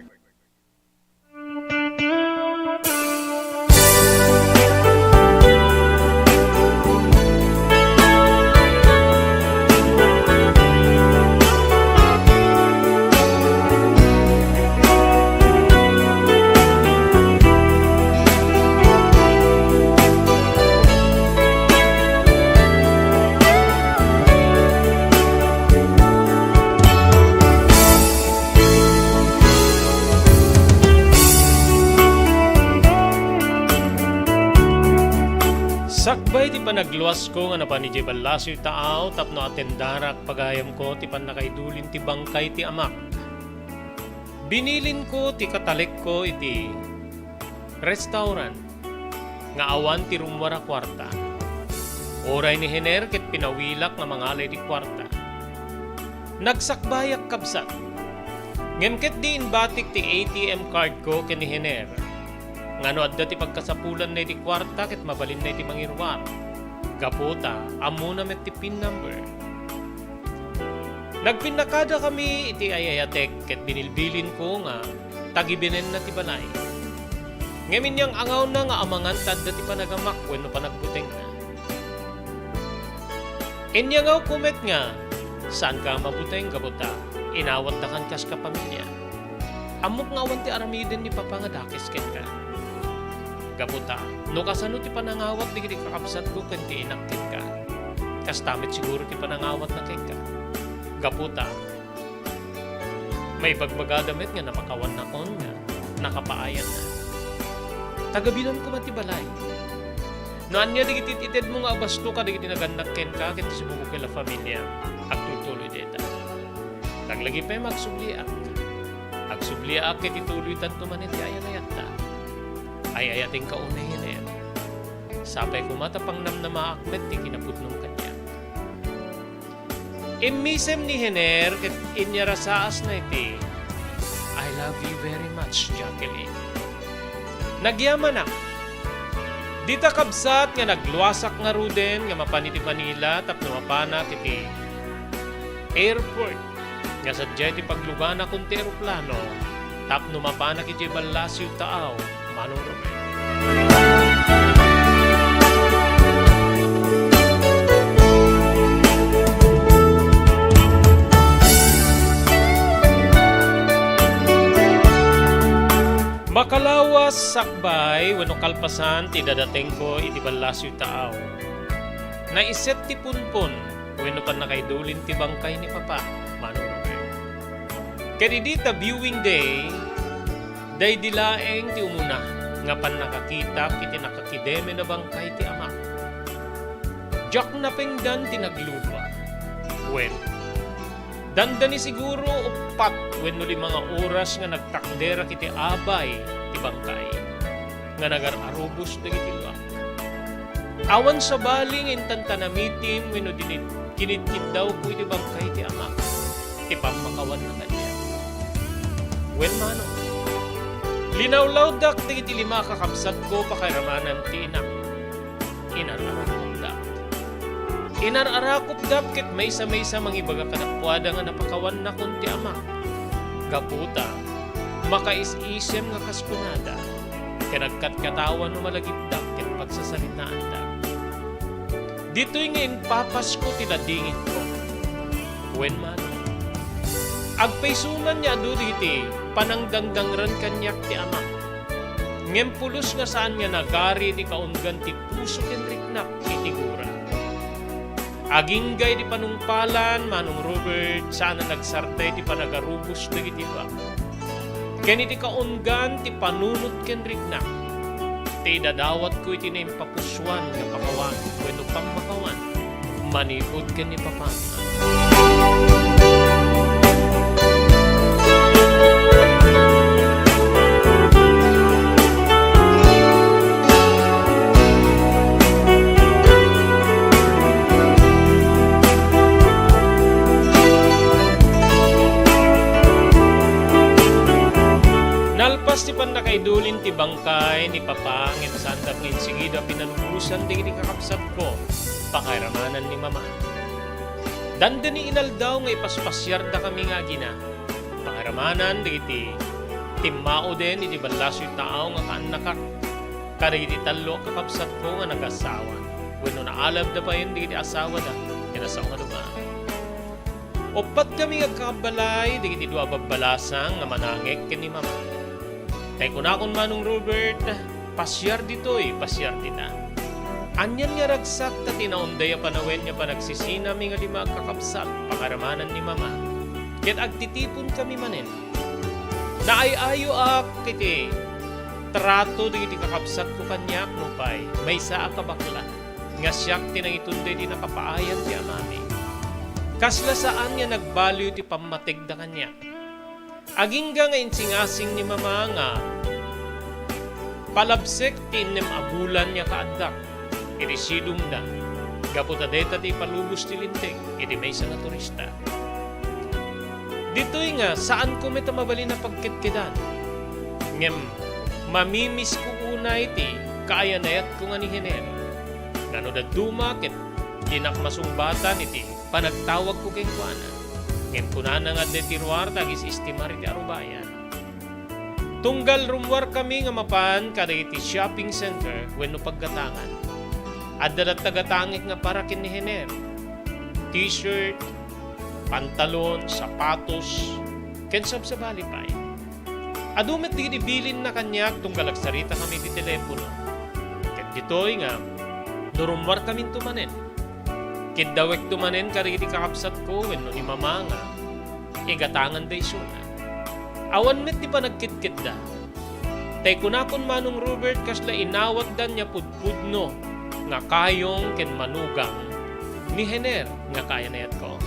Sakbay ti panagluasko nga napan idiay ballasiw taaw tapno atendarak pagayamko ti pannakaidulin ti bangkay ti amak, binilinko ti katalekko iti restaurant nga awan ti rummuar a kuarta. Uray ni Hener ket pinawilak nga mangala iti kuarta. Nagsakbayak, kabsat. Ngem ketdi imbatik ti A T M card ko ken ni Hener nga no adda ti pagkasapulanna iti kuarta ket mabalinna iti mangiruar. Gapu ta ammona met ti pin number. Nagpinnakadakami iti ay-ayatek ket binilbilinko nga tagibenenna ti balay. Ngem inyang-angawna nga amangan ta adda ti panagamak wenno panagbutengna. Inyangawko met nga saanka a mabuteng gapu ta inawatdakan kas kapamilya. Ammok nga awan ti aramiden ni Papa nga dakes kenka. Gapu ta, no kasano ti panangawat dagiti kakabsatko ken ti inak kenka, kasta met siguro ti panangawatna kenka. Gapu ta, maibagbagada met nga napakawannakon nga nakapaayanna. Tagabilan koma ti balay. No ania dagiti itedmo nga abasto kadagiti nagannak kenka ket ti sumugod nga La Familia, agtultuloy dayta. Laglagipem, agsubliak. Agsubliak ket ituloytanto manen ti ay-ayatta. Ay-ayatenka unay, Hener. Sapay koma ta pangnamnamaak met ti kinapudnom kaniak. Immisem ni Hener ket inyarasaasna iti, "I love you very much, Jacqueline." Nagyamanak. Dita, kabsat, nga nagluasak ngaruden nga mapan iti Manila tapno mapanak iti airport nga sadiay ti pagluganakon ti eroplano tapno mapanak idiay ballasiw taaw, Manong Romel. Makalawas, sakbay wenno kalpasan ti dadatengko iti ballasiw taaw, naiset ti punpon wenno pannakaidulin ti bangkay ni Papa, Manong Robert. Ket idi ta viewing day, daydi laeng ti umuna nga pannakakitak iti nakakidemen a bangkay ti amak. Diak napengdan ti naglulua. Wen, dandani siguro uppat wenno lima nga oras nga nagtakderak iti abay ti bangkay nga nagar-arubos dagiti luak. Awan sabali nga intan ta namitim wenno dinit-, kinidkiddawko iti bangkay ti amak, ti pammakawanna kaniak. Wen, Manong, linawlawdak dagiti lima a kakabsatko pakairamanan ti inak. Inar-arakupdak. Inar-arakupdak ket maysa-maysa mangibaga kadakuada nga napakawannakon ti amak. Gapu ta, makaisisem nga kas kunada, ken agkatkatawa no malagipdak ket pagsasaritaandak. Ditoy nga impapasko ti ladingitko. Wen, Manong, agpaysuman nga adu dagiti panangdangdangran kaniak ti amak. Ngem pulos nga saan nga nagari ti kaunggan ti puso ken riknak iti gura. Agingga iti panungpalan, Manong Robert, saan a nagsarta iti panagarubos dagiti iba. Ken iti kaunggan ti panunot ken riknak, ti idadawatko iti naimpapusoan nga pakawan wenno pammakawan manipud ken ni Papa. Nalpas ti pannakaidulin ti bangkay ni Papa, ngem saandak nga insigida pinalubosan dagiti kakabsatko, pakairamanan ni Mama. Dandani inaldaw nga ipaspasiardakami nga agina. Pakairamanan dagiti timmauden iti ballasoy taaw nga kaannakak, kadagiti tallo a kakabsatko nga nagasawa wenno naalabda payen dagiti asawada ken asawa nga dumaang. Uppat kami nga agkakabbalay dagiti dua a babbalasang nga manangek ken ni Mama. Tay kunakon, Manong Robert, pasiar ditoy, pasiar dita. Anian nga ragsak ta ti naunday a panawen nga panagsisinami nga lima a kakabsat, pakairamanan ni Mama. Ket agtitiponkami manen. Naay-ayoak iti trato dagiti kakabsatko kaniak nupay maysa a kabakla nga siak ti nangitunda iti nakapaayat ti amami. Kasla saan nga nagbaliw ti pammategda kaniak. Agingga nga insingasing ni Mama nga palabsek ti innem a bulan nga kaaddak iti sidongda, gapu ta dayta ti ipalubos ti Linteg iti maysa nga turista. Ditoy nga saanko met a mabalin a pagkedkedan, ngem mamimisko unay ti kaayanayatko nga ni Hener. Nga no dadduma ket dinak masungbatan iti panagtawagko kenkuana. Ngem kunana nga adda ti ruar ta agis-estimar iti arubayan. Tunggal rummuarkami nga mapan kadagiti shopping center wenno paggatangan, adda latta gatangek nga para ken ni Hener. T-shirt, pantalon, sapatos, ken sabsabali pay. Adu met dagiti bilinna kaniak tunggal agsaritakami iti telepono. Ket ditoy nga, no rummuarkaminto manen, kiddawekto manen kadagiti kakabsatko wenno ni Mama nga igatanganda isuna. Awan met ti panagkedketda. Tay kunakon, Manong Robert, kasla inawatdan nga pudpudno nga kayong ken manugang ni Hener nga kaayanayatko.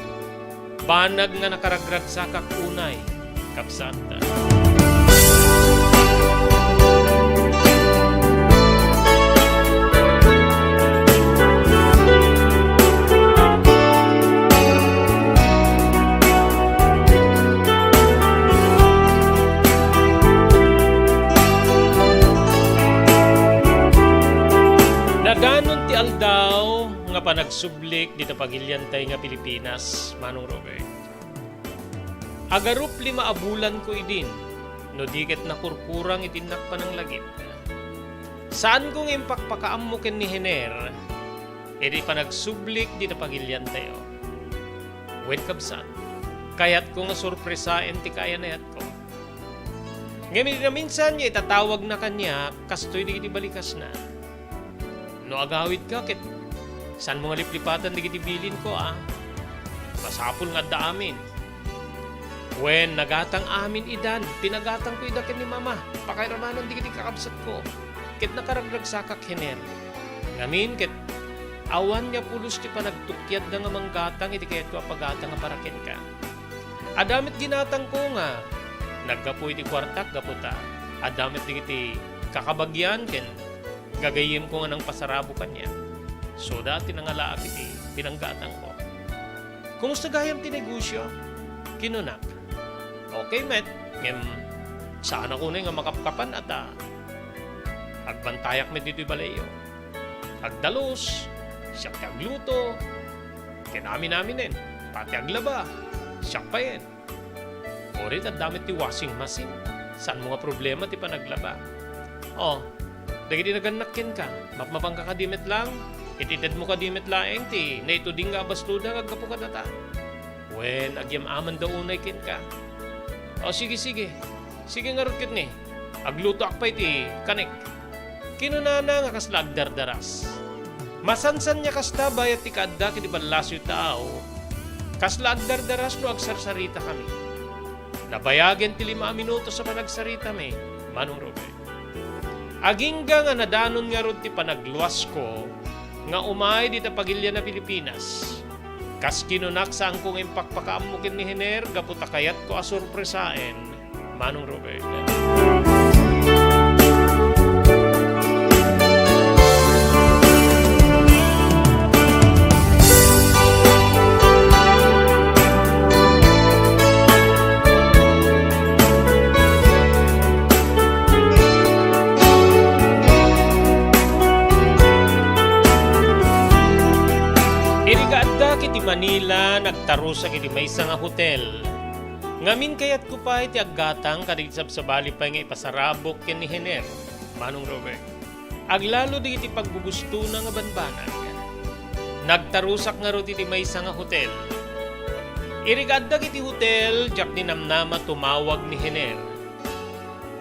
Banag nga nakaragragsakak unay, kabsat. Nadanon ti aldaw nga panagsublik dita pagiliantay nga Pilipinas, Manong Robert. Agarup lima a bulanko idin, no di ket nakurkurang iti innak pananglagip. Saanko nga impakpakaammo ken ni Hener iti panagsublik dita pagiliantayo. Wen, kabsat, kayatko nga sorpresaen ti kaayanayatko. Ngem iti naminsan nga itatawagna kaniak, kastoy dagiti balikasna. No agawidka ket saanmo nga liplipatan dagiti bilinko a masapul nga adda amin. Wen, nagatang amin idan, pinagatangko ida ken ni Mama, pakairamanan dagiti kakabsatko, ket nakaragragsakak, Hener. Ngamin ket awan nga pulos ti panagtukiadda nga manggatang iti kayatko a pagatang a para kenka. Adda met ginatangko nga naggapu iti kuartak gapu ta adda met dagiti kakabagian ken gagayyemko nga nangpasarabo kaniak. Suda ti nangalaak iti pinanggatangko. "Kumusta gayam ti negosio?" kinunak. "Okay met, ngem saannak unay nga makapkapan a ta agbantayak met ditoy balayyo. Agdalus, siak ti agluto, ken amin-aminen, pati aglaba, siak payen. Uray ta adda met ti washing machine, saanmo nga problema ti panaglaba. O, dagiti nagannak kenka, mapmapanka kadi met laeng, itedmo kadi met laeng ti naituding nga abastoda nga aggapu kadata. Wen, agyam-amanda unay kenka. O, sige, sige. Sige ngarud ketdi. Aglutoak pay ti kanek." Kinunana nga kasla agdardaras. Masansan nga kasta bayat ti kaadda ket ti ballasiw tao, kasla agdardaras no agsarsaritakami. Nabayagen ti lima a minutos a panagsaritami, Manong Robert. Agingga nga nadanon ngarud ti panagluasko nga umay dita pagilian a Pilipinas. Kas kinunak, saanko nga impakpakaammo ken ni Hener gapu ta kayatko a sorpresaen, Manong Robert. Idi kaaddak iti Manila, nagtarusak iti maysa nga hotel. Ngamin, kayatko pay ti aggatang kadagiti sabsabali pay nga ipasarabok ken ni Hener, Manong Robert. Aglalo dagiti pagbubustona nga banbanag. Nagtarusak ngarud iti maysa nga hotel. Idi kaaddak iti hotel, diak ninamnama tumawag ni Hener.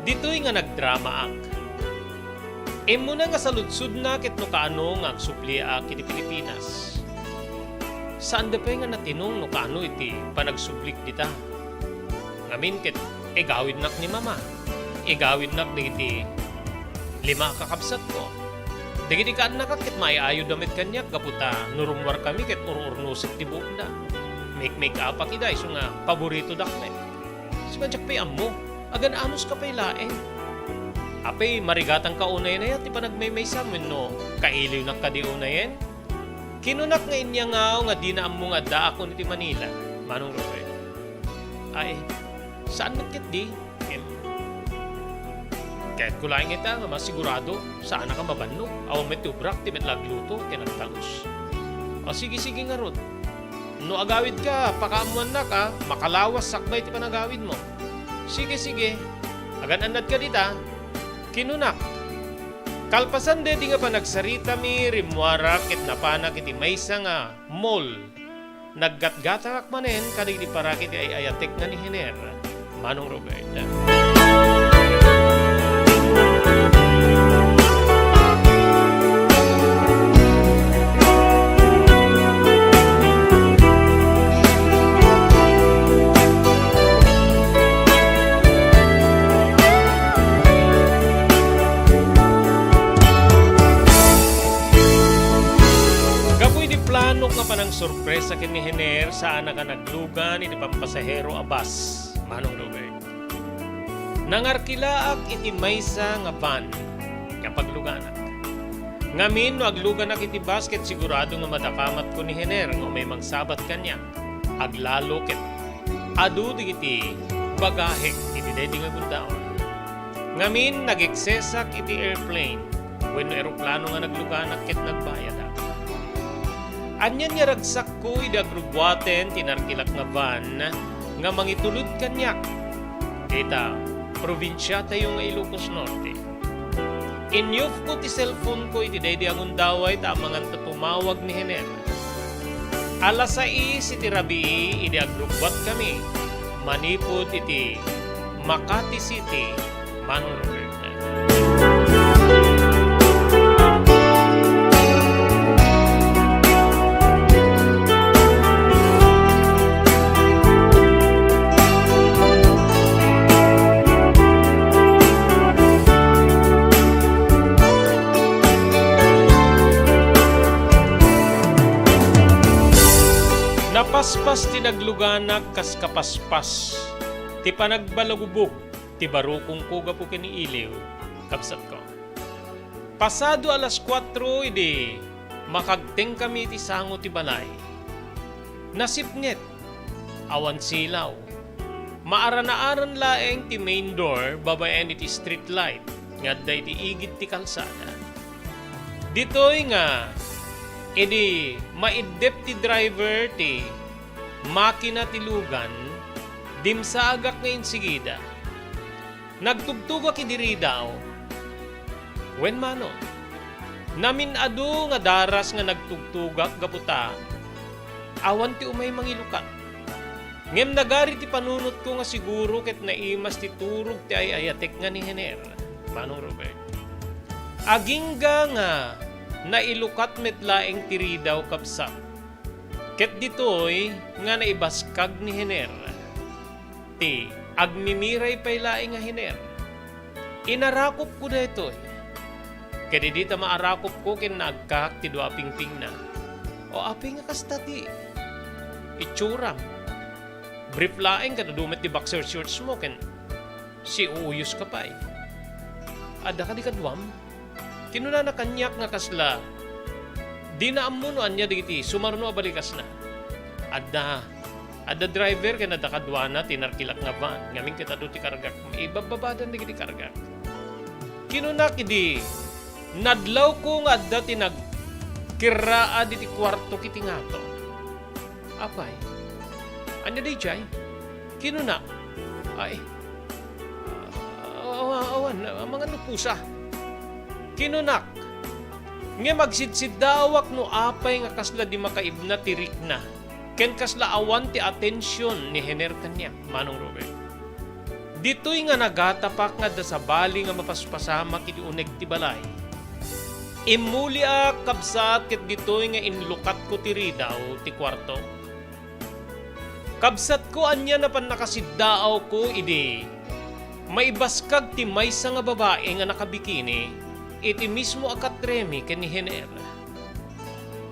Ditoy nga nagdramaak. Immuna nga saludsodna ket no kaano nga agsubliak iti Pilipinas. Saanda pay nga natinong no kaano iti panagsublik dita. Ngamin ket igawidnak ni Mama. Igawidnak dagiti lima a kakabsatko. Dagiti kaannakak ket maay-ayoda met kaniak gapu ta no rummuarkami ket ur-urnosek ti buokda. Make-make-upak ida isu nga paboritodak met. Sika, diak pay ammo. Agan-anoska pay laeng. Apay, marigatangka unayen aya ti panagmaymaysam wenno kailiwnak kadi unayen? Kinunak nga iniangaw nga dina ammo nga addaakon iti Manila, Manong Robert. Ay, saan met ketdi? Ket, kayatko laeng ita nga masigurado, saanaka mabannog. Awan met ti obrak, ti met la agluto ken agtalus. O, sige, sige ngarud. No agawidka, pakaammoannak a makalawas sakbay ti panagawidmo. Sige, sige. Agan-annadka dita, kinunak. Kalpasan daydi nga panagsaritami, rimmuarak ket napanak iti maysa nga mall. Naggatgatangak manen kadagiti parak iti ay-ayatek nga ni Hener, Manong Robert. Gapu idi planok nga panangsorpresa ken ni Hener, saanak a naglugan iti pampasahero a bus, Manong Robert. Nangarkilaak iti maysa nga van nga pagluganak. Ngamin, no agluganak iti bus, ket sigurado nga madakamatko ni Hener nga umay mangsabat kaniak. Aglalo ket adu dagiti bagahek iti daydi nga gundaway. Ngamin, nageksesak iti airplane wenno eroplano nga nagluganak ket nagbayadak. Anian nga ragsakko idi agrubbuaten ti narkilak nga van nga mangitulod kaniak dita probinsiatayo nga Ilocos Norte. Inyufko ti cellphone-ko iti daydi a gundaway ta amangan ta tumawag ni Hener. Alas sais iti rabii idi agrubbuatkami manipud iti Makati City, Manong Robert. Napaspas ti nagluganak kas kapaspas ti panagbalagubog ti barukongko gapu ken ni Iliw, kabsatko. Pasado alas kuatro idi makagtengkami iti sango ti balay. Nasipnget, awan silaw. Maarana-aran laeng ti main door babaen iti street light nga adda iti igid ti kalsada. Ditoy nga, idi maiddep ti driver ti makina ti lugan, dimsaagak nga insigida. Nagtugtugak idi ridaw. Wen mano, namin-adu nga daras nga nagtugtugak gapu ta awan ti umay mangilukat. Ngem nagari ti panunotko nga siguro ket naimas ti turog ti ay-ayatek nga ni Hener, Manong Robert. Agingga nga nailukat met laeng ti ridaw, kabsat. Ket ditoy nga naibaskag ni Hener, ti agmimiray pay laeng a Hener. Inarakopko daytoy. Ket idi ta maarakopko ken naagkak ti dua a pingpingna, o apay nga kasta ti itsuram? Brief laeng ket adu met ti boxer shorts mo ken siuuyoska pay. Adda kadi kaduam? Kinunana kaniak nga kasla dina ammo no ania dagiti sumarno a balikasna. Adda, adda driver ken adda kaduana ti narkilak nga van, ngamin ket adu ti kargak. Ibabbabadan dagiti kargak. Kinunak idi nadlawko nga adda ti nagkerraad iti kuartok iti ngato. Apay, ania daydiay? Kinuna. Ay, awa-, awan, amangan no pusa. Kinunak. Ngem agsidsiddaawak no apay nga kasla di makaibna ti rikna, ken kasla awan ti atension ni Hener kaniak, Manong Robert. Ditoy nga nagatapak nga adda sabali nga mapaspasamak iti uneg ti balay. Immuliak, kabsat, ket ditoy nga inlukatko ti ridaw ti kuarto. Kabsatko, ania a pannakasiddaawko idi maibaskag ti maysa nga babai nga nakabikini iti mismo a katremi ken ni Hener.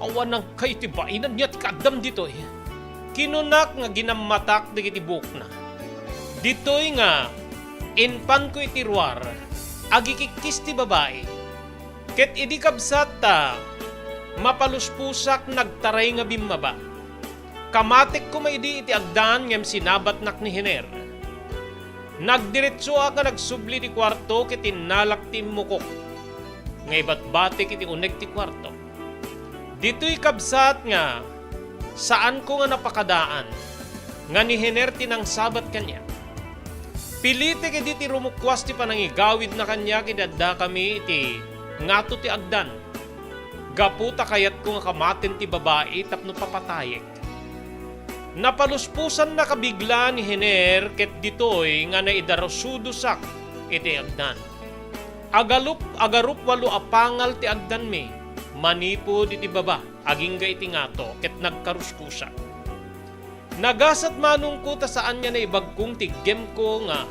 Awan nangkay ti bain, ania ti kaaddam ditoy? Kinunak nga ginammatak dagiti buokna. Ditoy nga impanko iti ruar, agikikkis ti babai. Ket idi kabsat ta mapalusposak, nagtaray nga bimmaba. Kamatek koma idi iti agdan ngem sinabatnak ni Hener. Nagdiretsoak nga nagsubli ti kuarto ket innalak ti immukok nga ibatbatek iti uneg ti kuarto. Ditoy kabsat nga saanko nga napakadaan nga ni Hener ti nangsabat kaniak. Pilitek idi ti rumukwas ti panangigawidna kaniak idi addakami iti ngato ti agdan. Gapu ta kayatko nga kamaten ti babai tapno papatayek. Napaluspusannaka bigla ni Hener ket ditoy nga naidarusudosak iti agdan. Agalup-, agarup walo a pangal ti agdanmi manipud iti baba agingga iti ngato ket nagkaruskusak. Nagasat manongko ta saan nga naibagkong ti iggem ko nga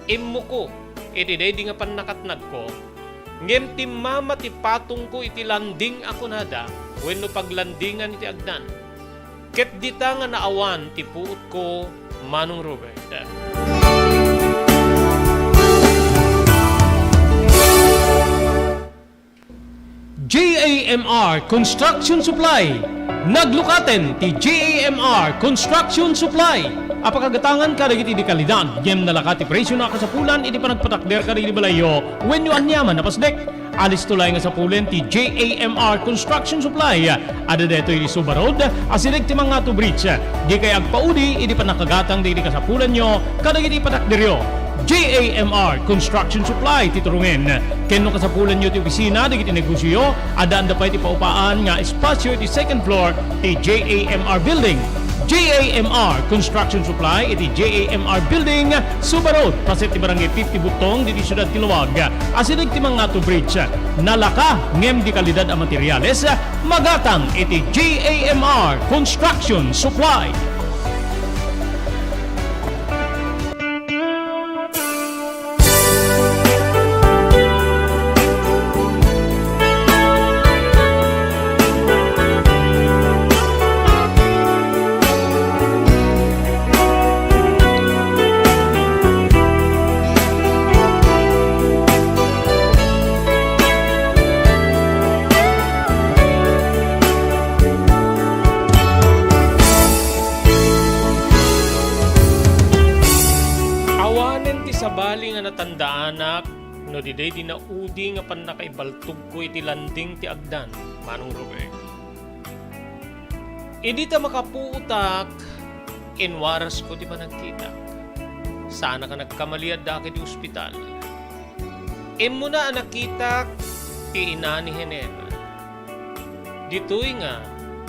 immuko iti daydi nga pannakatnagko, ngem timmama ti patongko iti landing a kunada wenno paglandingan iti agdan. Ket dita nga naawan ti puotko, Manong Robert. J A M R Construction Supply. Naglukaten ti J A M R Construction Supply a pakagatangan kadagiti di kalidad ngem nalaka ti presio a kasapulan iti panagpatakder kadagiti balayyo wenno aniaman a pasdek. Alisto laeng nga sapulen ti J A M R Construction Supply. Adda daytoy iti Suba Road, asideg ti Mangato Bridge. Dikay agpaudi idi pannakagatang dagiti kasapulanyo kadagiti patakderyo. J A M R Construction Supply ti turongen. Ken no kasapulanyo ti opisina dagiti negosioyo, addaanda pay ti paupaan nga espasio iti second floor ti J A M R Building. J A M R Construction Supply iti J A M R Building, Suba Road, paset ti Barangay fifty Butong, ditoy siudad ti Laoag. Asideg ti Mangato Bridge. Nalaka ngem di kalidad a materiales, magatang iti J A M R Construction Supply. Awanen ti sabali nga natandaanak no diday di naudi nga pannakaibaltogko iti landing ti agdan, Manong Robert. Idi ta makapuotak, inwarasko ti panagkitak. Saanak a nagkamali, addaak iti ospital. Immuna a nakitak ti ina ni Hener. Ditoy nga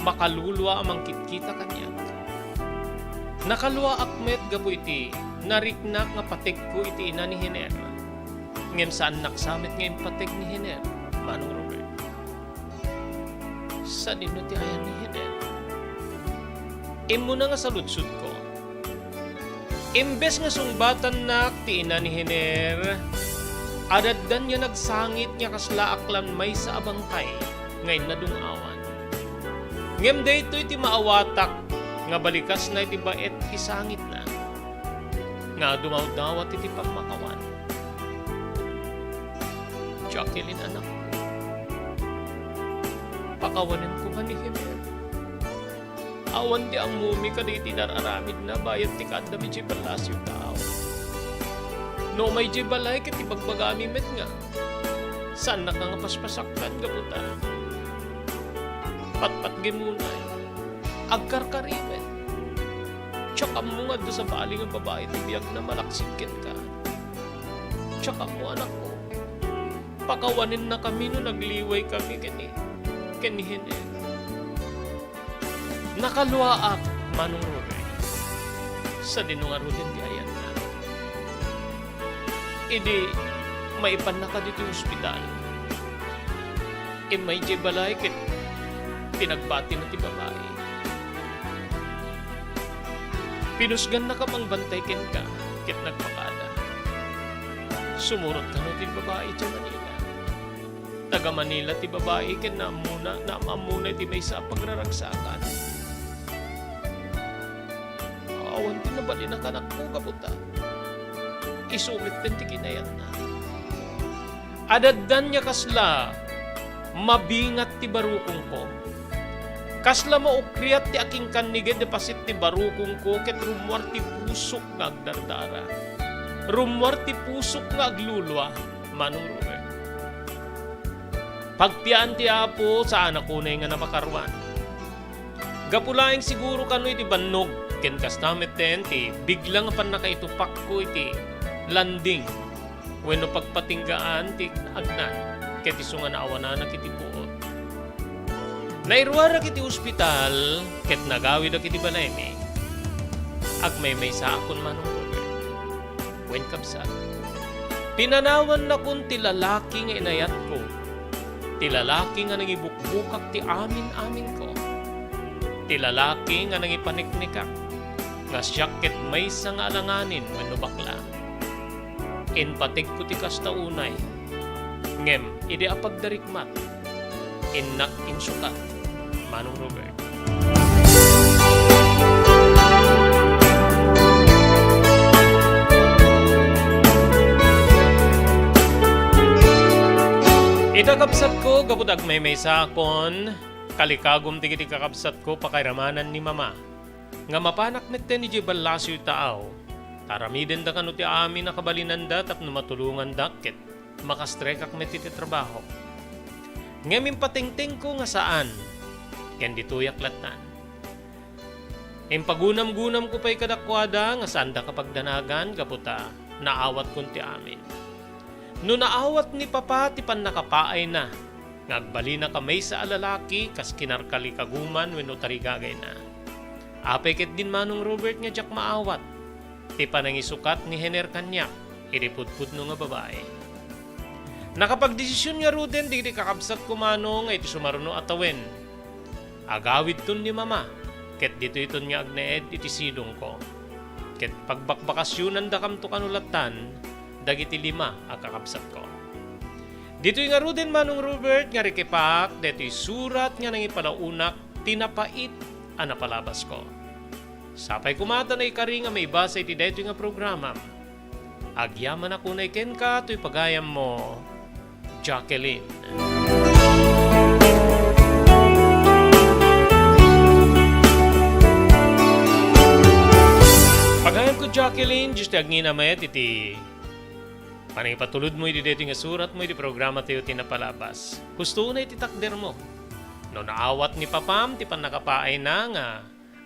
makalulua a mangkitkita kaniak. Nakaluaak met gapu iti nariknak nga pategko iti ina ni Hener. Ngem saannak sa met nga impateg ni Hener, Manong Robert. Sadino ti ayan ni Hener? Immuna nga saludsodko. Imbes nga sungbatannak ti ina ni Hener, adaddan nga nagsangit nga kasla aklan maysa a bangkay nga innadung-awan. Ngem daytoy ti maawatak nga balikasna iti baet ti sangitna nga dumawdawat iti pammakawan. Jacqueline, anakko, pakawanenko nga ni Hener. Awan ti ammomi kadagiti nar-aramidna bayat ti kaaddam idiay ballasiw taaw. No umay idiay balay ket ibagbagami met nga, saannaka nga paspasaktan gapu ta patpatgem unay, agkarkari met. Diak ammo nga adda sabali nga babai ti biagna malaksid kenka. Diak ammo, anakko. Pakawanennakami no nagliwaykami ken ni, ken ni Hener. Nakaluaak, Manong Robert. Sadino ngaruden ti ayanna? Idi maipannaka ditoy ospital, immay idiay balay ket pinagbatina ti babai. Pinusgannaka mangbantay kenka ket nagpakada. Sumurot kano ti babai idiay Manila. Taga Manila ti babai ken naammona, naam-ammona iti maysa a pagraragsakan. Awan ti nabalin a kanakko gapu ta isu metten ti kinayatna. Adaddan nga kasla mabingat ti barukongko. Kasla maukriat ti akinkanniged a paset ti barukongko ket rummuar ti pusok nga agdardara. Rummuar ti pusok nga aglulua, Manong Robert. Pagtiaan ti Apo, saanak unay nga napakaruan. Gapu laeng siguro kano iti bannog, ken kasta metten ti bigla nga pannakaitupakko iti landing wenno pagpatinggaan ti agnan, ket isu nga naawananak iti puot. Nairuarak iti ospital ket nagawidak iti balaymi. Agmaymaysaakon, Manong Robert. Wen, kabsat, pinanawannakon ti lalaki nga inayatko, ti lalaki nga nangibukbukak ti amin-aminko, ti lalaki nga nangipaniknikak, nga siak ket maysa nga alanganin wenno bakla. Inpategko ti kasta unay, ngem idi apagdarikmat, innak insukat, Manong Robert. Ita, kabsatko, gapu ta agmaymaysaakon, kalikagum dagiti kakabsatko, pakairamanan ni Mama nga mapanak metten idiay ballasiw taaw. Aramidenda kano ti amin a kabalinanda tapno matulongandak ket makastrekak met iti trabaho. Ngem impatengtengko nga saan, ken ditoyak lattan. Impagunamgunamko pay kadakuada nga saanda kapagdanagan gapu ta naawatkon ti amin. No naawat ni Papa ti pannakapaayna nga agbalinaka maysa a lalaki kas kinarkalikaguman wenno tarigagayna, apay ketdin, Manong Robert, nga diak maawat ti panangisukat ni Hener kaniak iti pudpudno nga babai? Nakapagdesision ngaruden dagiti kakabsatko, Manong, nga iti sumaruno a tawen, agawidton ni Mama, ket ditoyton nga agnaed iti sidongko. Ket pagbakbakasionandakamto kano lattan dagiti lima a kakabsatko. Ditoy ngaruden, Manong Robert, nga rikipaak daytoy surat nga nangipalaunak ti napait a napalabasko. Sapay koma ta naikari nga maibasa iti daytoy nga programam. Agyamanak unay kenka toy pagayammo, Jacqueline. Pagayamko, Jacqueline, Dios ti agngina met iti panangipatulodmo iti daytoy nga suratmo iti programatayo ti napalabas. Husto unay ti takdermo. No naawat ni Papam ti pannakapaayna nga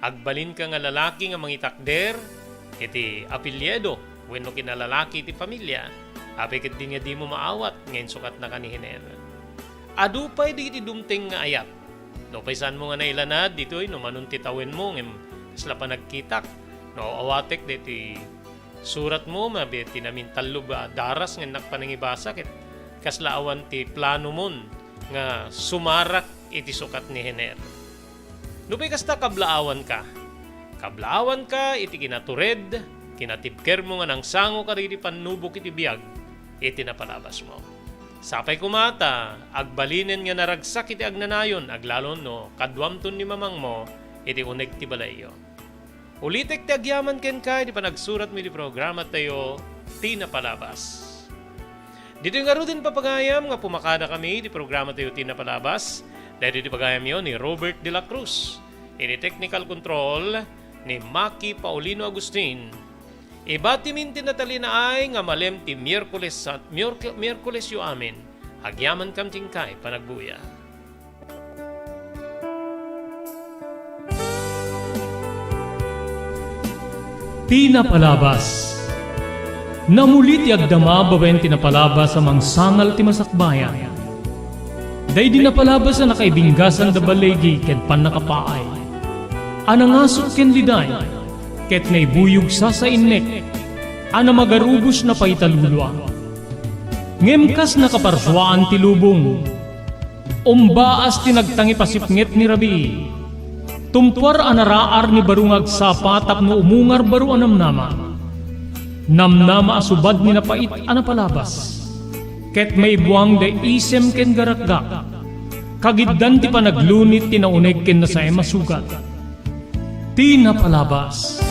agbalinka nga lalaki nga mangitakder iti apelyido wenno kinalalaki iti familia, apay ketdin nga dimo maawat nga insukatnaka ni Hener? Adu pay dagiti dumteng nga ayat. Nupay saanmo nga nailanad ditoy no manon ti tawenmo ngem kasla panagkitak, no awatek daytoy suratmo, mabiit ti namintallob a daras nga innak panangibasa ket kasla awan ti planomon nga sumarak iti sukat ni Hener. Nupay kasta, kablaawanka. Kablaawanka iti kinatured, kinatibkermo nga nangsango kadagiti pannubok iti biag iti napalabasmo. Sapay koma ta agbalinen nga naragsak iti agnanayon, aglalo no kaduamton ni mamangmo iti uneg ti balayyo. Ulitek ti agyaman kenka iti panagsuratmo iti programatayo, Ti Napalabas. Ditoy ngaruden, papagayam, nga pumakadakami iti programatayo, Ti Napalabas, daytoy ti pagayamyo ni Robert de la Cruz. Iti technical control ni Maki Paulino Agustin. Ibatimin ti natalinaay nga malem ti Miyerkules, San-, Miyerk-, Miyerkulesyo amin. Agyamankam ti inkay panagbuya. Ti Napalabas. Namuli ti agdama babaen ti napalabas a mangsangal ti masakbayan. Daydi napalabas a nakaibinggasan da baligi ken pannakapaay, a nangasuk ken liday, ket naibuyog sasainnek, a namagarubos napaita lulua. Ngem kas nakaparsuaan ti lubong, umbaas ti nagtangipasipnget ni rabii. Tumpuar a naraar ni baro nga agsapa tapno umungar baro a namnama. Namnama a subad ni napait a napalabas. Ket maibuang da isem ken garakgak. Kagiddan ti panaglunit ti nauneg ken nasaem a sugat. Ti Napalabas.